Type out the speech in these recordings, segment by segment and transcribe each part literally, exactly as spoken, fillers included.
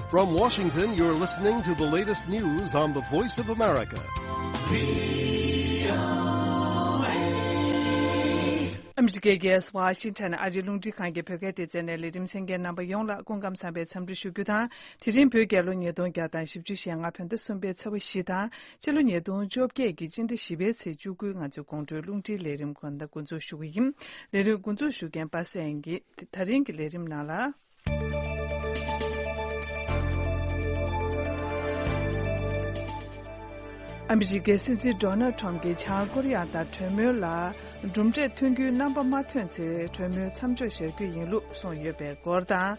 From Washington, you're listening to the latest news on the Voice of America. ཨ་མི་རི་ཀའི་རྒྱལ་ས་ཝ་ཤིང་ཊོན་ཨ་རིའི་རླུང་འཕྲིན་ཁང་གི་བོད་སྐད་སྡེ་ཚན་ནས་ལས་རིམ་གསན་མཁན་རྣམ་པ་ཡོངས་ལ་སྐུ་ཁམས་བཟང་བའི་འཚམས་འདྲི་ཞུ་རྒྱུ་དང་། དེ་རིང་བོད་རྒྱལ་ལོ་ཉིས་སྟོང་བརྒྱ་དང་བཞི་བཅུ་ཞེ་ལྔ་བོད་ཟླ་གསུམ་པའི་ཚེས་པ་བཞི་དང་། ཕྱི་ལོ་ཉིས་སྟོང་བཅོ་བརྒྱད་ཀྱི་སྤྱི་ཟླ་བཞི་པའི་ཚེས་བཅུ་དགུའི་ང་ཚོའི་དགོང་དྲོའི་རླུང་འཕྲིན་ལས་རིམ་ཁོ་ན་འགོ་འཛུགས་ཞུ་གི་ཡིན། ལས་རིམ་འགོ་འཛུགས་ཞུ་མཁན་པ་སངས་དབྱངས་ཀྱིས། ད་རིང་གི་ལས་རིམ་ནང་ལ། ཨ་མི་རི་ཀའི་སྲིད་འཛིན་ཌོ་ནལ་ཁྲམ་གྱིས་བྱང་ཀོ་རི་ཡ་དང་གྲོས་མོལ་ལ་གྲུབ་འབྲས་ཐོན་རྒྱུའི་རྣམ་པ་མ་ཐོན་ཚེ་གྲོས་མོལ་མཚམས་འཇོག་བྱ་རྒྱུ་ཡིན་ལུགས་གསུངས་ཡོད་པའི་སྐོར་དང་།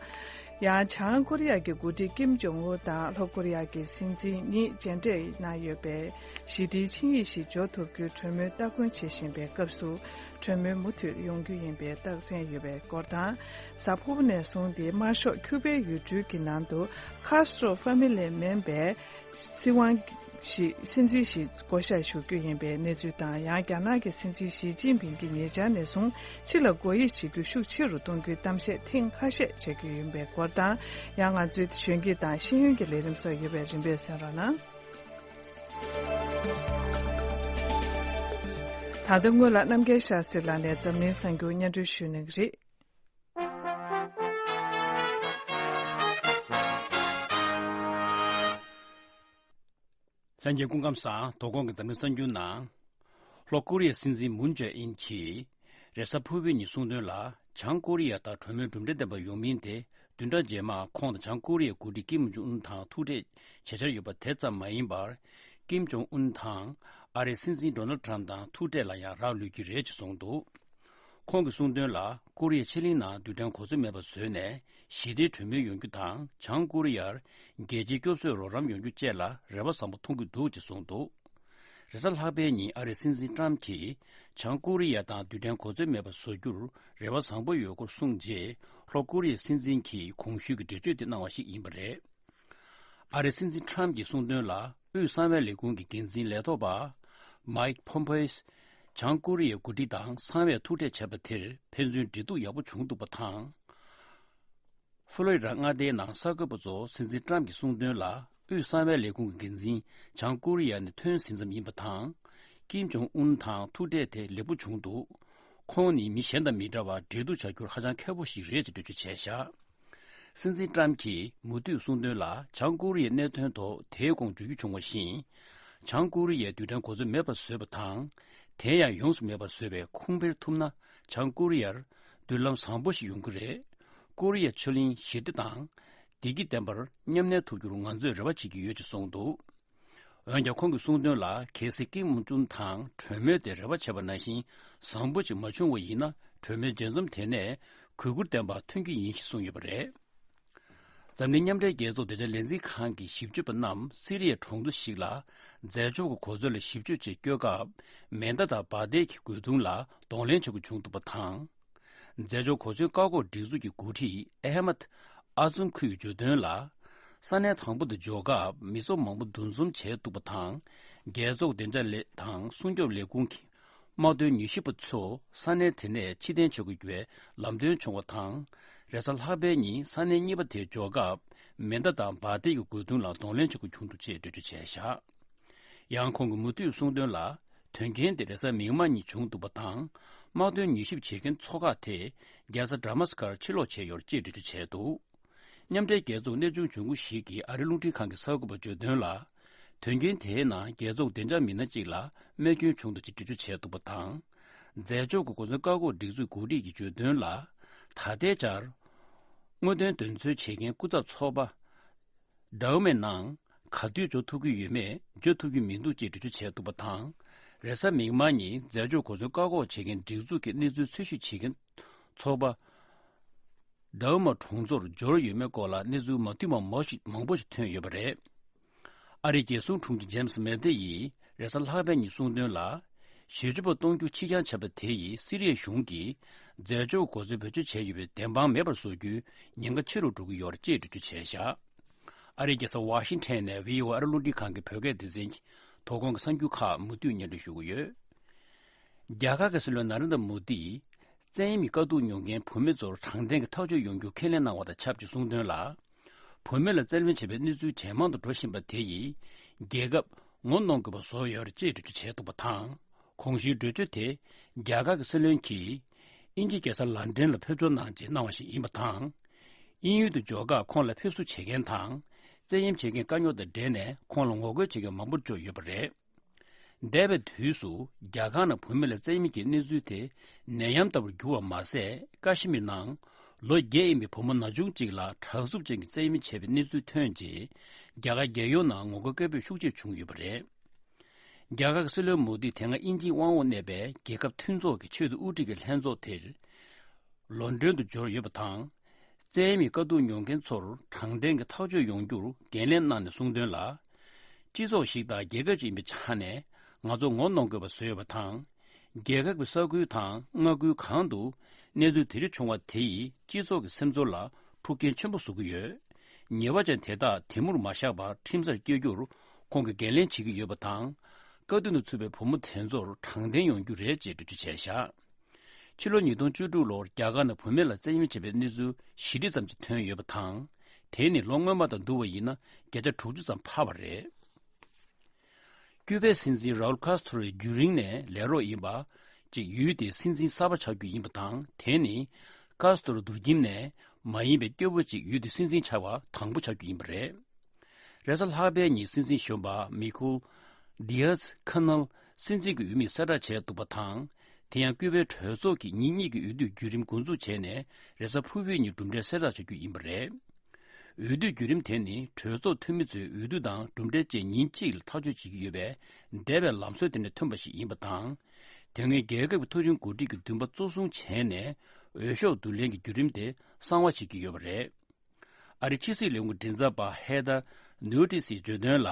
ཡང་བྱང་ཀོ་རི་ཡ་གི་འགོ་ཁྲིད་ཀིམ་ཇོང་ཨུན་དང་ལྷོ་ཀོ་རི་ཡ་གི་སྲིད་འཛིན་གཉིས་མཇལ་འཕྲད་གནང་ཡོད་པའི་ཞི་བདེའི་ཆིངས་ཡིག་ཞིག་འཇོག་ཐུབ་རྒྱུའི་གྲོས་མོལ་སྟ་གོན་བྱེད་བཞིན་པའི་སྐབས་སུ། གྲོས་མོལ་མུ་མཐུད་ཡོང་རྒྱུ་ཡིན་པའི་རྟགས་མཚན་ཡོད་པའི་སྐོར་དང་། གཟའ་ཕུར་བུ་ནས་བཟུང་སྟེ་དམར་ཤོག་ཁྱུ་པའི་ཡུལ་གྲུའི་གི་ནང་དུ་ཁཱ་སི་ཊྲོ་ཕ་མི་ལི་མིན་པའི་སྲིད་དབང་ཞིག་སྲིད་འཛིན་ཞིག་བསྐོ་གཞག་ཞུ་རྒྱུ་ཡིན་པའི་གནས་ཚུལ་དང་། ཡང་རྒྱ་ནག་གི་སྲིད་འཛིན་ཞི་ཅིན་ཕིང་གིས་ཉེ་ཆར་ནས་བཟུང་ཕྱི་ལ་སྒོ་དབྱེ་བྱེད་རྒྱུ་ཤུགས་ཆེ་རུ་གཏོང་རྒྱུའི་གཏམ་བཤད་ཐེངས་ཁ་ཤས་བྱ་རྒྱུ་ཡིན་པའི་སྐོར་དང་། ཡང་ང་ཚོའི་གཞོན་སྐྱེས་དང་ཤེས་ཡོན་གྱི་ལས་རིམ་སོགས་ཡོད་པའི་རིམ་པས་གསན་རོགས་གནང་། ད་ལྟ་སྔོན་ལ་རྣམ་རྒྱལ་ཤཱ་སྟྲི་ལགས་ནས་འཛམ་གླིང་གསར་འགྱུར་སྙན་སྒྲོན་ཞུ་གནང་གི་རེད། ལྷན་རྒྱས་སྐུ་ཁམས་བཟང་། དོ་དགོང་གི་འཛམ་གླིང་གསར་འགྱུར་ནང་། ལྷོ་ཀོ་རི་ཡའི་སྲིད་འཛིན་མུན་ཇེ་ཨིན་གྱིས་རེས་གཟའ་ཕུར་བུའི་ཉིན་གསུངས་དོན་ལ། བྱང་ཀོ་རི་ཡ་དང་གྲོས་མོལ་གྲུབ་འབྲས་ལྡན་པ་ཡོང་མིན་དེ་བདུན་ཕྲག་རྗེས་མར་ཁོང་དང་བྱང་ཀོ་རི་ཡའི་འགོ་ཁྲིད་ཀིམ་ཇོང་ཨུན་དང་ཐུག་འཕྲད་བྱེད་འཆར་ཡོད་པ་དེ་ཙམ་མ་ཡིན་པར། ཀིམ་ཇོང་ཨུན་དང་ཨ་རིའི་སྲིད་འཛིན་ཌོ་ནལ་ཁྲམ་དང་ཐུག་འཕྲད་ལ་ཡང་རག་ལུས་ཀྱི་རེད་ཅེས་གསུངས་འདུག་ཁོང་གིས་གསུངས་དོན་ལ། ཀོ་རི་ཡའི་ཕྱེད་གླིང་ནང་རྡུལ་ཕྲན་གོ་མཚོན་མེད་པ་བཟོས་ནས་ཞི་བདེའི་གྲོས་མོལ་ཡོང་རྒྱུ་དང་། བྱང་ཀོ་རི་ཡར་རྒྱལ་སྤྱིའི་སྐྱོབ་གསོའི་རོགས་རམ་ཡོང་རྒྱུ་བཅས་ལ་རེ་བ་བཟང་པོ་མཐོང་གི་འདུག་ཅེས་གསུངས་འདུག་རེས་གཟའ་ལྷག་པའི་ཉིན་ཨ་རིའི་སྲིད་འཛིན་ཀྲམ་གྱིས་བྱང་ཀོ་རི་ཡ་དང་རྡུལ་ཕྲན་གོ་མཚོན་མེད་པ་བཟོ་རྒྱུར་རེ་བ་བཟང་པོ་ཡོད་སྐོར་གསུངས་རྗེས། ལྷོ་ཀོ་རི་ཡའི་སྲིད་འཛིན་གྱིས་གོང་ཞུས་ཀྱི་འགྲེལ་བརྗོད་དེ་གནང་བ་ཞིག་ཡིན་པ་རེད། ཨ་རིའི་སྲིད་འཛིན་ཁྲམ་གྱིས་གསུངས་དོན་ལ། དབུས་གསང་བའི་ལས་ཁུངས་ཀྱི་འགན་འཛིན་ལས་ཐོག་པ་མའིག་ཕོམ་པེ་ཡོས་བྱང་ཀོ་རི་ཡའི་འགོ་ཁྲིད་དང་གསང་བའི་ཐུག་འཕྲད་བྱས་པ་དེར་ཕན་ཚུན་འབྲེལ་གཏུག་ཡག་པོ་བྱུང་འདུག་པ་དང་། ཧྥུ་ལོ་རི་ཌ་མངའ་སྡེའི་ནང་གསར་འགོད་པ་ཚོར་སྲིད་འཛིན་ཀྲམ་གྱིས་གསུངས་དོན་ལ། དབུས་གསང་བའི་ལས་ཁུངས་ཀྱི་འགན་འཛིན་བྱང་ཀོ་རི་ཡ་ནས་ཐོན་ཟིན་ཙམ་ཡིན་པ་དང་། ཀིམ་ཇོང་ཨུན་དང་ཐུག་འཕྲད་དེ་ལེགས་པོ་བྱུང་འདུག་ཁོང་ནི་མི་གཞན་དང་མི་འདྲ་བར་འབྲེལ་གཏུག་བྱ་རྒྱུར་ཧ་ཅང་མཁས་པོ་ཞིག་རེད་ཅེས་འགྲེལ་བརྗོད་བྱས་བཞག་སྲིད་འཛིན་ཀྲམ་གྱིས་མུ་མཐུད་གསུངས་དོན་ལ། བྱང་ཀོ་རི་ཡའི་གནད་དོན་ཐོག་དེའི་གོང་བརྗོད་རྒྱུ་བྱུང་བ་བཞིན། བྱང་ཀོ་རི་ཡས་རྡུལ་ཕྲན་གོ་མཚོན་མེད་པར་བཟོས་པ་དང་། དེ་ཡང་ཡོངས་སུ་མེད་པར་བཟོས་པའི་ཁུངས་འཕེར་ཐུབ་ན། བྱང་ཀོ་རི་ཡར་མདུན་ལམ་བཟང་པོ་ཞིག་ཡོང་གི་རེད། ཀོ་རི་ཡ་ཕྱེད་གླིང་ཞི་བདེ་དང་བདེ་སྐྱིད་ལྡན་པར་མཉམ་གནས་ཐུབ་རྒྱུར་ང་ཚོས་རེ་བ་བྱེད་ཀྱི་ཡོད་ཅེས་གསུངས་འདུག་འོན་ཀྱང་། ཁོང་གིས་གསུངས་དོན་ལ། གལ་སྲིད་ཀིམ་ཇོང་ཨུན་དང་གྲོས་མོལ་དེ་རེ་བ་བྱས་པ་ནང་བཞིན་བཟང་པོ་ཅིག་མ་བྱུང་བ་ཡིན་ན། གྲོས་མོལ་མཇལ་འཛོམས་དེ་ནས་གུས་བཀུར་ལྡན་པ་ཐོན་རྒྱུ་ཡིན་ཞེས་གསུངས་ཡོད་པ་རེད། འཛམ་གླིང་མཉམ་འབྲེལ་རྒྱལ་ཚོགས་བདེ་འཇགས་ལས་འཛིན་ཁང་གི་ཞིབ་དཔྱོད་པ་རྣམས་སི་རི་ཡའི་གྲོང་ཚོ་ཞིག་ལ་རྫས་སྦྱོར་གྱི་གོ་མཚོན་ལ་ཞིབ་དཔྱོད་ཆེད་བསྐྱོད་སྐབས། མེ་མདའ་དང་འབར་མདེལ་གྱི་རྒོལ་རྡུང་ལ་གདོང་ལེན་བྱེད་དགོས་བྱུང་འདུག་པ་དང་། རྫས་སྦྱོར་གོ་མཚོན་བཀག་འགོག་སྒྲིག་འཛུགས་ཀྱི་འགོ་ཁྲིད་ཨེ་ཧ་མད་ཨ་ཛུམ་ཁུས་བརྗོད་དོན་ལ། ས་གནས་དང་པོ་དུ་འབྱོར་སྐབས་མི་ཚོགས་མང་པོ་འདུ་འཛོམས་བྱས་འདུག་པ་དང་། རྒྱལ་ཚོགས་བདེ་འཇགས་ལས་དང་སྲུང་སྐྱོབ་ལས་ཁུངས་ཀྱི་དམག་དོན་མྱུལ་ཞིབ་པ་ཚོ་ས་གནས་དེ་ནས་ཕྱིར་འཐེན་བྱེད་དགོས་པའི་ལམ་སྟོན་བྱུང་བ་དང་། རེས་གཟའ་ལྷག་པའི་ཉིན་ས་གནས་གཉིས་པ་དེར་འབྱོར་སྐབས་མེ་མདའ་དང་འབར་མདེལ་གྱི་རྒོལ་རྡུང་ལ་གདོང་ལེན་བྱེད་དགོས་བྱུང་འདུག་ཅེས་འགྲེལ་བརྗོད་བྱས་བཞག་ཡང་། ཁོང་གིས་མུ་མཐུད་གསུངས་དོན་ལ། དོན་རྐྱེན་དེ་རེས་གཟའ་མིག་དམར་ཉིན་བྱུང་འདུག་པ་དང་། དམག་དོན་མྱུལ་ཞིབ་བྱེད་མཁན་ཚོ་ཁག་དེ་རྒྱལ་ས་ཌ་མཱ་སི་ཀར་ཕྱིར་ལོག་བྱས་ཡོད་ཅེས་འགྲེལ་བརྗོད་བྱས་འདུག་མཉམ་འབྲེལ་རྒྱལ་ཚོགས་གནས་ཆུང་འབྱུང་ཁུངས་ཤིག་གིས་ཨ་རིའི་རླུང་འཕྲིན་ཁང་གི་གསར་འགོད་པར་བརྗོད་དོན་ལ། དོན་རྐྱེན་དེའི་ནང་རྒྱལ་ཚོགས་བདེ་འཇགས་མི་སྣ་གཅིག་ལ་རྨས་སྐྱོན་བྱུང་འདུག་ཅེས་འགྲེལ་བརྗོད་བྱས་འདུག་པ་དང་། རྫས་སྦྱོར་གྱི་གོ་མཚོན་བཀག་འགོག་སྒྲིག་འཛུགས་འགོ་ཁྲིད་ཀྱིས་བརྗོད་དོན་ལ། ད་ལྟའི་ཆར། དངོས་དོན་འདོན་སྤེལ་བྱེད་མཁན་སྐུ་ཚབ་ཚོགས་པ། ཌའོ་མའི་ནང་ག་དུས་འབྱོར་ཐུབ་ཀྱི་ཡོད་མེད་བརྗོད་ཐུབ་ཀྱི་མི་འདུག་ཅེས་འགྲེལ་བརྗོད་བྱས་འདུག་པ་དང་། རེས་གཟའ་མིག་དམར་ཉིན་རྫས་སྦྱོར་གོ་མཚོན་བཀག་འགོག་བྱེད་མཁན་སྒྲིག་འཛུགས་ཀྱི་གནས་ཚུལ་འཚོལ་ཞིབ་བྱེད་མཁན་ཚོགས་པ། ཌའོ་མ་གྲོང་ཚོར་འབྱོར་ཡོད་མེད་སྐོར་ལ་གནས་ཚུལ་མ་མཐུན་པ་མང་ཞིག་མང་པོ་ཞིག་ཐོན་ཡོད་པ་རེད། ཨ་རིའི་རྒྱལ་སྲུང་དྲུང་ཆེ་ཇེམ་སི་མེ་ཏི་ཡིས་རེས་གཟའ་ལྷག་པའི་ཉིན་གསུངས་དོན་ལ། ཞི་གཅོད་པ་གཏོང་རྒྱུ་ཕྱིར་འགྱངས་བྱས་པ་དེ་ཡིས་སི་རི་ཡའི་གཞུང་གིས་རྫས་སྦྱོར་གོ་མཚོན་བེད་སྤྱོད་བྱས་ཡོད་པའི་བདེན་དཔང་མེད་པར་བཟོ་རྒྱུའི་ཉེན་ཁ་ཆེ་རུ་འགྲོ་གི་ཡོད་རེད་ཅེས་འགྲེལ་བརྗོད་བྱས་བཞག་ཨ་རིའི་རྒྱལ་ས་ཝ་ཤིང་ཊོན་ནས་བྷི་ཨོ་ཨེ་ཨ་རིའི་རླུང་འཕྲིན་ཁང་གི་བོད་སྐད་སྡེ་ཚན་གྱི་དོ་དགོང་གི་གསར་འགྱུར་ཁག་མུ་མཐུད་སྙན་སྒྲོན་ཞུ་གི་ཡོད། རྒྱ་གར་གྱི་སྲིད་བློན་ན་རེན་དྲ་མོ་དིས། བཙན་གཡེམ་གྱི་དཀའ་སྡུག་མྱོང་མཁན་བུད་མེད་ཚོར་དྲང་བདེན་གྱི་ཐག་གཅོད་ཡོང་རྒྱུ་ཁས་ལེན་གནང་བ་དང་ཆབས་ཅིག་གསུངས་དོན་ལ། བུད་མེད་ལ་བཙན་གཡེམ་བྱས་པའི་གནས་ཚུལ་ཇེ་མང་དུ་འགྲོ་བཞིན་པ་དེ་ཡིས་རྒྱལ་ཁབ་ངོ་གནོང་དགོས་པ་བཟོ་ཡོད་རེད་ཅེས་འགྲེལ་བརྗོད་བྱས་འདུག་པ་དང་། གོང་ཞུས་གྲོས་ཆོད་དེ་རྒྱ་གར་གྱི་སྲིད་བློན་གྱིས་དབྱིན་ཇི་རྒྱལ་ས་ལན་ཀྲན་ལ་ཕེབས་འཚོགས་གནང་རྗེས་གནང་བ་ཞིག་ཡིན་པ་དང་། དབྱིན་ཡུལ་དུ་འབྱོར་སྐབས་ཁོང་ལ་ཕེབས་བསུ་བྱེད་མཁན་དང་། བཙན་གཡེམ་བྱེད་མཁན་དཀའ་རྙོག་དང་འབྲེལ་ནས་ཁོང་ལ་ངོ་རྒོལ་བྱེད་མཁན་མང་པོར་བཅོས་ཡོད་པ་རེད། འདས་པའི་དུས་སུ་རྒྱ་གར་ནང་བུད་མེད་ལ་བཙན་གཡེམ་གྱི་གནས་ཚུལ་དེ་ནད་ཡམས་ལྟ་བུར་གྱུར་བ་མ་ཟད། ཀ་ཤི་མིར་ནང་ལོ་བརྒྱད་ཡིན་པའི་བུ་མོ་ན་ཆུང་གཅིག་ལ་དྲག་རྩུབ་ཅན་གྱི་བཙན་གཡེམ་བྱས་པའི་གནས་ཚུལ་ཐོན་རྗེས། རྒྱ་གར་རྒྱལ་ཡོངས་ནང་ངོ་རྒོལ་སྐད་འབོད་ཤུགས་ཆེར་བྱུང་ཡོད་པ་རེད། རྒྱ་གར་གྱི་སྲིད་བློན་མོ་དིས་དེ་སྔ་དབྱིན་ཇིའི་དབང་འོག་གནས་པའི་རྒྱལ་ཁབ་མཐུན་ཚོགས་ཀྱི་ཆེས་མཐོའི་དབུ་ཁྲིད་ཀྱི་ལྷན་ཚོགས་དེར་ལོན་ཌོན་དུ་འབྱོར་ཡོད་པ་དང་། བཙན་གཡེམ་གྱི་དཀའ་སྡུག་མྱོང་མཁན་ཚོར་དྲང་བདེན་གྱི་ཐག་གཅོད་ཡོང་རྒྱུར་འགན་ལེན་གནང་ནས་གསུངས་དོན་ལ། སྤྱི་ཚོགས་ཤིག་དང་རྒྱལ་ཁབ་ཅིག་ཡིན་པའི་ཆ་ནས་ང་ཚོ་ངོ་གནོང་དགོས་པ་བཟོས་ཡོད་པ་དང་། རྒྱལ་ཁབ་ཀྱི་ས་ཁུལ་དང་མངའ་ཁུལ་གང་དུ་གནས་ཚུལ་དེ་རིགས་བྱུང་བ་དེ་ཡིས་སྤྱི་ཚོགས་ཀྱི་སེམས་ཚོར་ལ་འཁྲུག་རྐྱེན་ཆེན་པོ་བཟོ་གི་ཡོད། ཉེས་པ་ཅན་དེ་དག་དེ་མུར་མ་བཞག་པར་ཁྲིམས་སར་སྐྱེལ་རྒྱུར་ཁོང་གིས་འགན་ལེན་བྱེད་ཀྱི་ཡོད་པ་དང་། དཀའ་སྡུག་ནང་ཚུད་པའི་བུ་མོ་དེ་ཚོར་དྲང་བདེན་ཡོང་རྒྱུ་རེད་ཅེས་འགྲེལ་བརྗོད་བྱས་བཞག་ཕྱི་ལོ་ཉིས་སྟོང་བཅུ་དྲུག་ལོར་རྒྱ་གར་ནང་བུད་མེད་ལ་བཙན་གཡེམ་བྱས་པའི་གནས་ཚུལ་བཞི་ཁྲི་ཙམ་ཞིག་ཐོན་ཡོད་པ་དང་། དེ་ནི་ལོ་སྔོན་མ་དང་བསྡུར་བ་ཡིན་ན་བརྒྱ་ཆ་དྲུག་ཅུ་ཙམ་འཕར་བ་རེད། ཀྱུ་པའི་སྲིད་འཛིན་རའུལ་ཀཱ་སྟྲོའི་རྒྱུན་རིང་ནས་ལས་རོགས་ཡིན་པ་ཅིག་ཡུལ་དེའི་སྲིད་འཛིན་གསར་པ་ཆགས་རྒྱུ་ཡིན་པ་དང་། དེ་ནི་ཀཱ་སྟྲོ་བདུད་ཁྱིམ་ནས་མ་ཡིན་པའི་སྐྱོ་བོ་ཅིག་ཡུལ་དེའི་སྲིད་འཛིན་ཆགས་པ་དང་པོ་ཆགས་རྒྱུ་ཡིན་པ་རེད། རེས་གཟའ་ལྷག་པའི་ཉིན་སྲིད་འཛིན་གཞོན་པ་མི་ཁུལ་ཌི་ཡཱས་ཁ་ནལ་སྲིད་འཛིན་གྱི་འོས་མིར་གསལ་བསྒྲགས་བྱས་འདུག་པ་དང་། དེ་ཡང་ཀུ་པའི་གྲོས་ཚོགས་ཀྱིས་ཉིན་གཉིས་ཀྱི་འོས་བསྡུའི་བརྒྱུད་རིམ་འགོ་འཛུགས་བྱས་ནས་རེས་གཟའ་ཕུར་བུའི་ཉིན་གྲུབ་འབྲས་གསལ་བསྒྲགས་བྱ་རྒྱུ་ཡིན་པ་རེད། འོས་བསྡུའི་བརྒྱུད་རིམ་དེ་ནི་གྲོས་ཚོགས་འཐུས་མི་ཚོའི་འོས་བསྡུ་དང་གྲུབ་འབྲས་བཅས་ཉིན་གཅིག་ལ་ཐག་གཅོད་བྱེད་ཀྱི་ཡོད་པས། འདས་པའི་ལམ་སྲོལ་དེ་ནས་ཐོན་པ་ཞིག་ཡིན་པ་དང་། དེ་སྔོན་རྒྱལ་ཁབ་ཀྱི་མཐོ་རིམ་འགོ་ཁྲིད་ཀྱི་འདུན་པ་གཙོ་བཟུང་བྱས་ནས་འོས་ཤོག་བསྡུ་ལེན་གྱི་བརྒྱུད་རིམ་དེ་གསང་བ་བྱེད་ཀྱི་ཡོད་པ་རེད། ཨ་རིའི་ཕྱི་སྲིད་ལས་ཁུངས་མགྲིན་ཚབ་པ་ཧེ་ཐར་ནུའུ་ཏི་སིས་བརྗོད་དོན་ལ།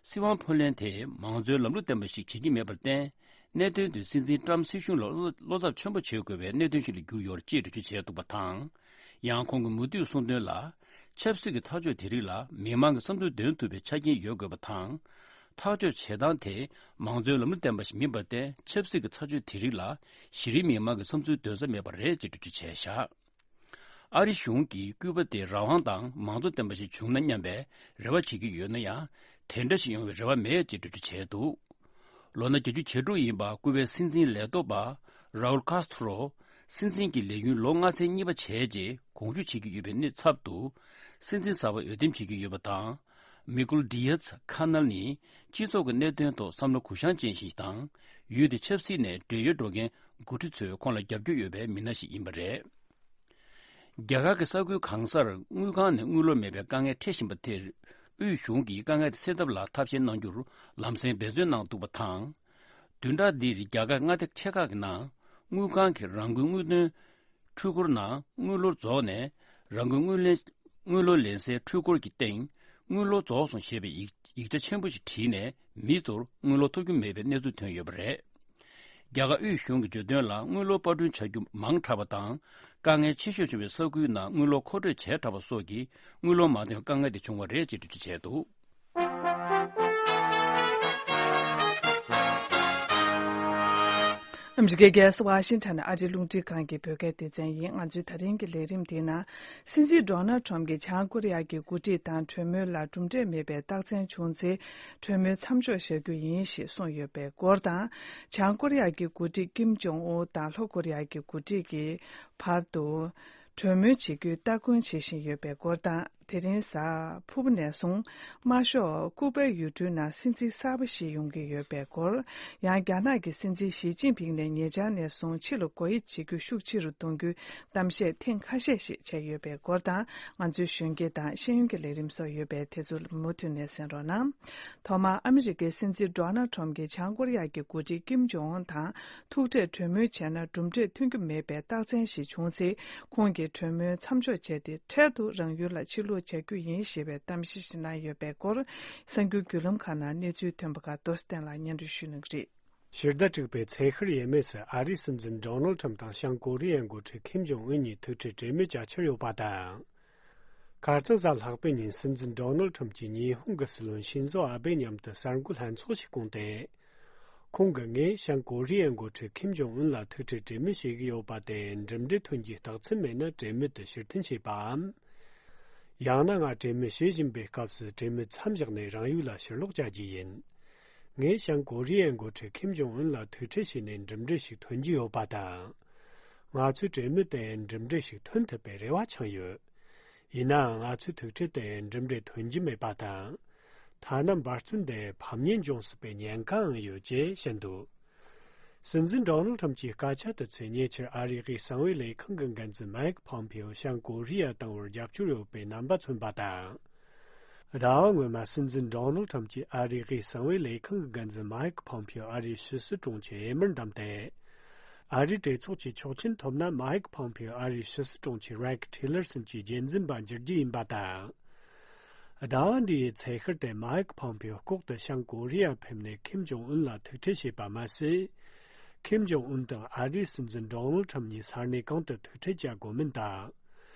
སྲིད་དབང་འཕོ་ལེན་དེ་མང་གཙོའི་ལམ་ལུགས་ལྡན་པ་ཞིག་བྱེད་ཀྱི་མེད་པར་བརྟེན། གནད་དོན་དེ་སྲིད་འཛིན་ཏྲམ་སྲིད་གཞུང་ལ་བློ་བློ་འཚབ་ཆེན་པོ་བྱེད་དགོས་པའི་གནད་དོན་ཞིག་ལ་གྱུར་ཡོད་ཅེས་འགྲེལ་བརྗོད་བྱས་འདུག་པ་དང་། ཡང་ཁོང་གིས་མུ་མཐུད་གསུངས་དོན་ལ། ཆབ་སྲིད་ཀྱི་ཐག་གཅོད་དེ་རིགས་ལ་མི་མང་གི་བསམ་ཚུལ་འདོན་ཐུབ་པའི་ཆ་རྐྱེན་ཡོད་དགོས་པ་དང་། ཐག་གཅོད་བྱེད་སྟངས་དེ་མང་གཙོའི་ལམ་ལུགས་ལྡན་པ་ཞིག་མིན་པར་བརྟེན། ཆབ་སྲིད་ཀྱི་ཐག་གཅོད་དེ་རིགས་ལ་གཞི་རིམ་མི་མང་གི་བསམ་ཚུལ་འདོན་ས་མེད་པ་རེད་ཅེས་འགྲེལ་བརྗོད་བྱས་བཞག་ཨ་རི་གཞུང་གིས་ཀུ་པ་དེ་རང་དབང་དང་མང་གཙོ་ལྡན་པ་ཞིག་བྱུང་ན་སྙམ་པའི་རེ་བ་བྱེད་ཀྱི་ཡོད་ན་ཡང་། དེ་འདྲ་ཞིག་ཡོང་བའི་རེ་བ་མེད་ཅེས་འགྲེལ་བརྗོད་བྱས་འདུག་ལོ་ན་བརྒྱད་ཅུ་གྱ་དྲུག་ཡིན་པ་ཀུ་པའི་སྲིད་འཛིན་ལས་ཐོག་པ་རའུལ་ཀཱ་སྟྲོ། སྲིད་འཛིན་གྱི་ལས་ཡུན་ལོ་ལྔ་ཚན་གཉིས་པ་བྱས་རྗེས་དགོངས་ཞུ་བྱེད་ཀྱི་ཡོད་པའི་གནས་ཚབ་ཏུ། སྲིད་འཛིན་གསར་པ་འོས་འདེམས་བྱེད་ཀྱི་ཡོད་པ་དང་། མི་ཁུལ་ཌི་ཡཱས་ཁ་ནལ་ནི་སྤྱི་ཚོགས་ཀྱི་གནད་དོན་ཐོག་བསམ་བློ་གུ་བཤངས་ཅན་ཞིག་དང་། ཡུལ་དེ་ཆབ་སྲིད་ནས་བགྲེས་ཡོལ་འགྲོ་མཁན་འགོ་ཁྲིད་ཚོས་ཁོང་ལ་རྒྱབ་སྐྱོར་ཡོད་པའི་མི་སྣ་ཞིག་ཡིན་པ་རེད། རྒྱ་གར་གྱི་ས་ཁུལ་གང་སར་དངུལ་ཁང་ནས་དངུལ་ལོར་མེད་པའི་དཀའ་ངལ་འཕྲད་བཞིན་པ་དེར། དབུས་གཞུང་གིས་དཀའ་ངལ་དེ་སེལ་ཐབས་ལ་ཐབས་ཤེས་གནང་རྒྱུར་ལམ་སེང་འབད་བརྩོན་གནང་འདུག་པ་དང་། བདུན་ཕྲག་འདིར་རྒྱ་གར་མངའ་སྡེ་ཆེ་ཁག་གི་ནང་དངུལ་ཁང་གིས་རང་འགུལ་དངུལ་དོན་འཕྲུལ་འཁོར་ནང་དངུལ་ལོར་རྫོགས་ནས། རང་འགུལ་དངུལ་ལེན། དངུལ་ལོར་ལེན་སའི་འཕྲུལ་འཁོར་གྱི་སྟེང་དངུལ་ལོར་རྫོགས་སོང་ཞེས་པའི་ཡིག་ཡིག་ཆ་ཆེན་པོ་ཞིག་བྲིས་ནས། མི་ཚོར་དངུལ་ལོར་ཐོབ་རྒྱུ་མེད་པའི་གནས་ཚུལ་ཐོན་ཡོད་པ་རེད། རྒྱ་གར་དབུས་གཞུང་གིས་བརྗོད་དོན་ལ། དངུལ་ལོར་པར་སྐྲུན་བྱ་རྒྱུ་མང་དྲགས་པ་དང་། དཀའ་ངལ་ཆེ་ཤོས་བྱུང་བའི་ས་ཁུལ་ནང་དངུལ་ལོར་མཁོ་སྤྲོད་བྱས་དྲགས་པ་སོགས་ཀྱིས་དངུལ་ལོར་མ་ཐོན་དཀའ་ངལ་དེ་བྱུང་བ་རེད་ཅེས་འགྲེལ་བརྗོད་བྱས་འདུག་ཨ་མི་རི་ཀའི་རྒྱལ་ས་ཝ་ཤིང་ཊོན་ཨ་རིའི་རླུང་འཕྲིན་ཁང་གི་བོད་སྐད་སྡེ་ཚན་ཡིན། ང་ཚོའི་ད་རིང་གི་ལས་རིམ་དེའི་ནང་། སྲིད་འཛིན་ཌོ་ནལ་ཁྲོམ་གྱིས་བྱང་ཀོ་རི་ཡ་གི་འགོ་ཁྲིད་དང་གྲོས་མོལ་ལ་གྲུབ་འབྲས་མེད་པའི་རྟགས་མཚན་བྱུང་ཚེ། གྲོས་མོལ་མཚམས་འཇོག་བྱ་རྒྱུ་ཡིན་ཞེས་གསུངས་ཡོད་པའི་སྐོར་དང་། བྱང་ཀོ་རི་ཡ་གི་འགོ་ཁྲིད་ཀིམ་ཇོང་ཨུན་དང་ལྷོ་ཀོ་རི་ཡ་གི་འགོ་ཁྲིད་ཀྱི་བར་དུ། གྲོས་མོལ་བྱེད་རྒྱུའི་སྟ་གོན་བྱེད་བཞིན་ཡོད་པའི་སྐོར་དང་། དེ་རིང་གཟའ་ཕུར་བུ་ནས་བཟུང་དམར་ཤོག་ཀུ་པའི་ཡུལ་གྲུའི་ནང་སྲིད་འཛིན་གསར་པ་ཞིག་ཡོང་གི་ཡོད་པའི་སྐོར། ཡང་རྒྱ་ནག་གི་སྲིད་འཛིན་ཞི་ཅིན་ཕིང་ནས་ཉེ་ཆར་ནས་བཟུང་ཕྱི་ལ་སྒོ་དབྱེ་བྱེད་རྒྱུ་ཤུགས་ཆེ་རུ་གཏོང་རྒྱུའི་གཏམ་བཤད་ཐེངས་ཁ་ཤས་ཤིག་བྱས་ཡོད་པའི་སྐོར་དང་། ང་ཚོའི་གཞོན་སྐྱེས་དང་ཤེས་ཡོན་གྱི་ལས་རིམ་སོགས་ཡོད་པས། དེ་ཚོ་མུ་མཐུད་ནས་གསན་རོགས་གནང་། ཐོག་མར་ཨ་མི་རི་ཀའི་སྲིད་འཛིན་ཌོ་ནལ་ཁྲོམ་གྱིས་བྱང་ཀོ་རི་ཡ་གི་འགོ་ཁྲིད་ཀིམ་ཇོང་ཨུན་དང་ཐུག་འཕྲད་གྲོས་མོལ་བྱས་ན་གྲུབ་འབྲས་ཐོན་རྒྱུ་མེད་པའི་རྟགས་མཚན་ཞིག་བྱུང་ཚེ། ཁོང་གིས་གྲོས་མོལ་མཚམས་འཇོག་བྱས་ཏེ། འཕྲལ་དུ་རང་ཡུལ་ལ་ཕྱིར་ལོག་བྱ་རྒྱུ་ཡིན་ཞེས་པའི་གཏམ་བཤད་ཞིག་གནང་ཡོད་པའི་སྐོར། གསར་འགྱུར་བརྒྱུད་ལམ་ཁག་ནང་གནས་ཚུལ་ཐོན་པ་ཁག་རྡོ་རྗེ་བསྟན་ལགས་སྙན་སྒྲོན་ཞུ་གནང་གི་རེད། ཕྱི་ཟླ་དྲུག་པའི་ཚེས་ཁར་ཡས་མས་སུ་ཨ་རིའི་སྲིད་འཛིན་ཌོ་ནལ་ཁྲམ་དང་བྱང་ཀོ་རི་ཡའི་འགོ་ཁྲིད་ཁིམ་ཇོང་ཨུན་གཉིས་ཐུག་འཕྲད་གྲོས་མོལ་བྱ་འཆར་ཡོད་པ་དང་། ཁ་རྩང་གཟའ་ལྷག་པའི་ཉིན་སྲིད་འཛིན་ཌོ་ནལ་ཁྲམ་གྱིས་ཉི་ཧོང་གི་སྲིད་བློན་ཤིན་ཛོ་ཨ་བྷེ་མཉམ་དུ་གསར་འགོད་ལྷན་ཚོགས་ཤིག་བསྐོངས་ཏེ། ཁོང་གིས་ངས་བྱང་ཀོ་རི་ཡའི་འགོ་ཁྲིད་ཁིམ་ཇོང་ཨུན་ལ་ཐུག་འཕྲད་གྲོས་མོལ་བྱེད་ཀྱི་ཡོད་པ་དེ་འགྲུབ་འབྲས་ཐོན་རྒྱུའི་རྟགས་མཚན་མེད་ན་གྲོས་མོལ་དེ་ཕྱིར་འཐེན་བྱས་པའམ། ཡང་ན་ང་གྲོས་མོལ་བྱེད་བཞིན་པའི་སྐབས་སུ་གྲོས་མོལ་མཚམས་བཞག་ནས་རང་ཡུལ་ལ་ཕྱིར་ལོག་བྱ་རྒྱུ་ཡིན། ངས་བྱང་ཀོ་རི་ཡའི་འགོ་ཁྲིད་ཁིམ་ཇོང་ཨུན་ལ་ཐུག་འཕྲད་བྱས་ནས་འགྲིམ་འགྲུལ་ཞིག་ཐོན་རྒྱུ་ཡོད་པ་དང་། ང་ཚོའི་གྲོས་མོལ་དེ་འགྲིམ་འགྲུལ་ཞིག་ཐོན་ཐུབ་པའི་རེ་བ་འཆང་ཡོད། ཡིན་ནའང་ང་ཚོའི་ཐུག་འཕྲད་དེ་འགྲིམ་འགྲུལ་ཐོན་རྒྱུ་མེད་པ་དང་། ཐ་ན་འབད་བརྩོན་དེ་ཕམ་ཉེས་འབྱུང་སྲིད་པའི་ཉེན་ཁའང་ཡོད་ཅེས་བཤད་འདུག། སྲིད་འཛིན་ཌོ་ནལ་ཁྲམ་གྱི་སྐད་ཆ་དེ་ཚོས་ཉེ་ཆར་ཨ་རིའི་དབུས་གསང་བའི་ལས་ཁང་གི་འགན་འཛིན་མའེ་ཁི་ཕོམ་ཕིའོ་བྱང་ཀོ་རི་ཡ་བཏང་བར་རྒྱབ་སྐྱོར་ཡོད་པའི་རྣམ་པ་མཚོན་པ་དང་། ཟླ་བ་སྔོན་མ་སྲིད་འཛིན་ཌོ་ནལ་ཁྲམ་གྱིས་ཨ་རིའི་དབུས་གསང་བའི་ལས་ཁང་གི་འགན་འཛིན་མའེ་ཁི་ཕོམ་ཕིའོ་ཨ་རིའི་ཕྱི་སྲིད་དྲུང་ཆེ་འོས་མིར་བདམས་ཏེ། ཨ་རིའི་གྲོས་ཚོགས་ཀྱི་ཆོག་མཆན་ཐོབ་ན་མའེ་ཁི་ཕོམ་ཕིའོ་ཨ་རིའི་ཕྱི་སྲིད་དྲུང་ཆེ་རེག་ཊི་ལར་སན་གྱི་རྒྱུན་འཛིན་པ་འགྱུར་རྒྱུ་ཡིན་པ་དང་། ཟླ་བ་འདིའི་ཚེས་ཤར་དེ་མའེ་ཁི་ཕོམ་ཕིའོ་ལྐོག་ཏུ་བྱང་ཀོ་རི་ཡར་ཕེབས་ནས་ཁིམ་ཇོང་ཨུན་ལ་ཐུག་འཕྲད་བྱས་པ་མ་ཟད། ཁིམ་ཇོང་ཨུན་དང་ཨ་རིའི་སྲིད་འཛིན་ཌོ་ནལ་ཁྲམ་གཉིས་ས་གནས་གང་དུ་ཐུག་འཕྲད་བྱ་དགོས་མིན་དང་།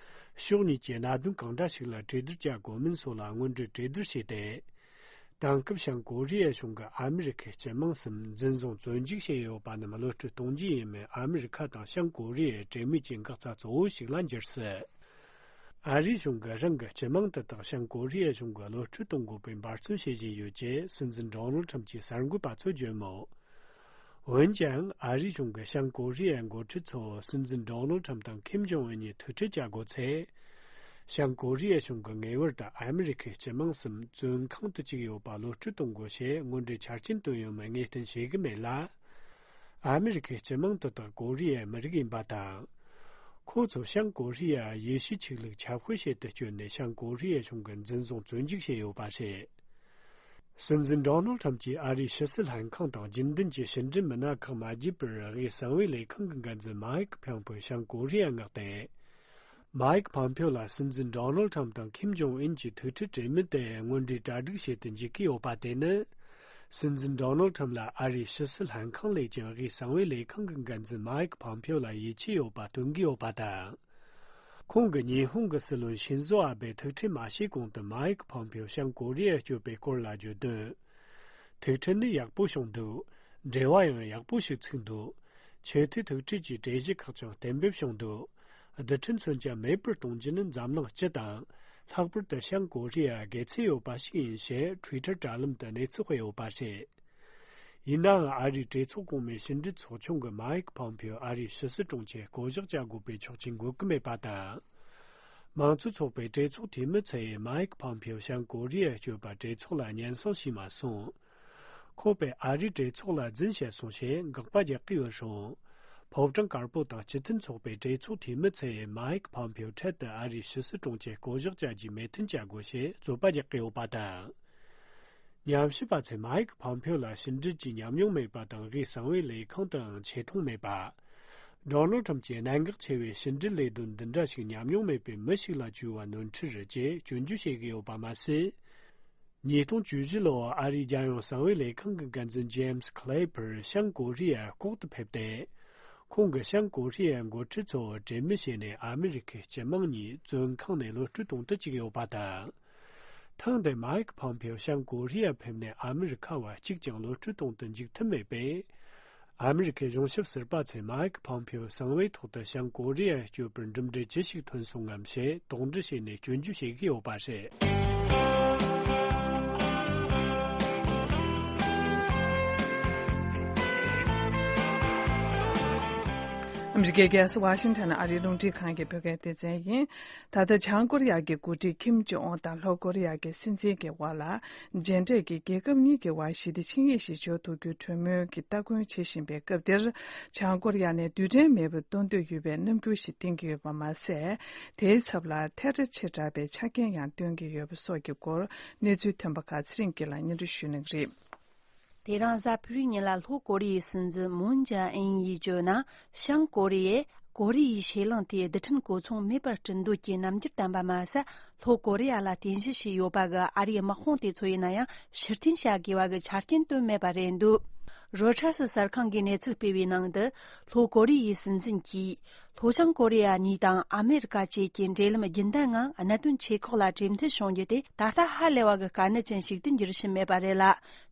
ཕྱོགས་གཉིས་ཀྱི་གནད་དོན་གང་འདྲ་ཞིག་ལ་གྲོས་བསྡུར་བྱ་དགོས་མིན་སོགས་ལ་སྔོན་འགྲོའི་གྲོས་བསྡུར་བྱས་ཏེ། དེང་སྐབས་བྱང་ཀོ་རི་ཡ་གཞུང་གིས་ཨ་མི་རི་ཁའི་སྤྱི་དམངས་སམ་འཛིན་བཟུང་བཙོན་འཇུག་བྱས་ཡོད་པ་རྣམས་གློད་གྲོལ་གཏོང་རྒྱུ་ཡིན་མིན་ཨ་མི་རི་ཁ་དང་བྱང་ཀོ་རི་ཡའི་གྲོས་མོལ་གྱི་འགག་རྩ་གཙོ་བོ་ཞིག་ལ་འགྱུར་སྲིད། ཨ་རིའི་གཞུང་གིས་རང་གི་སྤྱི་དམངས་དེ་དག་བྱང་ཀོ་རི་ཡའི་གཞུང་གིས་གློད་གྲོལ་གཏོང་དགོས་པའི་འབད་བརྩོན་བྱེད་བཞིན་ཡོད་ཅེས་སྲིད་འཛིན་ཌོ་ནལ་ཁྲམ་གྱི་གསར་འགོད་པ་ཚོས་བརྗོད་མོད། འོན་ཀྱང་ཨ་རིའི་གཞུང་གིས་བྱང་ཀོ་རི་ཡའི་འགོ་ཁྲིད་ཚོ་སྲིད་འཛིན་ཌོ་ནལ་ཁྲམ་དང་ཁིམ་ཇོང་ཨུན་གཉིས་ཐུག་འཕྲད་བྱ་དགོས་ཚེ། བྱང་ཀོ་རི་ཡའི་གཞུང་གིས་ངེས་པར་དུ་ཨ་མི་རི་ཁའི་སྤྱི་དམངས་སམ་བཙོན་ཁང་དུ་བཅུག་ཡོད་པ་གློད་གྲོལ་གཏོང་དགོས་ཞེས་སྔོན་འགྲོའི་ཆ་རྐྱེན་བཏོན་ཡོད་མེད་ངེས་གཏན་ཤེས་ཀྱི་མེད་ལ། ཨ་མི་རི་ཁའི་སྤྱི་དམངས་དེ་དག་ཀོ་རི་ཡའི་མི་རིགས་ཡིན་པ་དང་། ཁོ་ཚོ་བྱང་ཀོ་རི་ཡའི་ཡེ་ཤུའི་ཆོས་ལུགས་ཁྱབ་སྤེལ་བྱེད་དུ་བསྐྱོད་ནས་བྱང་ཀོ་རི་ཡའི་གཞུང་གིས་འཛིན་བཟུང་བཙོན་འཇུག་བྱས་ཡོད་པ་རེད། སྲིད་འཛིན་ཌོ་ནལ་ཁྲམ་གྱིས་ཨ་རིའི་ཕྱི་སྲིད་ལྷན་ཁང་དང་རྒྱུན་ལྡན་གྱི་ཕྱི་འབྲེལ་མི་སྣ་ཁག་མ་བརྒྱུད་པར་དབུས་གསང་བའི་ལས་ཁང་གི་འགན་འཛིན་མའེ་ཁི་ཕོམ་ཕིའོ་བྱང་ཀོ་རི་ཡར་མངགས་ཏེ། མའེ་ཁི་ཕོམ་ཕིའོ་ལ་སྲིད་འཛིན་ཌོ་ནལ་ཁྲམ་དང་ཁིམ་ཇོང་ཨུན་གྱི་ཐུག་འཕྲད་གྲོས་མོལ་དེ་སྔོན་འགྲོའི་གྲ་སྒྲིག་བྱེད་དུ་འཇུག་གི་ཡོད་པ་དེ་ནི། སྲིད་འཛིན་ཌོ་ནལ་ཁྲམ་ལ་ཨ་རིའི་ཕྱི་སྲིད་ལྷན་ཁང་ལས་ཀྱང་དབུས་གསང་བའི་ལས་ཁང་གི་འགན་འཛིན་མའེ་ཁི་ཕོམ་ཕིའོ་ལ་ཡིད་ཆེས་ཡོད་པ་སྟོན་གྱི་ཡོད་པ་དང་། ཁོང་གིས་ཉི་ཧོང་གི་སྲིད་བློན་ཤིན་ཛོ་ཨ་བྷེ་ཐུག་འཕྲད་མ་བྱས་གོང་དུ་མའེ་ཁི་ཕོམ་ཕིའོ་བྱང་ཀོ་རི་ཡར་བསྐྱོད་པའི་སྐོར་ལ་བརྗོད་དོན། ཐུག་འཕྲད་ནི་ཡག་པོ་བྱུང་འདུག། འབྲེལ་བ་ཡང་ཡག་པོ་ཞིག་ཚུགས་འདུག། ཆེས་མཐོའི་ཐུག་འཕྲད་ཀྱི་གྲོས་གཞི་ཁག་ཀྱང་གཏན་འབེབས་བྱུང་འདུག། རྡུལ་ཕྲན་མཚོན་ཆ་མེད་པར་གཏོང་རྒྱུ་ནི་འཛམ་གླིང་སྤྱི་དང་། ལྷག་པར་དུ་བྱང་ཀོ་རི་ཡར་དགེ་མཚན་ཡོད་པ་ཞིག་ཡིན་ཞེས་ཊུའི་ཊར་དྲ་ལམ་དུ་གནས་ཚུལ་སྤེལ་ཡོད་པ་རེད། ཡིན་ནའང་ཨ་རིའི་གྲོས་ཚོགས་གོང་མའི་ཕྱི་འབྲེལ་ཚོགས་ཆུང་གི་མའེ་ཁི་ཕོམ་ཕིའོ་ཨ་རིའི་ཕྱི་སྲིད་དྲུང་ཆེ་བསྐོ་གཞག་བྱ་དགོས་པའི་ཆོག་མཆན་འགོད་ཀྱི་མེད་པ་དང་། མང་གཙོ་ཚོགས་པའི་གྲོས་ཚོགས་འཐུས་མི་ཚོས་མའེ་ཁི་ཕོམ་ཕིའོ་བྱང་ཀོ་རི་ཡར་བསྐྱོད་པར་གྲོས་ཚོགས་ལ་སྙན་སེང་ཞུས་མ་སོང་། ཁོ་པས་ཨ་རིའི་གྲོས་ཚོགས་ལ་རྫུན་བཤད་སོང་ཞེས་དགག་པ་རྒྱག་གི་ཡོད་རུང་། ཕོ་བྲང་དཀར་པོ་དང་སྤྱི་མཐུན་ཚོགས་པའི་གྲོས་ཚོགས་འཐུས་མི་ཚོས་མའེ་ཁི་ཕོམ་ཕིའོ་འཕྲལ་དུ་ཨ་རིའི་ཕྱི་སྲིད་དྲུང་ཆེ་བསྐོ་གཞག་བྱ་རྒྱུའི་མོས་མཐུན་བྱ་དགོས་ཞེས་རྩོད་པ་རྒྱག་གི་ཡོད་པ་དང་། ཉམས་ཞིབ་པ་ཚོས་མའེ་ཁི་ཕོམ་ཕིའོ་ལ་ཕྱི་འབྲེལ་གྱི་ཉམས་མྱོང་མེད་པ་དང་དབུས་གསང་བའི་ལས་ཁང་དུའང་ཆེ་མཐོང་མེད་པ། ཌོ་ནལ་ཁྲམ་གྱིས་གནད་འགག་ཆེ་བའི་ཕྱི་འབྲེལ་ལས་དོན་འདི་འདྲ་ཞིག་ཉམས་མྱོང་མེད་པའི་མི་ཞིག་ལ་བཅོལ་བ་ནོར་འཁྲུལ་རེད་ཅེས་སྐྱོན་བརྗོད་བྱེད་ཀྱི་ཡོད་པ་མ་ཟད། ཉིས་སྟོང་བཅུ་བཞི་ལོར་ཨ་རིའི་རྒྱལ་ཡོངས་གསང་བའི་ལས་ཁང་གི་འགན་འཛིན་ཇེམ་སི་ཁི་ལེ་པར་བྱང་ཀོ་རི་ཡར་ལྐོག་ཏུ་ཕེབས་ཏེ། ཁོང་གིས་བྱང་ཀོ་རི་ཡའི་འགོ་ཁྲིད་ཚོར་གྲོས་མོལ་བྱས་ནས་ཨ་མི་རི་ཁའི་སྤྱི་དམངས་གཉིས་བཙོན་ཁང་ནས་གློད་གྲོལ་གཏོང་དུ་བཅུག་ཡོད་པ་དང་། ཐེངས་འདིར་མའེ་ཁི་ཕོམ་ཕིའོ་བྱང་ཀོ་རི་ཡར་ཕེབས་ནས་ཨ་མི་རི་ཁ་བ་གཅིག་ཀྱང་གློད་གྲོལ་གཏོང་དུ་འཇུག་ཐུབ་མེད་པས། ཨ་མི་རི་ཁའི་གཞུང་ཞབས་ཟུར་པ་ཚོས་མའེ་ཁི་ཕོམ་ཕིའོ་གསང་བའི་ཐོག་ཏུ་བྱང་ཀོ་རི་ཡར་བསྐྱོད་པར་གྲུབ་འབྲས་ཅི་ཞིག་ཐོན་སོང་ངམ་ཞེས་དོགས་འདྲི་བྱས་ནས་སྐྱོན་བརྗོད་བྱེད་ཀྱི་ཡོད་པ་རེད། ཨ་མི་རི་ཀའི་རྒྱལ་ས་ཝ་ཤིང་ཊོན་ཨ་རིའི་རླུང་འཕྲིན་ཁང་གི་བོད་སྐད་སྡེ་ཚན་ཡིན། ད་ལྟ་བྱང་ཀོ་རི་ཡ་གི་འགོ་ཁྲིད་ཁིམ་ཇོང་ཨུན་དང་ལྷོ་ཀོ་རི་ཡ་གི་སྲིད་འཛིན་གྱི་དབར་ལ། མཇལ་འཕྲད་ཀྱིས་རྒྱལ་ཁབ་གཉིས་ཀྱི་དབར་ཞི་བདེ་ཆིངས་ཡིག་ཞིག་འཇོག་ཐུབ་རྒྱུའི་གྲོས་མོལ་གྱི་སྟ་གོན་བྱེད་བཞིན་པའི་སྐབས་འདིར། བྱང་ཀོ་རི་ཡ་ནས་རྡུལ་ཕྲན་མེད་པར་གཏོང་འདོད་ཡོད་པའི་རྣམ་འགྱུར་ཞིག་བསྟན་གྱི་ཡོད་པ་མ་ཟད། དེའི་ཚབ་ལ་ཐལ་སྒྲ་ཆེ་དྲགས་པའི་ཆ་རྐྱེན་ཡང་སྟོན་གྱི་ཡོད་པ་སོགས་ཀྱི་སྐོར་གནས་ཚུལ་ཐོན་པ་ཁག་ཚེ་རིང་སྐྱིད་ལ་སྙན་སྒྲོན་ཞུ་གནང་གི་རེད། དེ་རིང་གཟའ་ཕུར་བུའི་ཉིན་ལ་ལྷོ་ཀོ་རི་ཡའི་སྲིད་འཛིན་མུན་ཇེ་ཨིན་ཡིས་བརྗོད་ན། བྱང་ཀོ་རི་ཡས་ཀོ་རི་ཡའི་ཕྱེད་གླིང་དེའི་རྡུལ་ཕྲན་གོ་མཚུངས་མེད་པར་བསྐྲུན་འདོད་ཀྱི་རྣམ་འགྱུར་བསྟན་པ་མ་ཟད། ལྷོ་ཀོ་རི་ཡ་ལ་རྟེན་གཞི་བྱས་ཡོད་པ་གི་ཨ་རིའི་དམག་དཔུང་དེ་ཚོ་ཡིན་ན་ཡང་ཕྱིར་འཐེན་བྱ་དགོས་པ་གི་ཆ་རྐྱེན་བཏོན་མེད་པ་རེད་འདུག། རོ་ཆར་སི་གསར་ཁང་གིས་གནས་ཚུལ་སྤེལ་བའི་ནང་དུ། ལྷོ་ཀོ་རི་ཡའི་སྲིད་འཛིན་གྱིས། ལྷོ་བྱང་ཀོ་རི་ཡ་གཉིས་དང་ཨ་མེ་རི་ཀ་བཅས་ཀྱི་འབྲེལ་ལམ་རྒྱུན་ལྡན་ངང་གནད་དོན་ཆེ་ཁག་ལ་གྲོས་མཐུན་བྱུང་རྒྱུ་དེ་ད་ལྟ་ཧ་ལས་པ་གི་དཀའ་གནད་ཅན་ཞིག་ཏུ་འགྱུར་བཞིན་མེད་པ་རེད་ལ།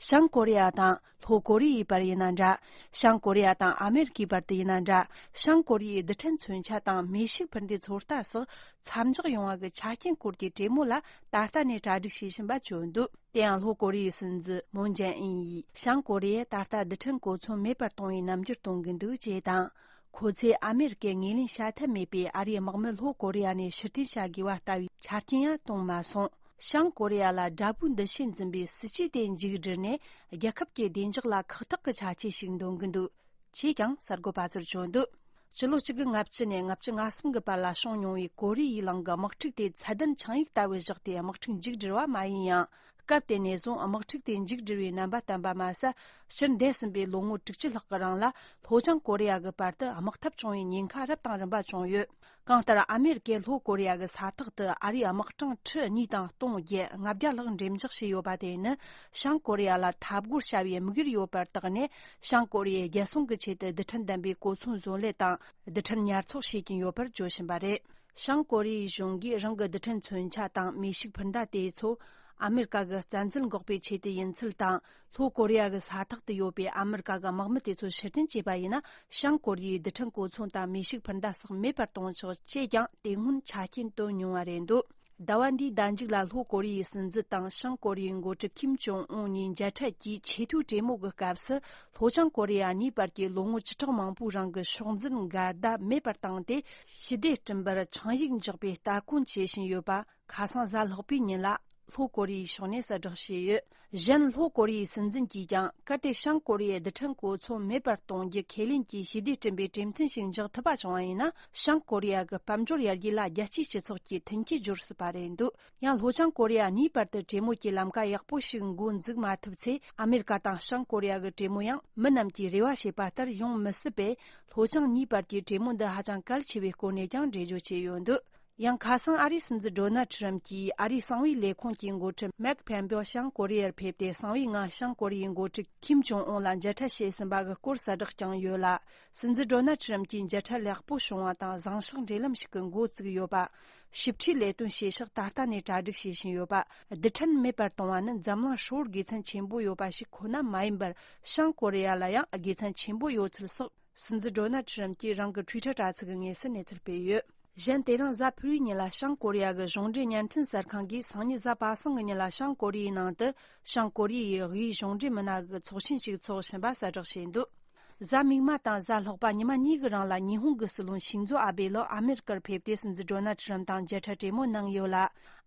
བྱང་ཀོ་རི་ཡ་དང་ལྷོ་ཀོ་རི་ཡའི་བར་ཡིན་ན་འདྲ། བྱང་ཀོ་རི་ཡ་དང་ཨ་མེ་རི་ཀའི་བར་དུ་ཡིན་ན་འདྲ། བྱང་ཀོ་རི་ཡའི་རྡུལ་ཕྲན་མཚོན་ཆ་དང་མེ་ཤུགས་འཕུར་མདེལ་ཚོད་ལྟ་སོགས་མཚམས་འཇོག་ཡོང་བ་གི་ཆ་རྐྱེན་སྐོར་གྱི་གྲོས་མོལ་ལ་ད་ལྟ་ནས་གྲ་སྒྲིག་བྱེད་བཞིན་པ་བརྗོད་འདུག་དེ་ཡང་ལྷོ་ཀོ་རི་ཡའི་སྲིད་འཛིན་མུན་ཇེ་ཨིན་ཡིས་བྱང་ཀོ་རི་ཡས་ད་ལྟ་རྡུལ་ཕྲན་གོ་མཚོན་མེད་པར་གཏོང་བའི་རྣམ་འགྱུར་སྟོན་གྱི་འདུག་ཅེས་དང་། ཁོ་ཚོས་ཨ་མེ་རི་ཀས་ངོས་ལེན་བྱ་ཐབས་མེད་པའི་ཨ་རིའི་དམག་མི་ལྷོ་ཀོ་རི་ཡ་ནས་ཕྱིར་འཐེན་བྱ་དགོས་པ་ལྟ་བུའི་ཆ་རྐྱེན་ཡང་བཏོན་མ་སོང་། བྱང་ཀོ་རི་ཡ་ལ་དགྲ་བོའི་འདུ་ཤེས་འཛིན་པའི་སྲིད་ཇུས་དེ་མཇུག་བསྒྲིལ་ནས། རྒྱལ་ཁབ་ཀྱི་བདེ་འཇགས་ལ་ཁག་ཐེག་གི་ཆ་རྐྱེན་ཞིག་འདོན་གྱི་འདུག་ཅེས་ཀྱང་གསར་འགོད་པ་ཚོར་བརྗོད་འདུག་སྤྱི་ལོ་གཅིག་དགུ་ལྔ་བཅུ་ནས་ལྔ་བཅུ་ང་གསུམ་གྱི་བར་ལ་བྱུང་མྱོང་བའི་ཀོ་རི་ཡའི་གླིང་གི་དམག་འཁྲུག་དེ་ཚད་ལྡན་ཆིངས་ཡིག་ལྟ་བུ་བཞག་སྟེ་དམག་འཁྲུག་མཇུག་བསྒྲིལ་བ་མ་ཡིན་ཡང་། སྐབས་དེ་ནས་བཟུང་དམག་འཁྲུག་དེ་མཇུག་བསྒྲིལ་བའི་རྣམ་པ་བསྟན་པ་མ་ཟད། སྤྱིར་འདས་ཟིན་པའི་ལོ་ངོ་དྲུག་ཅུ་ལྷག་གི་རིང་ལ་ལྷོ་བྱང་ཀོ་རི་ཡ་གི་བར་དུ་དམག་འཐབ་བྱུང་བའི་ཉེན་ཁ་རབ་དང་རིམ་པ་བྱུང་ཡོད། གང་ལྟར་ཨ་མེ་རི་ཀས་ལྷོ་ཀོ་རི་ཡ་གི་ས་ཐག་ཏུ་ཨ་རིའི་དམག་གྲངས་ཁྲི་གཉིས་དང་སྟོང་བརྒྱད་ལྔ་བརྒྱ་ལྷག་འགྲེམས་འཇོག་བྱས་ཡོད་པ་དེ་ནི་བྱང་ཀོ་རི་ཡ་ལ་མཐའ་སྒོར་བྱ་བའི་དམིགས་ཡུལ་ཡོད་པར་བརྟགས་ནས། བྱང་ཀོ་རི་ཡས་རྒྱལ་སྲུང་གི་ཆེད་དུ་རྡུལ་ཕྲན་ལྡན་པའི་གོ་མཚོན་བཟོ་ལས་དང་རྡུལ་ཕྲན་ཉར་ཚགས་བྱེད་ཀྱིན་ཡོད་པར་བརྗོད་བཞིན་པ་རེད། བྱང་ཀོ་རི་ཡའི་གཞུང་གིས་རང་གི་རྡུལ་ཕྲན་མཚོན་ཆ་དང་མེ་ཤུགས་འཕུར་མདའ་དེ་ཚོ་ཨ་མེ་རི་ཀ་གི་བཙན་འཛུལ་འགོག་པའི་ཆེད་དུ་ཡིན་ཚུལ་དང་། ལྷོ་ཀོ་རི་ཡ་གི་ས་ཐག་ཏུ་ཡོད་པའི་ཨ་མེ་རི་ཀ་གི་དམག་མི་དེ་ཚོ་ཕྱིར་འཐེན་བྱས་པ་ཡིན་ན། བྱང་ཀོ་རི་ཡའི་རྡུལ་ཕྲན་གོ་མཚོན་དང་མེ་ཤུགས་འཕུར་མདའ་སོགས་མེད་པར་གཏོང་ཆོག་ཅེས་ཀྱང་དེ་སྔོན་ཆ་རྐྱེན་བཏོན་མྱོང་བ་རེད་འདུག་ཟླ་བ་འདིའི་ཟླ་མཇུག་ལ་ལྷོ་ཀོ་རི་ཡའི་སྲིད་འཛིན་དང་བྱང་ཀོ་རི་ཡའི་འགོ་ཁྲིད་ཁིམ་ཅོང་ཨུན་གཉིས་མཇལ་འཕྲད་ཀྱིས་ཆེས་མཐོའི་གྲོས་མོལ་གྱི་སྐབས་སུ། ལྷོ་བྱང་ཀོ་རི་ཡ་གཉིས་བར་གྱི་ལོ་ངོ་བཅུ་ཕྲག་མང་པོའི་རིང་གི་ཕྱོགས་འཛིན་འགལ་ཟླ་མེད་པར་བཏང་སྟེ། ཞི་བདེ་བསྐྲུན་པར་ཆིངས་ཡིག་འཇོག་པའི་ལྟ་སྐོང་བྱེད་བཞིན་ཡོད་པ། ཁ་སང་གཟའ་ལྷག་པའི་ཉིན་ལ་ལྷོ་ཀོ་རི་ཡའི་ཕྱོགས་ནས་གསལ་བསྒྲགས་བྱས་ཡོད། གཞན་ལྷོ་ཀོ་རི་ཡའི་སྲིད་འཛིན་གྱིས་ཀྱང་གལ་ཏེ་བྱང་ཀོ་རི་ཡའི་རྡུལ་ཕྲན་གོ་མཚོན་མེད་པར་གཏོང་རྒྱུ་ཁས་ལེན་གྱིས་ཞི་བདེ་བསྐྲུན་པའི་གྲོས་མཐུན་ཞིག་འཇོག་ཐུབ་པ་བྱུང་བ་ཡིན་ན། བྱང་ཀོ་རི་ཡ་གི་དཔལ་འབྱོར་ཡར་རྒྱས་ལ་རྒྱལ་སྤྱིའི་སྤྱི་ཚོགས་ཀྱི་མཐུན་རྐྱེན་སྦྱོར་སྲིད་པ་རེད་འདུག་ཡང་ལྷོ་བྱང་ཀོ་རི་ཡ་གཉིས་བར་དུ་གྲོས་མོལ་གྱི་ལམ་ཀ་ཡག་པོ་ཞིག་འགོ་འཛུགས་མ་ཐུབ་ཚེ། ཨ་མེ་རི་ཀ་དང་བྱང་ཀོ་རི་ཡ་གི་གྲོས་མོལ་ཡང་མི་རྣམས་ཀྱིས་རེ་བ་བྱས་པ་ལྟར་ཡོང་མི་སྲིད་པས། ལྷོ་བྱང་གཉིས་བར་གྱི་གྲོས་མོལ་འདི་ཧ་ཅང་གལ་ཆེ་བའི་སྐོར་ནས་ཀྱང་འགྲེལ་བརྗོད་བྱས་ཡོད་འདུག་ཡང་ཁ་སང་ཨ་རིའི་སྲིད་འཛིན་ཌོ་ནལ་ཁྲམ་གྱིས་ཨ་རིའི་གསང་བའི་ལས་ཁུངས་ཀྱི་འགོ་ཁྲིད་མེག་ཕེམ་པེའོ་བྱང་ཀོ་རི་ཡར་ཕེབས་ཏེ། གསང་བའི་ངང་བྱང་ཀོ་རི་ཡའི་འགོ་ཁྲིད་ཁིམ་ཅོང་ཨུན་ལ་མཇལ་འཕྲད་བྱས་ཟིན་པ་གི་སྐོར་གསལ་བསྒྲགས་བསྐྱངས་ཡོད་ལ། སྲིད་འཛིན་ཌོ་ནལ་ཁྲམ་གྱིས་མཇལ་འཕྲད་ལེགས་པོ་བྱུང་བ་དང་། བཟང་ཕྱོགས་འབྲེལ་ལམ་ཞིག་གི་འགོ་བཙུགས་ཡོད་པ། ཞིབ་ཕྲའི་ལས་དོན་བྱེད་ཕྱོགས་ད་ལྟ་ནས་གྲ་སྒྲིག་བྱེད་བཞིན་ཡོད་པ། རྡུལ་ཕྲན་མེད་པར་གཏོང་བ་ནི་འཛམ་གླིང་ཧྲིལ་བོར་དགེ་མཚན་ཆེན་པོ་ཡོད་པ་ཞིག་ཁོ་ན་མ་ཡིན་པར། བྱང་ཀོ་རི་ཡ་ལ་ཡང་དགེ་མཚན་ཆེན་པོ་ཡོད་ཚུལ་སོགས། སྲིད་འཛིན་ཌོ་ནལ་ཁྲམ་གྱིས་རང་གི་ཊུའི་ཊར་དྲ་ཚིགས་ཀྱི་ངོས་སུ་གནས་ཚུལ་སྤེལ་ཡོད། གཞན། དེ་རིང་གཟའ་ཕུར་བུའི་ཉིན་ལ་བྱང་ཀོ་རི་ཡ་གི་གཞུང་འབྲེལ་བརྙན་འཕྲིན་གསར་ཁང་གིས་སང་ཉིན་གཟའ་པ་སངས་ཀྱི་ཉིན་ལ་བྱང་ཀོ་རི་ཡའི་ནང་དུ་བྱང་ཀོ་རི་ཡའི་དབུས་གཞུང་འབྲེལ་མི་སྣ་གི་ཚོགས་ཆེན་ཞིག་འཚོགས་བཞིན་པ་གསལ་བསྒྲགས་བྱས་འདུག་གཟའ་མིག་དམར་དང་གཟའ་ལྷག་པ་ཉི་མ་གཉིས་ཀྱི་རིང་ལ་ཉི་ཧོང་གི་སྲིད་བློན་ཤིན་ཛོ་ཨ་བེ་ལགས་ཨ་མེ་རི་ཀར་ཕེབས་ཏེ། སྲིད་འཛིན་ཌོ་ནལ་ཁྲམ་དང་མཇལ་འཕྲད་གྲོས་མོལ་གནང་ཡོད་ལ།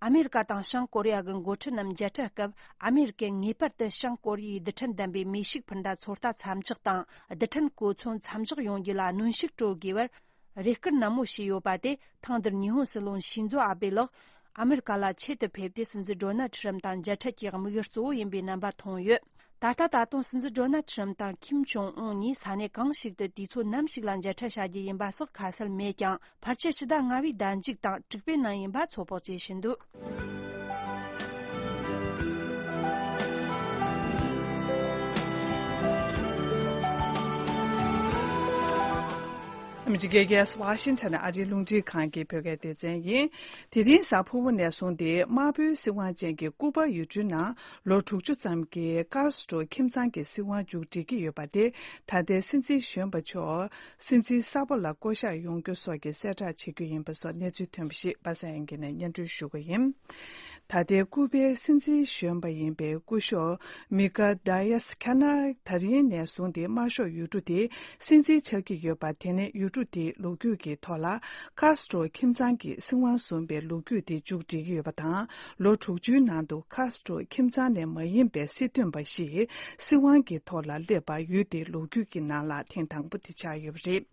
ཨ་མེ་རི་ཀ་དང་བྱང་ཀོ་རི་ཡ་གི་འགོ་ཁྲིད་རྣམས་མཇལ་འཕྲད་སྐབས། ཨ་མེ་རི་ཀས་ངེས་པར་དུ་བྱང་ཀོ་རི་ཡའི་རྡུལ་ཕྲན་ལྡན་པའི་མེ་ཤུགས་འཕུར་མདའ་ཚོད་ལྟ་མཚམས་འཇོག་དང་། རྡུལ་ཕྲན་གོ་མཚོན་མཚམས་འཇོག་ཡོང་རྒྱུ་ལ་གནོན་ཤུགས་སྤྲོད་དགོས་པར་རེ་སྐུལ་ནན་མོ་བྱས་ཡོད་པ་དེ། ཐེངས་འདིར་ཉི་ཧོང་སྲིད་བློན་ཤིན་ཛོ་ཨ་བེ་ལགས་ཨ་མེ་རི་ཀ་ལ་ཆེད་དུ་ཕེབས་ཏེ། སྲིད་འཛིན་ཌོ་ནལ་ཁྲམ་དང་མཇལ་འཕྲད་ཀྱི་དམིགས་ཡུལ་གཙོ་བོ་ཡིན་པའི་རྣམ་པ་མཐོང་ཡོད། ད་ལྟ་ད་དུང་སྲིད་འཛིན་ཌོ་ནལ་ཁྲམ་དང་ཁིམ་ཅོང་ཨུན་གཉིས་ས་གནས་གང་ཞིག་ཏུ་དུས་ཚོད་ནམ་ཞིག་ལ་མཇལ་འཕྲད་བྱ་རྒྱུ་ཡིན་པ་སོགས་ཁ་གསལ་མེད་ཀྱང་། ཕལ་ཆེར་ཕྱི་ཟླ་ལྔ་པའི་ཟླ་མཇུག་དང་དྲུག་པའི་ནང་ཡིན་པ་ཚོད་དཔག་བྱེད་བཞིན་འདུག་ཨ་མི་རི་ཀའི་རྒྱལ་ས་ཝ་ཤིང་ཊོན་ཨ་རིའི་རླུང་འཕྲིན་ཁང་གི་བོད་སྐད་སྡེ་ཚན་ཡིན། དེ་རིང་གཟའ་ཕུར་བུ་ནས་བཟུང་སྟེ་དམར་པོའི་སྲིད་དབང་ཅན་གྱི་ཀུ་པ་ཡུལ་གྲུའི་ནང་ལོ་དྲུག་ཅུ་ཙམ་གྱི་ཀཱ་སི་ཏྲོ་ཁྱིམ་ཚང་གི་སྲིད་དབང་མཇུག་སྒྲིལ་གྱི་ཡོད་པ་དེ། ད་ལྟའི་སྲིད་འཛིན་གཞོན་པ་མཆོག་སྲིད་འཛིན་གསར་པ་ལ་བསྐོ་གཞག་ཡོང་རྒྱུ་སོགས་ཀྱི་གསལ་བསྒྲགས་བྱེད་རྒྱུ་ཡིན་པ་སོགས་གནས་ཚུལ་ཐོན་པ་ཞིག་པ་སངས་དབྱངས་སྐྱིད་ནས་སྙན་སྒྲོན་ཞུ་གི་ཡིན། ད་ལྟའི་ཀུ་པའི་སྲིད་འཛིན་གཞོན་པ་ཡིན་པའི་སྐུ་ཞབས་མི་ཀ་ཌ་ཡཱས་ཁ་ན་ད་རིང་ནས་བཟུང་སྟེ་དམར་ཤོག་ཡུལ་གྲུ་དེའི་སྲིད་འཛིན་ཆགས་ཀྱི་ཡོད་པ། དེ་ནས་ཡུལ་གྲུ་དེའི་ལོ་རྒྱུས་ཀྱི་ཐོག་ལ་ཀཱ་སི་ཏྲོ་ཁྱིམ་ཚང་གི་སྲིད་དབང་བཟུང་བའི་ལོ་རྒྱུས་དེ་མཇུག་སྒྲིལ་གྱི་ཡོད་པ་དང་། ལོ་དྲུག་ཅུའི་ནང་དུ་ཀཱ་སི་ཏྲོ་ཁྱིམ་ཚང་ནས་མ་ཡིན་པའི་སྲིད་དོན་པ་ཞིག་སྲིད་དབང་གི་ཐོག་ལ་སླེབས་པ་ཡུལ་དེའི་ལོ་རྒྱུས་ཀྱི་ནང་ལ་ཐེངས་དང་པོ་དེ་ཆགས་ཡོད་པ་རེད།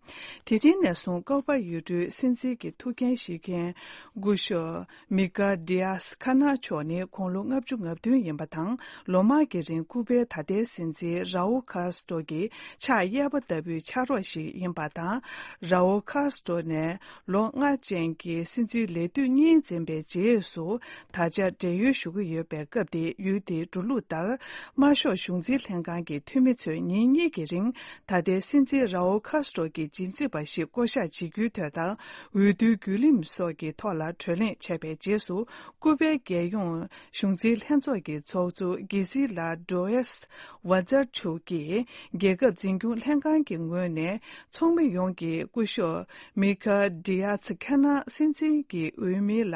དེ་རིང་ནས་བཟུང་ཀུ་པ་ཡུལ་གྲུའི་སྲིད་འཛིན་གྱི་ཐུགས་འགན་བཞེས་མཁན་སྐུ་ཞབས་མི་ཀ་ཌི་ཡཱས་ཁ་ན་མཆོག་ནི་དགུང་ལོ་ལྔ་བཅུ་ང་བདུན་ཡིན་པ་དང་། ལོ་མང་གི་རིང་ཀུ་པའི་ད་ལྟའི་སྲིད་འཛིན་རའུ་ཁཱ་སི་ཏྲོ་གི་ཕྱག་གཡས་པ་ལྟ་བུའི་ཕྱག་རོགས་ཤིག་ཡིན་པ་དང་། རའོ་ཁཱ་སི་ཏྲོ་ནས་ལོ་ལྔ་ཅན་གྱི་སྲིད་འཛིན་ལས་དུས་གཉིས་འཛིན་པའི་རྗེས་སུ། ད་ཆ་བགྲེས་ཡོལ་ཞུ་གི་ཡོད་པའི་སྐབས་དེ། ཡུལ་དེའི་འགྲོ་ལུགས་ལྟར། དམར་ཤོག་གཞུང་འཛིན་ལྷན་ཁང་གི་འཐུས་མི་ཚོས་ཉིན་གཉིས་ཀྱི་རིང་། ད་ལྟའི་སྲིད་འཛིན་རའོ་ཁཱ་སི་ཏྲོ་གི་རྗེས་འཛིན་པ་ཞིག་བསྐོ་གཞག་བྱེད་རྒྱུའི་ཐད་དང་། འོས་བསྡུའི་བརྒྱུད་རིམ་སོགས་ཀྱི་ཐོག་ལ་གྲོས་གླེང་བྱས་པའི་རྗེས་སུ། ཀུ་པའི་རྒྱལ་ཡོངས་གཞུང་འཛིན་ལྷན་ཚོགས་ཀྱི་ཚོགས་གཙོ་གྷི་ཟི་ལ་ཌོ་ཨེས་ཝ་ཛར་ཆུག་གིས། རྒྱལ་ཁབ་འཛིན་སྐྱོང་ལྷན་ཁང་གི་ངོས་ནས། ཚོགས་མི་ཡོངས་ཀྱིས་སྐུ་ཞབས་མི་ཁ་ཌི་ཡ་སི་ཁ་ན་སྲིད་འཛིན་གྱི་འོས་མི་ལ་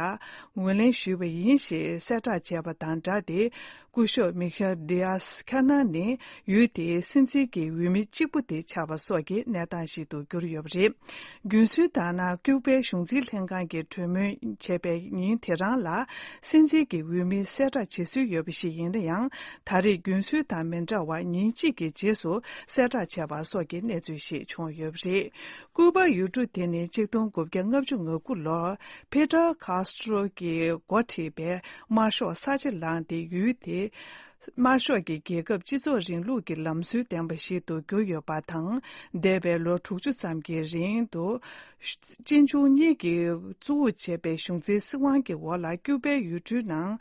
ངོས་ལེན་ཞུས་པ་ཡིན་ཞེས་གསལ་བསྒྲགས་བྱས་པ་དང་སྦྲགས་ཏེ། སྐུ་ཞབས་མི་ཁ་ཌི་ཡ་སི་ཁ་ན་ནི་ཡུལ་དེའི་སྲིད་འཛིན་གྱི་འོས་མི་གཅིག་པུ་དེ་ཆགས་པ་སོགས་ཀྱི་གནས་སྟངས་ཤིག་ཏུ་གྱུར་ཡོད་པ་རེད། རྒྱུན་སྲོལ་ལྟར་ན། ཀུ་པའི་གཞུང་འཛིན་ལྷན་ཁང་གིས་གྲོས་མོལ་བྱས་པའི་ཉིན་དེ་རང་ལ། སྲིད་འཛིན་གྱི་འོས་མི་གསལ་བསྒྲགས་བྱེད་སྲོལ་ཡོད་པ་ཞིག་ཡིན་ན་ཡང་། ད་རེས་རྒྱུན་སྲོལ་དང་མི་འདྲ་བར་ཉིན་གཅིག་གི་རྗེས་སུ་གསལ་བསྒྲགས་བྱས་པ་སོགས་ཀྱི་གནས་ཚུལ་ཞིག་བྱུང་ཡོད་པ་རེད། ཀུ་པ་ཡུལ་གྲུ་དེ་ནི་ཆིག་སྟོང་དགུ་བརྒྱ་ལྔ་བཅུ་ང་དགུ་ལོར་ཕེ་ཌལ་ཁཱ་སི་ཏྲོ་གིས་འགོ་ཁྲིད་པའི་དམར་ཤོག་ས་ཆ་ལངས་ཏེ། ཡུལ་དེ་དམར་ཤོག་གི་རྒྱལ་ཁབ་སྤྱི་ཚོགས་རིང་ལུགས་ཀྱི་ལམ་སྲོལ་ལྡན་པ་ཞིག་ཏུ་གྱུར་ཡོད་པ་དང་། འདས་པའི་ལོ་དྲུག་ཅུ་ཙམ་གྱི་རིང་དུ། གཅེན་གཅུང་གཉིས་ཀྱིས་གཙོ་བོ་བྱས་པའི་གཞུང་འཛིན་སྲིད་དབང་གི་འོག་ལ། ཀུ་པའི་ཡུལ་གྲུའི་ནང་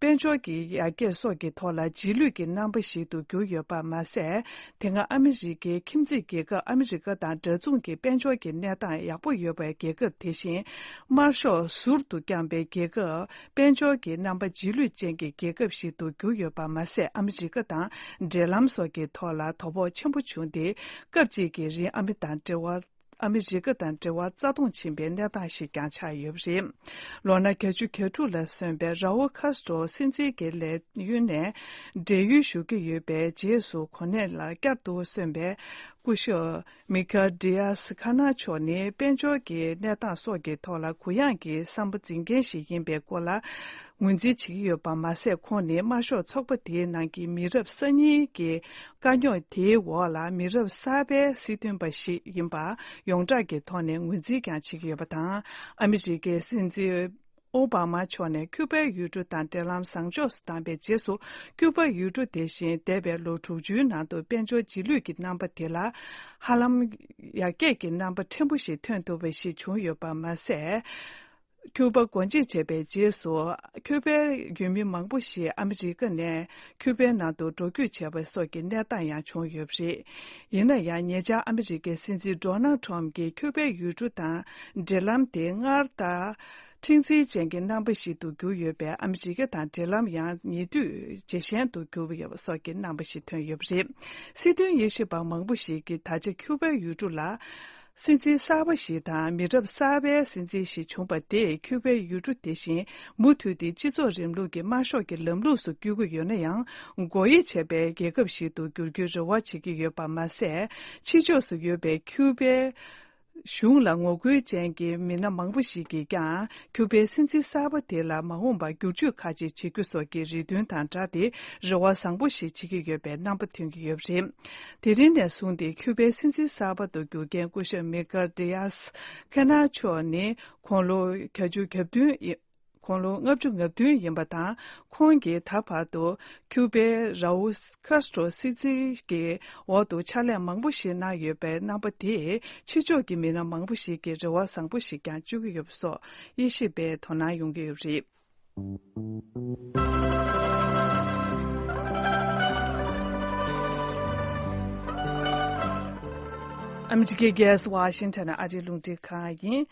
དཔལ་འབྱོར་གྱི་ཡར་རྒྱས་སོགས་ཀྱི་ཐོག་ལ་རྗེས་ལུས་ཀྱི་རྣམ་པ་ཞིག་ཏུ་གྱུར་ཡོད་པ་མ་ཟད། དེ་སྔ་ཨ་མི་རི་ཀའི་ཁྱིམ་མཚེས་རྒྱལ་ཁབ་ཨ་མི་རི་ཀ་དང་འདྲ་མཚུངས་ཀྱི་དཔལ་འབྱོར་གྱི་གནས་སྟངས་ཡག་པོ་ཡོད་པའི་རྒྱལ་ཁབ་དེ་བཞིན། དམར་ཤོག་ཟུར་དུ་བརྐྱངས་པའི་རྒྱལ་ཁབ། དཔལ་འབྱོར་གྱི་རྣམ་པ་རྗེས་ལུས་ཅན་གྱི་རྒྱལ་ཁབ་ཞིག་ཏུ་གྱུར་ཡོད་པ་མ་ཟད། ཨ་མི་རི་ཀ་དང་འབྲེལ་ལམ་སོགས་ཀྱི་ཐོག་ལ་དོ་ཕོག་ཆེན་པོ་བྱུང་སྟེ། སྐབས་གཅིག་གི་རིང་ཨ་མི་དང་འབྲེལ་བ། ཨ་མི་རི་ཀ་དང་འབྲེལ་བ་རྩ་སྟོངས་ཕྱིན་པའི་གནས་སྟངས་ཤིག་ཀྱང་ཆགས་ཡོད་པ་རེད། ལོ་ན་བརྒྱད་ཅུ་གྱ་དྲུག་ལ་སོན་པའི་རའོ་ཁཱ་སི་ཏྲོ་སྲིད་འཛིན་གྱི་ལས་ཡུན་ནས་བགྲེས་ཡོལ་ཞུ་གི་ཡོད་པའི་རྗེས་སུ། གོ་གནས་ལ་བསྐྱར་དུ་སོན་པའི་སྐུ་ཞབས་མི་ཁ་ཌི་ཡ་སི་ཁ་ན་མཆོག་ནི་དཔལ་འབྱོར་གྱི་གནས་སྟངས་སོགས་ཀྱི་ཐོག་ལ་གུ་ཡངས་ཀྱི་བསམ་པ་འཛིན་མཁན་ཞིག་ཡིན་པའི་སྐོར་ལ་ངོས་འཛིན་བྱེད་ཀྱི་ཡོད་པ་མ་ཟད། ཁོང་ནི་དམར་ཤོག་ཚོགས་པ་དེའི་ནང་གི་མི་རབས་གསར་རྙིང་གི་དཀའ་རྙོག་དེའི་འོག་ལ་མི་རབས་གསར་པའི་སྲིད་དོན་པ་ཞིག་ཡིན་པ་ཡོངས་གྲགས་ཀྱི་ཐོག་ནས་ངོས་འཛིན་ཀྱང་བྱེད་ཀྱི་ཡོད་པ་དང་། ཨ་མི་རི་ཀའི་སྲིད་འཛིན་ཨོ་བྷ་མ་མཆོག་ནས་ཁྱུ་པའི་ཡུལ་གྲུ་དང་འབྲེལ་ལམ་བཟང་ཕྱོགས་སུ་བཏང་པའི་རྗེས་སུ། ཁྱུ་པ་ཡུལ་གྲུ་དེ་བཞིན་འདས་པའི་ལོ་དྲུག་ཅུའི་ནང་དུ་དཔལ་འབྱོར་རྗེས་ལུས་ཀྱི་རྣམ་པ་དེ་ལ་ཧ་ལམ་ཡར་རྒྱས་ཀྱི་རྣམ་པ་ཕྲན་བུ་ཞིག་ཐོན་ཐུབ་པ་ཞིག་བྱུང་ཡོད་པ་མ་ཟད། ཁྱུ་པ་སྒོ་འབྱེད་བྱས་པའི་རྗེས་སུ། ཁྱུ་པའི་ཡུལ་མི་མང་པོ་ཞིག་ཨ་མི་རི་ཀ་ནས་ཁྱུ་པའི་ནང་དུ་འགྲོ་སྐྱོད་བྱས་པ་སོགས་ཀྱི་གནས་སྟངས་ཡང་བྱུང་ཡོད་པ་རེད། ཡིན་ན་ཡང་། ཉེ་ཆར་ཨ་མི་རི་ཀའི་སྲིད་འཛིན་ཌོ་ནལ་ཊམ་གྱིས་ཁྱུ་པའི་ཡུལ་གྲུ་དང་འབྲེལ་ལམ་དེ་སྔར་ལྟར་མཁྲེགས་འཛིན་ཅན་གྱི་རྣམ་པ་ཞིག་ཏུ་གྱུར་ཡོད་པས། ཨ་མི་རི་ཀ་དང་འབྲེལ་ལམ་ཡང་ཉེ་དུས་ཇེ་ཞན་དུ་གྱུར་ཡོད་པ་སོགས་ཀྱི་རྣམ་པ་ཞིག་ཐོན་ཡོད་པ་རེད། སྲིད་དོན་དབྱེ་ཞིབ་པ་མང་པོ་ཞིག་གིས། ད་ཆ་ཁྱུ་པའི་ཡུལ་གྲུ་ལ། སྲིད་འཛིན་གསར་པ་ཞིག་དང་། མི་རབས་གསར་པའི་སྲིད་འཛིན་ཞིག་བྱུང་པ་དེས། ཁྱུ་པའི་ཡུལ་གྲུ་དེ་བཞིན་མུ་མཐུད་དེ་སྤྱི་ཚོགས་རིང་ལུགས་ཀྱི་དམར་ཤོག་གི་ལམ་ལུགས་སུ་བསྐྱོད་ཀྱི་ཡོད་ན་ཡང་། སྒོ་དབྱེ་བྱས་པའི་རྒྱལ་ཁབ་ཞིག་ཏུ་འགྱུར་རྒྱུའི་རེ་བ་བྱེད་ཀྱི་ཡོད་པ་མ་ཟད། ཕྱི་ཕྱོགས་སུ་ཡོད་པའི་ཁྱུ་པའི་གཞུང་ལ་ངོ་རྒོལ་ཅན་གྱི་མི་སྣ་མང་པོ་ཞིག་གིས་ཀྱང་། ཁྱུ་པའི་སྲིད་འཛིན་གསར་པ་དེ་ལ་མ་འོངས་པར་བསྒྱུར་བཅོས་ཁག་ཅིག་བྱེད་རྒྱུ་སོགས་ཀྱི་རེ་འདུན་དང་སྦྲགས་ཏེ། རེ་བ་བཟང་པོ་ཞིག་བྱེད་ཀྱི་ཡོད་པའི་རྣམ་པ་ཐོན་གྱི་ཡོད་པ་རེད། དེ་རིང་ནས་བཟུང་སྟེ་ཁྱུ་པའི་སྲིད་འཛིན་གསར་པ་དུ་འགྱུར་མཁན་སྐུ་ཞབས་མི་ཀར་ཏི་ཡ་སི་ཁེ་ན་མཆོག་ནི་དགུང་ལོ་བརྒྱད་ཅུ་གྱ་བདུན་ཡིན། དགུང་ལོ་ལྔ་བཅུ་ང་བདུན་ཡིན་པ་དང་། ཁོང་གིས་ད་བར་དུ་ཁྱུ་པའི་རའུལ་ཁཱ་སི་ཏྲོ་སྲིད་འཛིན་གྱི་འོག་ཏུ་ཕྱག་ལས་མང་པོ་ཞིག་གནང་ཡོད་པའི་རྣམ་པ་དེས། ཕྱི་ཕྱོགས་ཀྱི་མི་སྣ་མང་པོ་ཞིག་གིས་རེ་བ་བཟང་པོ་ཞིག་ཀྱང་བཅོལ་གྱི་ཡོད་པ་སོགས་དབྱེ་ཞིབ་པས་དོ་སྣང་ཡོང་གི་ཡོད་པ་རེད། ཨ་མི་རི་ཀའི་རྒྱལ་ས་ཝ་ཤིང་ཊོན་ཨ་རིའི་རླུང་འཕྲིན་ཁང་ཡིན།